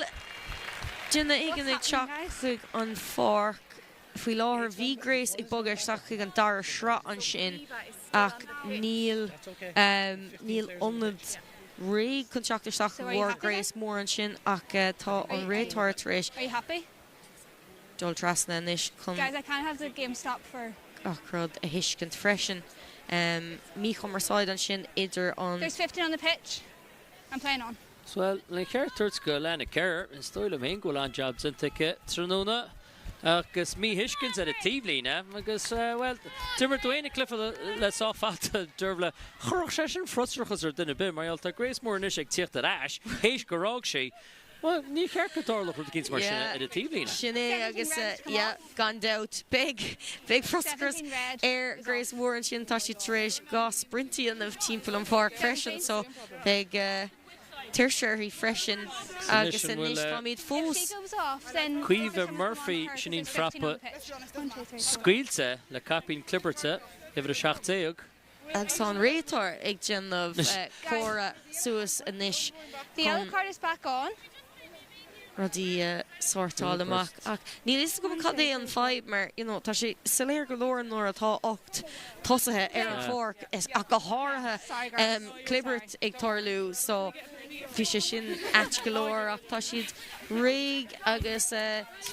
duine éigin ag teacht chuig an pháirc faoi láthair. Bhí Grace ag bogadh isteach chuig an dara sraith ansin ach níl, níl ionad réidh chun teacht isteach i bharr Grace Moore ansin ach tá an réiteoir tar éis dul trasna anois chun gach rud a thuiscint freisin. Míchumarsáid ansin idir an. Bhuel, le ceart tabhairt do Alana Kerr, is dóigh liom féin go bhfuil an-jab déanta aici tráthnóna. Agus míthuiscint ar an taobhlíne agus, bhuel, d'imir tú féin an cluiche le sách fada, Dervla. Chuirfeadh sé sin frustrachas ar duine ar bith mar gheall tá Grace Moore anois ag tíocht ar ais théis gur fhág sí. Bhuel, ní cheart go dtarlódh rud eicínt mar sin ar an taobhlíne. Sin é agus, yeah, gan dabht, beidh, beidh frustrachas ar Grace Moore ansin. Tá sí tar éis 2 sprint a dhéanamh timpeall an pháirc freisin so beidh, tuirse uirthi freisin agus anois táimid fós. Caoimhe Murphy, sin í an frapa scaoilte le caipín clibirte, uimhir 17. Agus tá an réiteoir ag déanamh comhaireamh suas anois chun rudaí a shórtáil amach. Ach níl fhios agam cad é an fadhb mar you know tá sé soiléir go leor nuair atá 8 tosaithe ar an pháirc ach go háirithe clibirt ag tarlú so bhí sé sin ait go leor ach tá siad réidh agus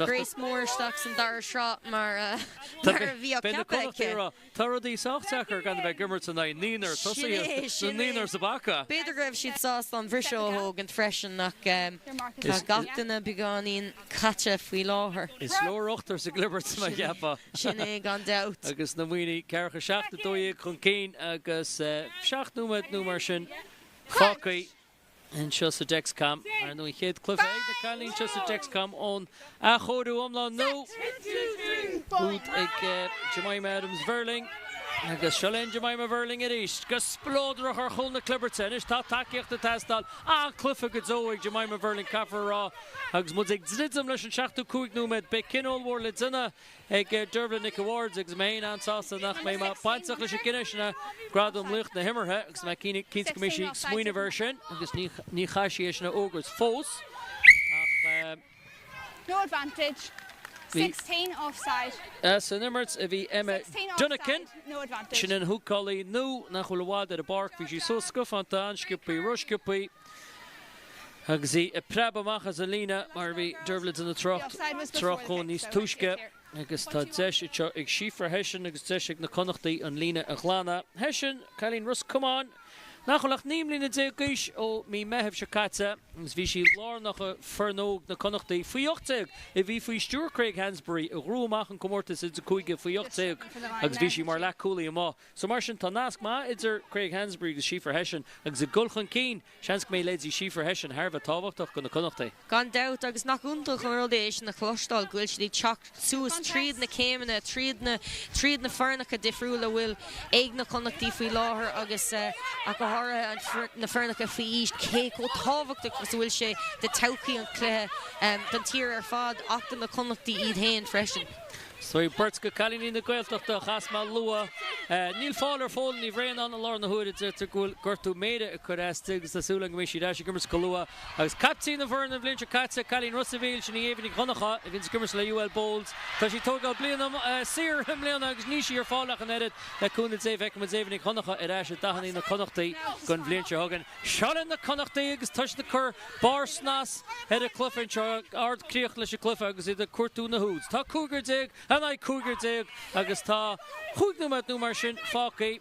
Grace Moore isteach san dara sraith mar a bhí á ceapadh aici. Tá rudaí sách deacair gan a bheith ag imirt in aghaidh naonúr tosaithe nó naonúr sa bpaca. B'fhéidir go raibh siad sásta an bhriseadh a thógaint freisin ach tá gach duine beagáinín caite faoi láthair. Is leor ochtar sa gclibirt mar a cheapfá. Sin é gan dabht. Agus na Muimhnigh ceathracha 7, 12 chun cinn agus 7 nóiméad nó mar sin fágtha anseo sa Dexcom. Ar ndóigh an chéad cluiche ag na cailíní anseo sa Dexcom ón athchóiriú iomlán nua úd ag Jemima Adams Verling. Agus seo linn Jemima Verling arís go spleodrach ar chúl na clibirte. Anois tá tacaíocht ag teastáil. An-chluiche go deo ag Jemima Verling caithfear a rá agus muid ag druidim leis an seachtú cúig nóiméad. Beidh cinneadh ollmhór le déanamh ag Dervla Nic a' Bhaird agus mé féin an-sásta nach mbeidh mé bainteach leis an gcinneadh sin gradam laoch na himeartha agus mé cinnte go mbeidh sí ag smaoineamh air sin agus ní chaithfidh sí é sin a fhógairt fós ach No advantage. bhí 16 offside. San imirt a bhí Emma 16 Dunican, offside. No advantage. sin an húcálaí nua nach bhfuil i bhfad ar an bpáirc, bhí sí suas scafánta an-sciobthaí, rósciobthaí. Agus í ag preabadh amach as an líne mar a bhí Dervla ag déanamh trácht trácht dó níos túisce agus tá deis anseo ag Síofra Hession agus deis ag na Connachtaigh an líne a ghlanadh. Hession, cailín Ros Comáin, nach bhfuil ach 19 mbliana d'aois ó mí Meithimh seo caite agus bhí sí lárnach i bhfoireann óg na Connachtaí faoi 18 a bhí faoi stiúir Craig Hansbury a ghnóthaigh amach an comórtas idir-chúige faoi 18 agus bhí sí mar leathchúlaí amuigh. So mar sin tá nasc maith idir Craig Hansbury agus Síofra Hession agus ag dul chun cinn seans go mbeidh leithéidí Síofra Hession thar a bheith tábhachtach do na Connachtaí. Gan dabht, agus nach iontach an rud é sin a chloisteáil, go bhfuil siad ag teacht suas tríd na céimeanna, tríd na, tríd na foirneacha difriúla a bhfuil ag na Connachtaí faoi láthair agus ach go háirithe an, na foirneacha faoi aois, cé chomh tábhachtach is a bhfuil sé do todhchaí an chluiche, don tír ar fad ach do na Connachtaí iad féin freisin. Is beirt de chailíní na Gaeltachta a chas mé luath. Níl fáil ar Fódhla Ní Bhraonáin i láthair na huaire. Deirtear go bhfuil gortú méire ag cur as di agus tá súil agam go mbeidh sí ar ais ag imirt go luath. Agus caiptín na bhfoireann an bhliain seo caite, cailín Ros a' Mhíl, sin í Éabha Nic Dhonncha, a bhíonns ag imirt le UL Bohs. Tá sí ag tógáil bliain saor i mbliana agus níl sí ar fáil ach an oiread. Le cúnamh Dé feicfidh muid Éabha Nic Dhonncha ar ais i dathanna na Connachtaí don bhliain seo chugainn. Seo linn na Connachtaí agus tá siad ag cur barr snas ar an cluiche anseo, ardchríoch leis an cluiche agus iad ag cuartú na húd. Tá cúigear déag in aghaidh cúigear déag agus tá chúig nóiméad nó mar sin fágtha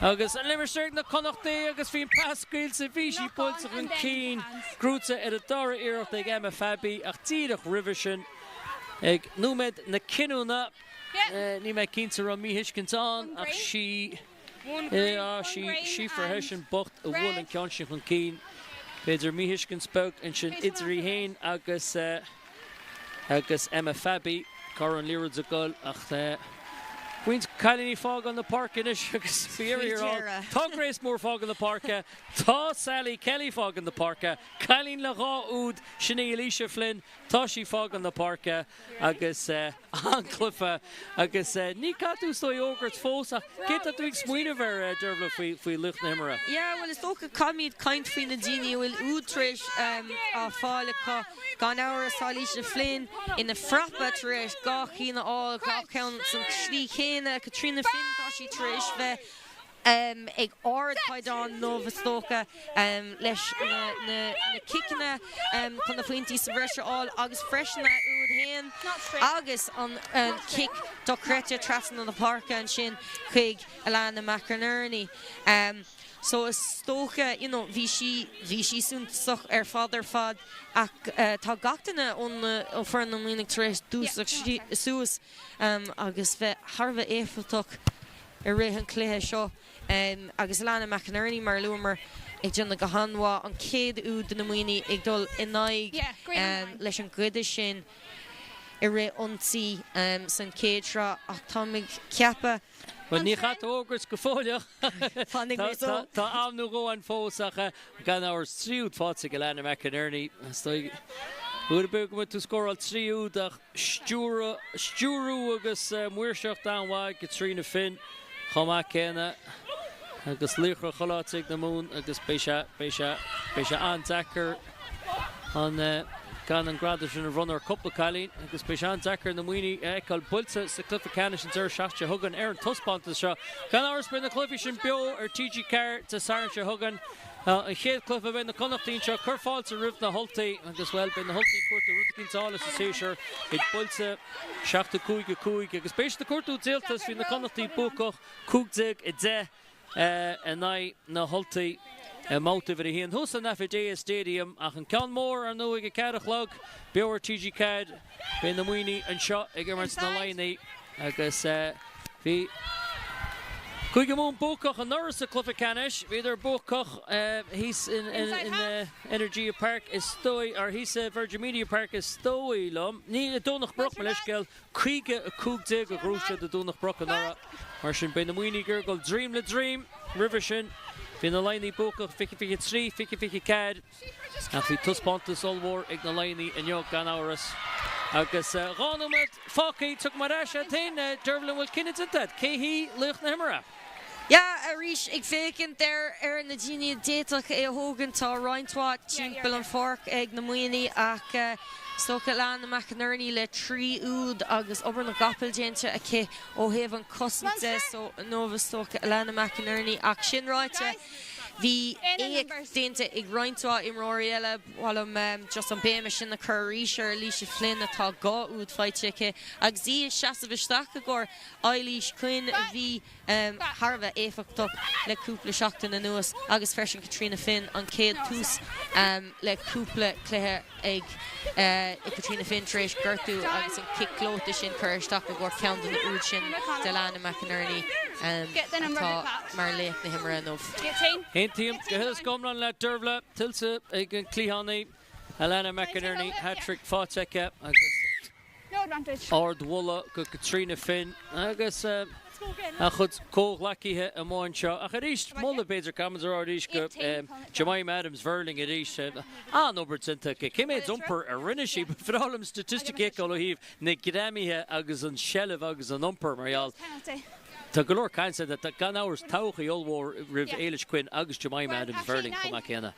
agus an limistéar ag na Connachtaí agus bhí an pas scaoilte, bhí sí buailte chun cinn, gnóthaithe ar an dara iarracht ag Emma Fabby ach díreach roimhe sin ag nóiméad na cinniúna, níl mé cinnte an raibh míthuiscint ann ach sí. Sí Síofra Hession bocht a bhuail an ceann sin chun cinn. B'fhéidir míthuiscint beag ansin idir í féin agus agus Emma Fabby cá raibh an liathróid ag dul ach roinnt cailíní fágáil na páirce anois agus faoi dheireadh thiar thall tá Grace Moore fágáil na páirce, tá Sally Kelly fágáil na páirce, cailín le dhá úd, sin í Alicia Flynn, tá sí fágáil na páirce agus. An-chluiche agus ní caithfidh tú is dóigh a fhógairt fós ach cé tá tú ag smaoineamh air Dervla faoi faoi laoch na himeartha? Yeah bhuel is dócha caithfimid caint faoi na daoine a bhfuil úd tar éis á fáil acu. Gan amhras tá Alicia Flynn ina frapa tar éis dhá chinn a fháil, dhá cheann san tslí chéanna. Caitríona Finn tá sí tar éis bheith ag ardchaighdeán inniu is dócha leis na ciceanna chun na pointí sa bhreis a fháil agus freisin a úd féin agus an cic dochreidte trasna na páirce ansin chuig Alana McInerney. So is dócha you know bhí sí bhí sí suntasach ar fad ar fad ach tá gach duine ón ó foireann na Muimhneach tar éis dúiseacht suas agus bheith thar a bheith éifeachtach i rith an chluiche seo agus Alana McInerney, mar a luamar, ag déanamh go han-mhaith. An chéad úd do na Muimhnigh ag dul in aghaidh leis an gcuide sin i rith ionsaí san chéad sraith ach táim ag ceapadh. Bhuel, ní chaithfidh tú fhógairt go fóill ach tá am nó dhó ann fós ach gan amhras 3 úd faighte ag Alana McInerney. Is dóigh uair ar bith go mbeidh tú scóráil 3 úd ach stiúradh agus maoirseacht an-mhaith ag Caitríona Finn chomh maith céanna agus laochra chuile áit ag na Mumhan agus beidh sé, beidh sé, beidh sé an-deacair an, gan an gradam sin a bhronnadh ar cúpla cailín agus beidh sé an-deacair na Muimhnigh a fheiceáil buailte sa cluiche ceannais an deireadh seachtaine seo chugainn ar an taispeántas seo. Gan amhras beidh na cluichí sin beo ar TG4 Dé Sathairn seo chugainn. An chéad cluiche beidh na Connachtaí anseo ag cur fáilte roimh na hUltaigh agus, bhuel, beidh na hUltaigh ag cuartú rud eicínt a fháil as an séasúr, iad buailte 7, 5, 5 agus beidh siad ag cuartú díoltas, bhí na Connachtaí buacach 15, 10 in aghaidh na hUltaigh i mbabhta uimhir a haon thuas san Affidea Stadium ach an ceann mór, ar ndóigh, ag a 4 a chlog beo ar TG4, beidh na Muimhnigh anseo ag imirt na Laighnigh agus bhí Cúige Mumhan buacach anuraidh sa cluiche ceannais. Bhíodar buacach thíos in Energia Park is dóigh, or thíos i Virgin Media Park is dóigh liom. Ní, i Domhnach Broc, mo leithscéal. 50, 15 a ghnóthaigh siad i Domhnach Broc anuraidh. Mar sin beidh na Muimhnigh ag iarraidh dul droim le droim. Roimhe sin bhí na Laighnigh buacach 20, 23, 20, 24. Ach bhí taispeántas ollmhór ag na Laighnigh inniu gan amhras. Agus 2 nóiméad fágtha, tiocfaidh mé ar ais agat féin, Dervla, an bhfuil cinneadh déanta agat? Cé hí laoch na himeartha? Yeah, arís ag féachaint ar ar na daoine a d'fhéadfadh é a thógaint, tá roinnt mhaith timpeall an pháirc ag na Muimhnigh ach is dócha Alana McInerney le 3 úd agus obair na gcapall déanta aici ó thaobh an chosaint de so inniu is dócha Alana McInerney ach sin ráite. Bhí éacht déanta ag roinnt mhaith imreoirí eile. Ba mhaith liom just an béim sin a chur arís ar Alicia Flynn atá 2 úd faighte aici agus í ag seasamh isteach i gcomhair Eilís Quinn a bhí thar a bheith éifeachtach le cúpla seachtain anuas agus freisin Caitríona Finn, an chéad tús le cúpla cluiche ag Caitríona Finn tar éis gortú agus an cic gleoite sin curtha isteach i gcomhair ceann de na úid sin d'Alana McInerney atá mar laoch na himeartha inniu. Aontaím go huile is go hiomlán leat Dervla, tuillte ag an cliathánaí Alana McInerney, hat-trick faighte aici agus ardmholadh go Caitríona Finn agus a chuid comhghleacaithe amuigh anseo. Ach arís, moladh b'fhéidir caithfidh muid a rá arís go Jemima Adams Verling arís. An-obair déanta aici. Cé méid iompar a rinne sí? Ba bhreá liom staitisticí a fheiceáil ó thaobh na greamaithe agus an seilbh agus an iompar mar gheall. Tá go leor cainte ann. Tá, gan amhras, todhchaí ollmhór roimh Éilis Quinn agus Jemima Adams Verling chomh maith céanna.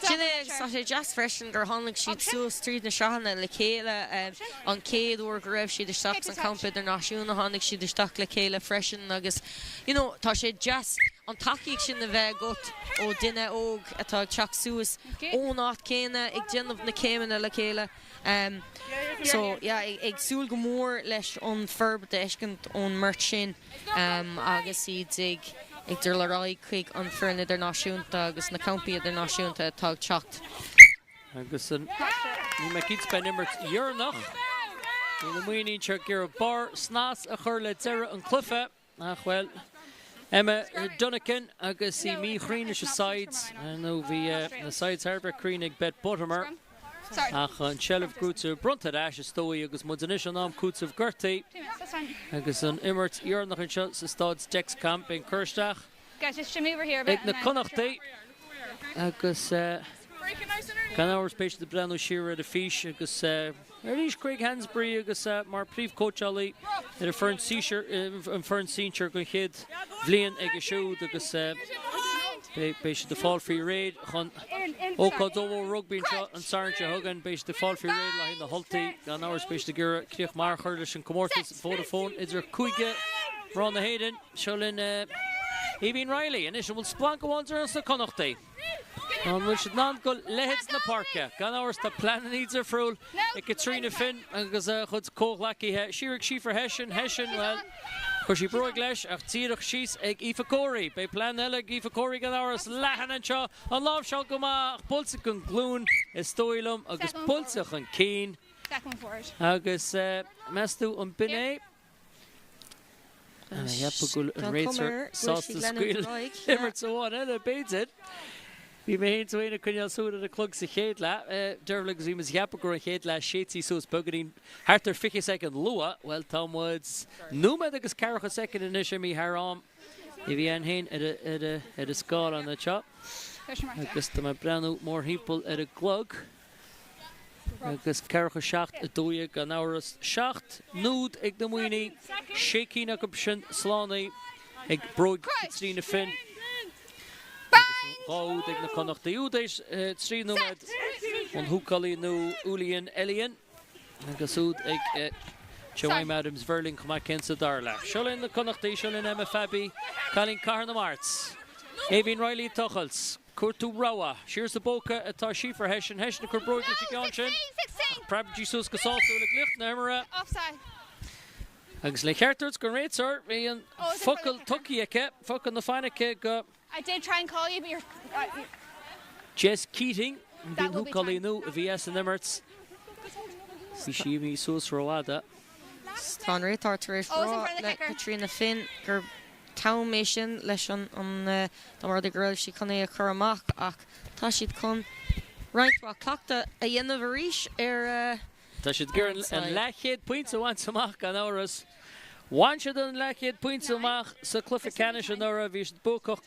Sin é agus tá sé deas freisin gur tháinig siad suas tríd na sraitheanna le chéile. An chéad uair go raibh siad isteach san campa idirnáisiúnta tháinig siad isteach le chéile freisin agus you know tá sé deas an tacaíocht sin a bheith agat ó duine óg atá ag teacht suas ón áit chéanna ag déanamh na céimeanna le chéile. So yeah, ag súil go mór leis an forbairt a fheiscint ón mbeirt sin agus iad ag ag dul ar aghaidh chuig an foireann idirnáisiúnta agus na campaí idirnáisiúnta atá ag teacht. Agus an níl mé cinnte beidh an imirt dheireanach. Bhí na Muimhnigh anseo ag iarraidh barr snas a chur le deireadh an chluiche. Ach bhuel, Emma Dunican agus í míchruinn leis an sides, nó bhí na sides thar a bheith cruinn ag Beth Buttimer, ach an tseilbh gnóthaithe bronnta ar ais is dóigh agus muid anois in am cúiteamh gortaithe agus an imirt dheireanach anseo sa staid Dexcom. Beidh an cur isteach ag na Connachtaigh agus gan amhras beidh siad ag breathnú siar ar an bhfís agus arís Craig Hansbury agus mar príomhchóitseálaí ar an foireann sinsir an foireann sinsir don chéad bhliain aige siúd agus beidh siad ag fáil faoi réir chun ócáid ollmhór rugbaí anseo an Satharn seo chugainn. Beidh siad ag fáil faoi réir le haghaidh na hUltaí. Gan amhras beidh siad ag iarraidh críoch maith a chur leis an comórtas Vodafone idir cúige mná na hÉireann. Seo linn Aoibhín Reilly. Anois an bhfuil splanc amháin deireanach sna Connachtaigh? An bhfuil siad in ann dul leithead na páirce? Gan amhras tá pleananna difriúil ag Caitríona Finn agus a chuid comhghleacaithe. Siar ag Síofra Hession. Hession, bhuel, chuir sí bróig leis ach díreach síos ag Aoife Corey. Beidh plean eile ag Aoife Corey gan amhras. Leathan anseo. An láimhseáil go maith ach buailte den ghlúin is dóigh liom agus buailte chun cinn. Agus meas tú an b'in é? Cheapfá go bhfuil an réiteoir sásta scaoileadh imirt amháin eile, b'fhéidir. Bhí mé féin féin ag coinneáil súil ar an chlog sa chéad leath. Dervla agus bhí muid ag ceapadh go raibh an chéad leath séidte suas beagáinín thart ar 20 soicind luath. Bhuel, tá muid nóiméad agus ceathracha soicind anois imithe thar am a bhí ann féin ar an scáileán anseo. Agus tá mé ag breathnú mórthimpeall ar an gclog. Agus ceathracha 7, 12 gan amhras. 7 n-úd ag na Muimhnigh, sé cinn acu sin slánaithe ag bróig Caitríona Finn. Agus 2 úd ag na Connachtaigh. Úd théis 3 nóiméad ón húcálaí nua Julian Ellion. Agus úd ag Jemima Adams Verling chomh maith céanna sa dara leath. Seo linn na Connachtaigh, seo linn Emma Fabby, cailín Cathair na Mart. Aoibhín Reilly ag tochailt. Cuartú rogha. Siar sa bpóca atá Síofra Hession. Hession ag cur bróige leis an gceann sin. Ach preabann sí suas go sásúil ag lucht na himeartha. Agus le ceart a thabhairt don réiteoir, bhí an focal tugtha aici, focal na fainice go Jess Keating, an húcálaí nua a bhí as an imirt. Bhí sí imithe suas rófhada. Tá an réiteoir tar éis rá le Caitríona Finn gur t-am é sin leis an dá mba rud é go raibh sí chun é a chur amach ach tá siad chun roinnt mhaith cleachtadh a dhéanamh arís ar Tá siad ag iarraidh an leathchéad pointe a bhaint amach gan amhras. Bhain siad an leathchéad pointe amach sa chluiche ceannais anuraidh. Bhí siad buacach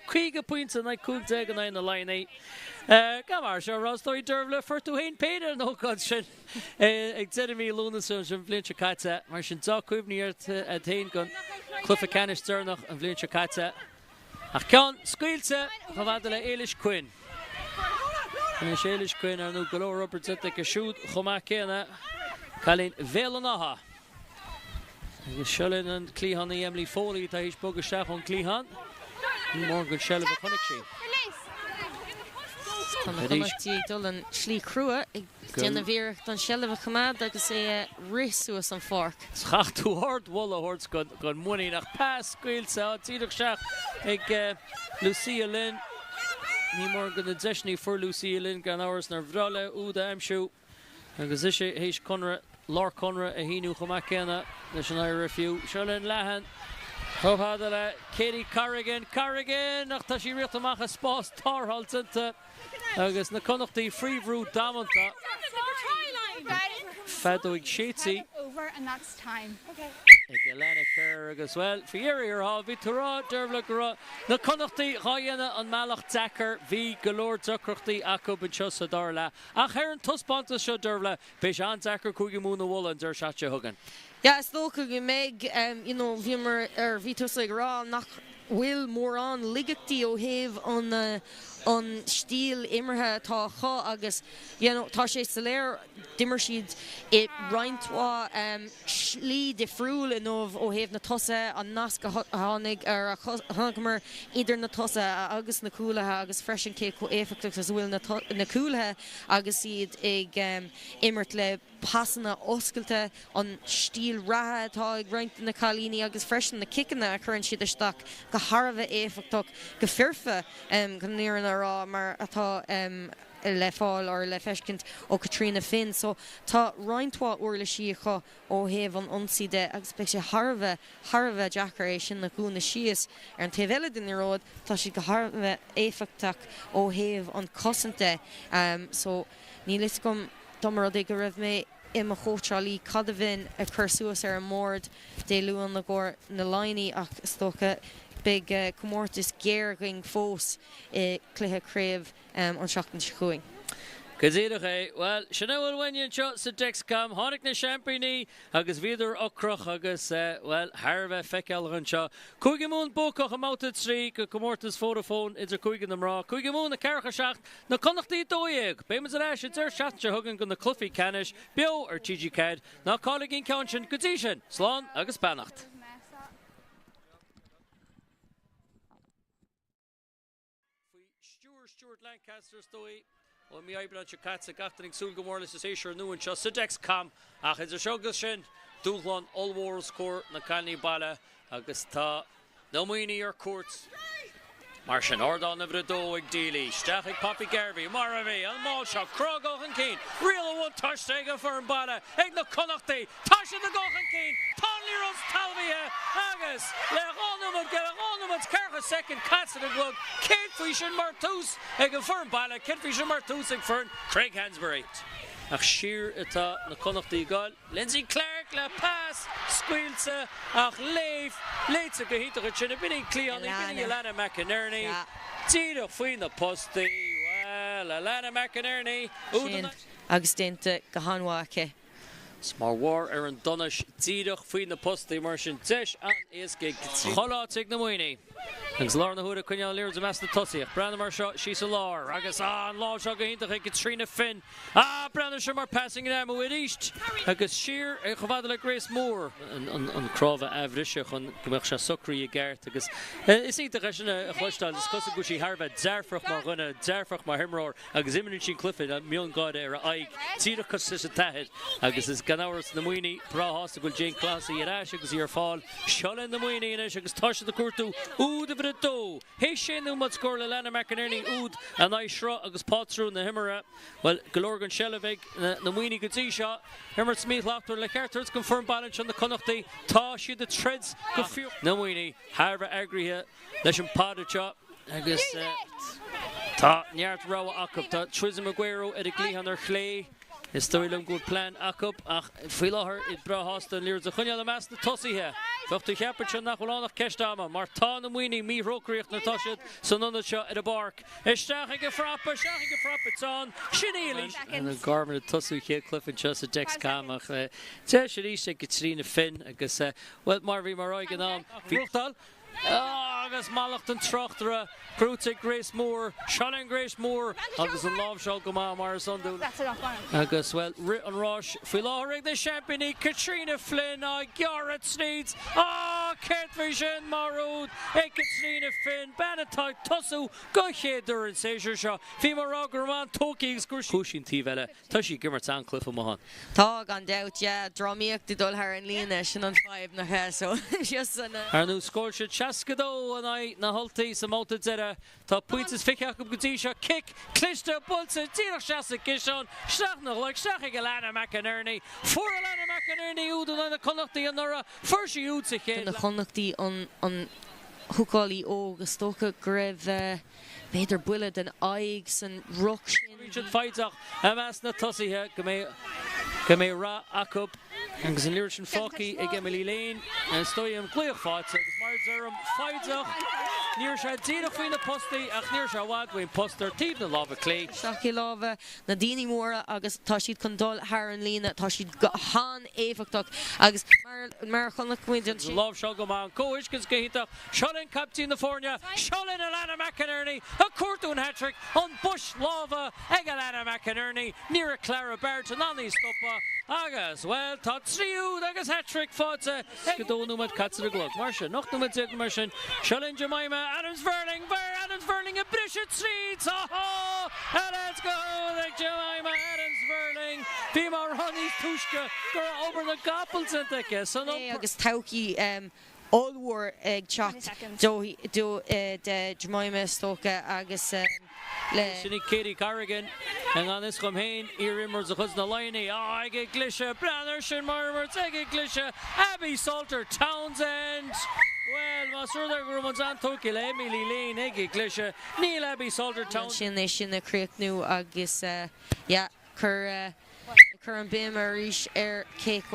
50 pointe in aghaidh 15 in aghaidh na Laighnigh. Gan mar seo, Ros Dóigh Dervla, fuair tú féin péire an ócáid sin. Ag deireadh mhí Lúnasa an bhliain seo caite, mar sin dea-chuimhní ort féin den chluiche ceannais deireanach an bhliain seo caite. Ach ceann scaoilte chomh fada le Éilis Quinn. Anois Éilis Quinn, ar ndóigh, go leor obair déanta aici siúd chomh maith céanna, cailín Bhéal an Átha. Agus seo linn an cliathánaí Emily Foley atá théis bogadh isteach ón gcliathán. Ní mór don seilbh a chonaic sí. Tá na Connachtaigh ag dul an tslí chrua, ag déanamh iarracht an seilbh a choimeád agus é a rith suas an pháirc. Chaithfeadh tú ardmholadh a thabhairt don Mhuiníneach. Pas scaoilte á díreach isteach ag Lucia Lynn. Ní mór do na deiseanna a fuair Lucia Lynn gan amhras nár bhreá léi úd a aimsiú agus ise théis conradh lárchonradh a shíniú chomh maith céanna leis an IRFU. Seo linn Leathan chomh fada le Katie Corrigan. Corrigan! Ach tá sí ag rith amach as spás tarrtháil déanta agus na Connachtaigh faoi bhrú damanta. Feadóig séidte ag Alana Kerr agus, bhuel, faoi dheireadh thiar thall, bhí tú ag rá, Dervla, go raibh na Connachtaigh dhá dhéanamh an mbealach deacair. Bhí go leor deacrachtaí acu anseo sa dara leath. Ach ar an taispeántas seo, Dervla, Beidh sé an-deacair Cúige Mumhan a bhualadh an deireadh seachtaine seo chugainn. Yeah, is dócha go mbeidh, you know, bhíomar, or bhí tusa ag rá nach bhfuil mórán laigeachtaí ó thaobh an, an stíl imeartha atá acu agus, you know, tá sé soiléir, d'imir siad i roinnt mhaith slí difriúil inniu ó thaobh na tosaithe, an nasc a tháinig, or a chonaiceamar idir na tosaithe agus na cúlaithe agus freisin cé chomh éifeachtach is a bhfuil na, na cúlaithe. agus iad ag imirt le pasanna oscailte, an stíl reatha atá ag roinnt de na cailíní agus freisin na ciceanna a chuireann siad isteach go thar a bheith éifeachtach, go foirfe chun an fhírinne a rá, mar atá le fáil or le feiscint ó Caitríona Finn. So tá roinnt mhaith uirlisí acu ó thaobh an ionsaí de agus beidh sé thar a bheith, thar a bheith deacair é sin a dhúnadh síos. Ar an taobh eile den liathróid, tá siad go thar a bheith éifeachtach ó thaobh an chosaint de. So, níl fhios agam dá mba rud é go raibh mé i mo chóitseálaí cad a bheinn ag cur suas ar an mbord Dé Luain i gcomhair na Laighnigh ach is dócha beidh comórtas géar againn fós i gcluiche craobh an tseachtain seo chugainn. Go díreach é. Bhuel, sin é a bhfuil uainne anseo sa Dexcom. Tháinig na seaimpíní agus bhíodar ocrach agus, bhuel, thar a bheith feiceálach anseo. Cúige Mumhan buacach i mbabhta 3 de chomórtas Vodafone idir Cúige na mná. Cúige Mumhan 4-7, na Connachtaí 12. Beidh muid ar ais an deireadh seachtaine seo chugainn do na cluichí ceannais, beo ar TG4. Ná cailligí an ceann sin. Go dtí sin, slán agus beannacht. Faoi stiúir Stuart Lancaster is dóigh, ó mí Aibreáin seo caite, gach duine ag súil go mór leis an séasúr nua anseo sa Dexcom ach idir seo agus sin, dúshlán ollmhór os comhair na cailíní baile agus tá na Muimhnigh ar cuairt. Mar sin, ardán uimhir a dó ag Deely, isteach ag Poppy Garvey, mar a bhí, an máil seo, crá chun cinn, riail an bhuntáiste ag an foireann baile, ag na Connachtaigh, Tá siad ag dul chun cinn, tá an liathróid talmhaithe agus le 2 nóiméad go 2 nóiméad 40 soicind caite ar an gclog, céard faoi sin mar tús ag an foireann baile, céard faoi sin mar tús ag foireann Craig Hansberry? Ach siar atá na Connachtaigh ag goil. Lindsay Clark le pas scaoilte ach léamh léite go hiontach ansin. B'in í an cliathánaí, b'in í Alana McInerney díreach faoi na postaí. Bhuel, Alana McInerney, úd an. Agus déanta go han-mhaith aici. 'S mar bharr ar an donais, díreach faoi na postaí, mar sin deis an-éasca ag chuile áit ag na Muimhnigh. Agus i láthair na huaire coinneáil an liathróid i measc na tosaithe. Breathnaigh mar seo síos i lár agus ah an lámh seo go hiontach ag Caitríona Finn. Ah breathnaigh seo mar passing amú arís agus siar chomh fada le Grace Moore. An cnámh a athbhriseadh chun go mbeadh sé socraithe i gceart agus is iontach é sin a chloisteáil. Is cosúil go bhfuil sí thar a bheith dearfach mar dhuine, dearfach mar imreoir. Agus imríonn sí an cluiche le miongháire ar a aghaidh, díreach cosúil leis an t-athair. Agus is gan amhras na Muimhnigh breá sásta go bhfuil Jane Clohessy ar ais agus í ar fáil. Seo linn na Muimhnigh anois agus tá siad ag cuartú úd uimhir a dó. Théis sé nóiméad scóráilte Alana McInerney úd in aghaidh sruth agus pátrún na himeartha. Bhuel, go leor den tseilbh ag na Muimhnigh go dtí seo. Imirt míshlachtmhar le ceart a thabhairt don foireann baile anseo, na Connachtaigh. Tá siad ag troid go fíor. Na Muimhnigh thar a bheith eagraithe leis an pod anseo. Agus tá neart rogha acu. Tá Triza Maguero ar an gcliathán ar chlé. Is dóigh liom go bhfuil plean acu ach faoi láthair iad breá shásta an liathróid a choinneáil i measc na tosaithe. Bheadh tú ag ceapadh anseo nach bhfuil ann ach ceist ama mar tá na Muimhnigh míthrócaireach nuair atá siad san ionad seo ar an bpáirc. Isteach ag an phrapa, isteach ag an phrapa teann. Sin í Elise. Anna Gorman ag tosú chéad cluiche anseo sa Dexcom ach deis arís ag Caitríona Finn agus bhuel mar a bhí mar ag an am bhí Agus mallacht an tráchtaire gnóthaithe ag Grace Moore. Seo linn Grace Moore agus an láimhseáil go maith mar is iondúil. Agus, bhuel, rith an ráis faoi láthair ag na seaimpíní, Caitríona Flynn á gearradh tríd. Á! Céard faoi sin mar úd ag Caitríona Finn, bean atá ag tosú don chéad uair an séasúr seo. Bhí mé ag rá go raibh an-tógtha agus gur chuaigh sí an taobh eile. Tá sí ag imirt an-chluiche amuigh ann. Tá, gan dabht, yeah. Drámaíocht ag dul thar an líne, sin an fadhb, nach ea? So, just an. Ar ndóigh, scóráil siad 62 in aghaidh na hUltaí sa mbabhta deiridh. Tá pointe is 20 acu go dtí seo. Cic cliste buailte díreach isteach sa gciseán, isteach ina ghlaic, isteach ag Alannah McInerney. Fuair Alannah McInerney úd in aghaidh na Connachtaí anuraidh. Fuair sí úd sa chéad Do na Connachtaí an húcálaí óg, is dócha go raibh b'fhéidir buille den aghaidh san ruc sin. Bhí siad foighdeach i measc na tosaithe go mbeidh go mbeidh rath acu agus an liathróid sin fágtha ag Emily Lane. Is dóigh liom glaoch faighte agus mar a deirim, foighdeach. Ní raibh sé díreach faoi na postaí ach ní raibh sé i bhfad faoin post ar taobh na láimhe clé. Isteach i lámha na daoine móra agus tá siad chun dul thar an líne. Tá siad go han-éifeachtach agus mar mar a chonaic muid ansin. Láimhseáil go maith, an comhthuiscint go hiontach. Seo linn caiptín na foirne, seo linn Alannah McInerney ag cuartú an hat-trick, an bois láimhe ag Alannah McInerney, ní raibh Clara Barrett in ann í a stopadh agus, bhuel, tá 3 úd agus hat-trick faighte ag 2 nóiméad caite ar an gclog. Mar sin, 18 nóiméad nó mar sin, seo linn Jemima Adams-Verling, Adams-Verling ag briseadh tríd, tá let's go ag Jemima Adams-Verling, bhí mé ag rá níos túisce go raibh obair na gcapall déanta aici san iompar. agus todhchaí ollmhór ag teacht de Jemima is dócha agus le. Sin í Katie Corrigan i ngan fhios dhom féin, iarimreoir de chuid na Laighean, á, ag an gcliseadh, breathnaigh air sin mar imirt ag an gcliseadh, Abby Salter Townsend! Bhuel, más rud é go raibh muid an-tógtha le Emily Lane ag an gcliseadh, níl Abby Salter Townsend. Ansin é sin a chríochnú agus yeah, cuir an béim arís ar cé chomh.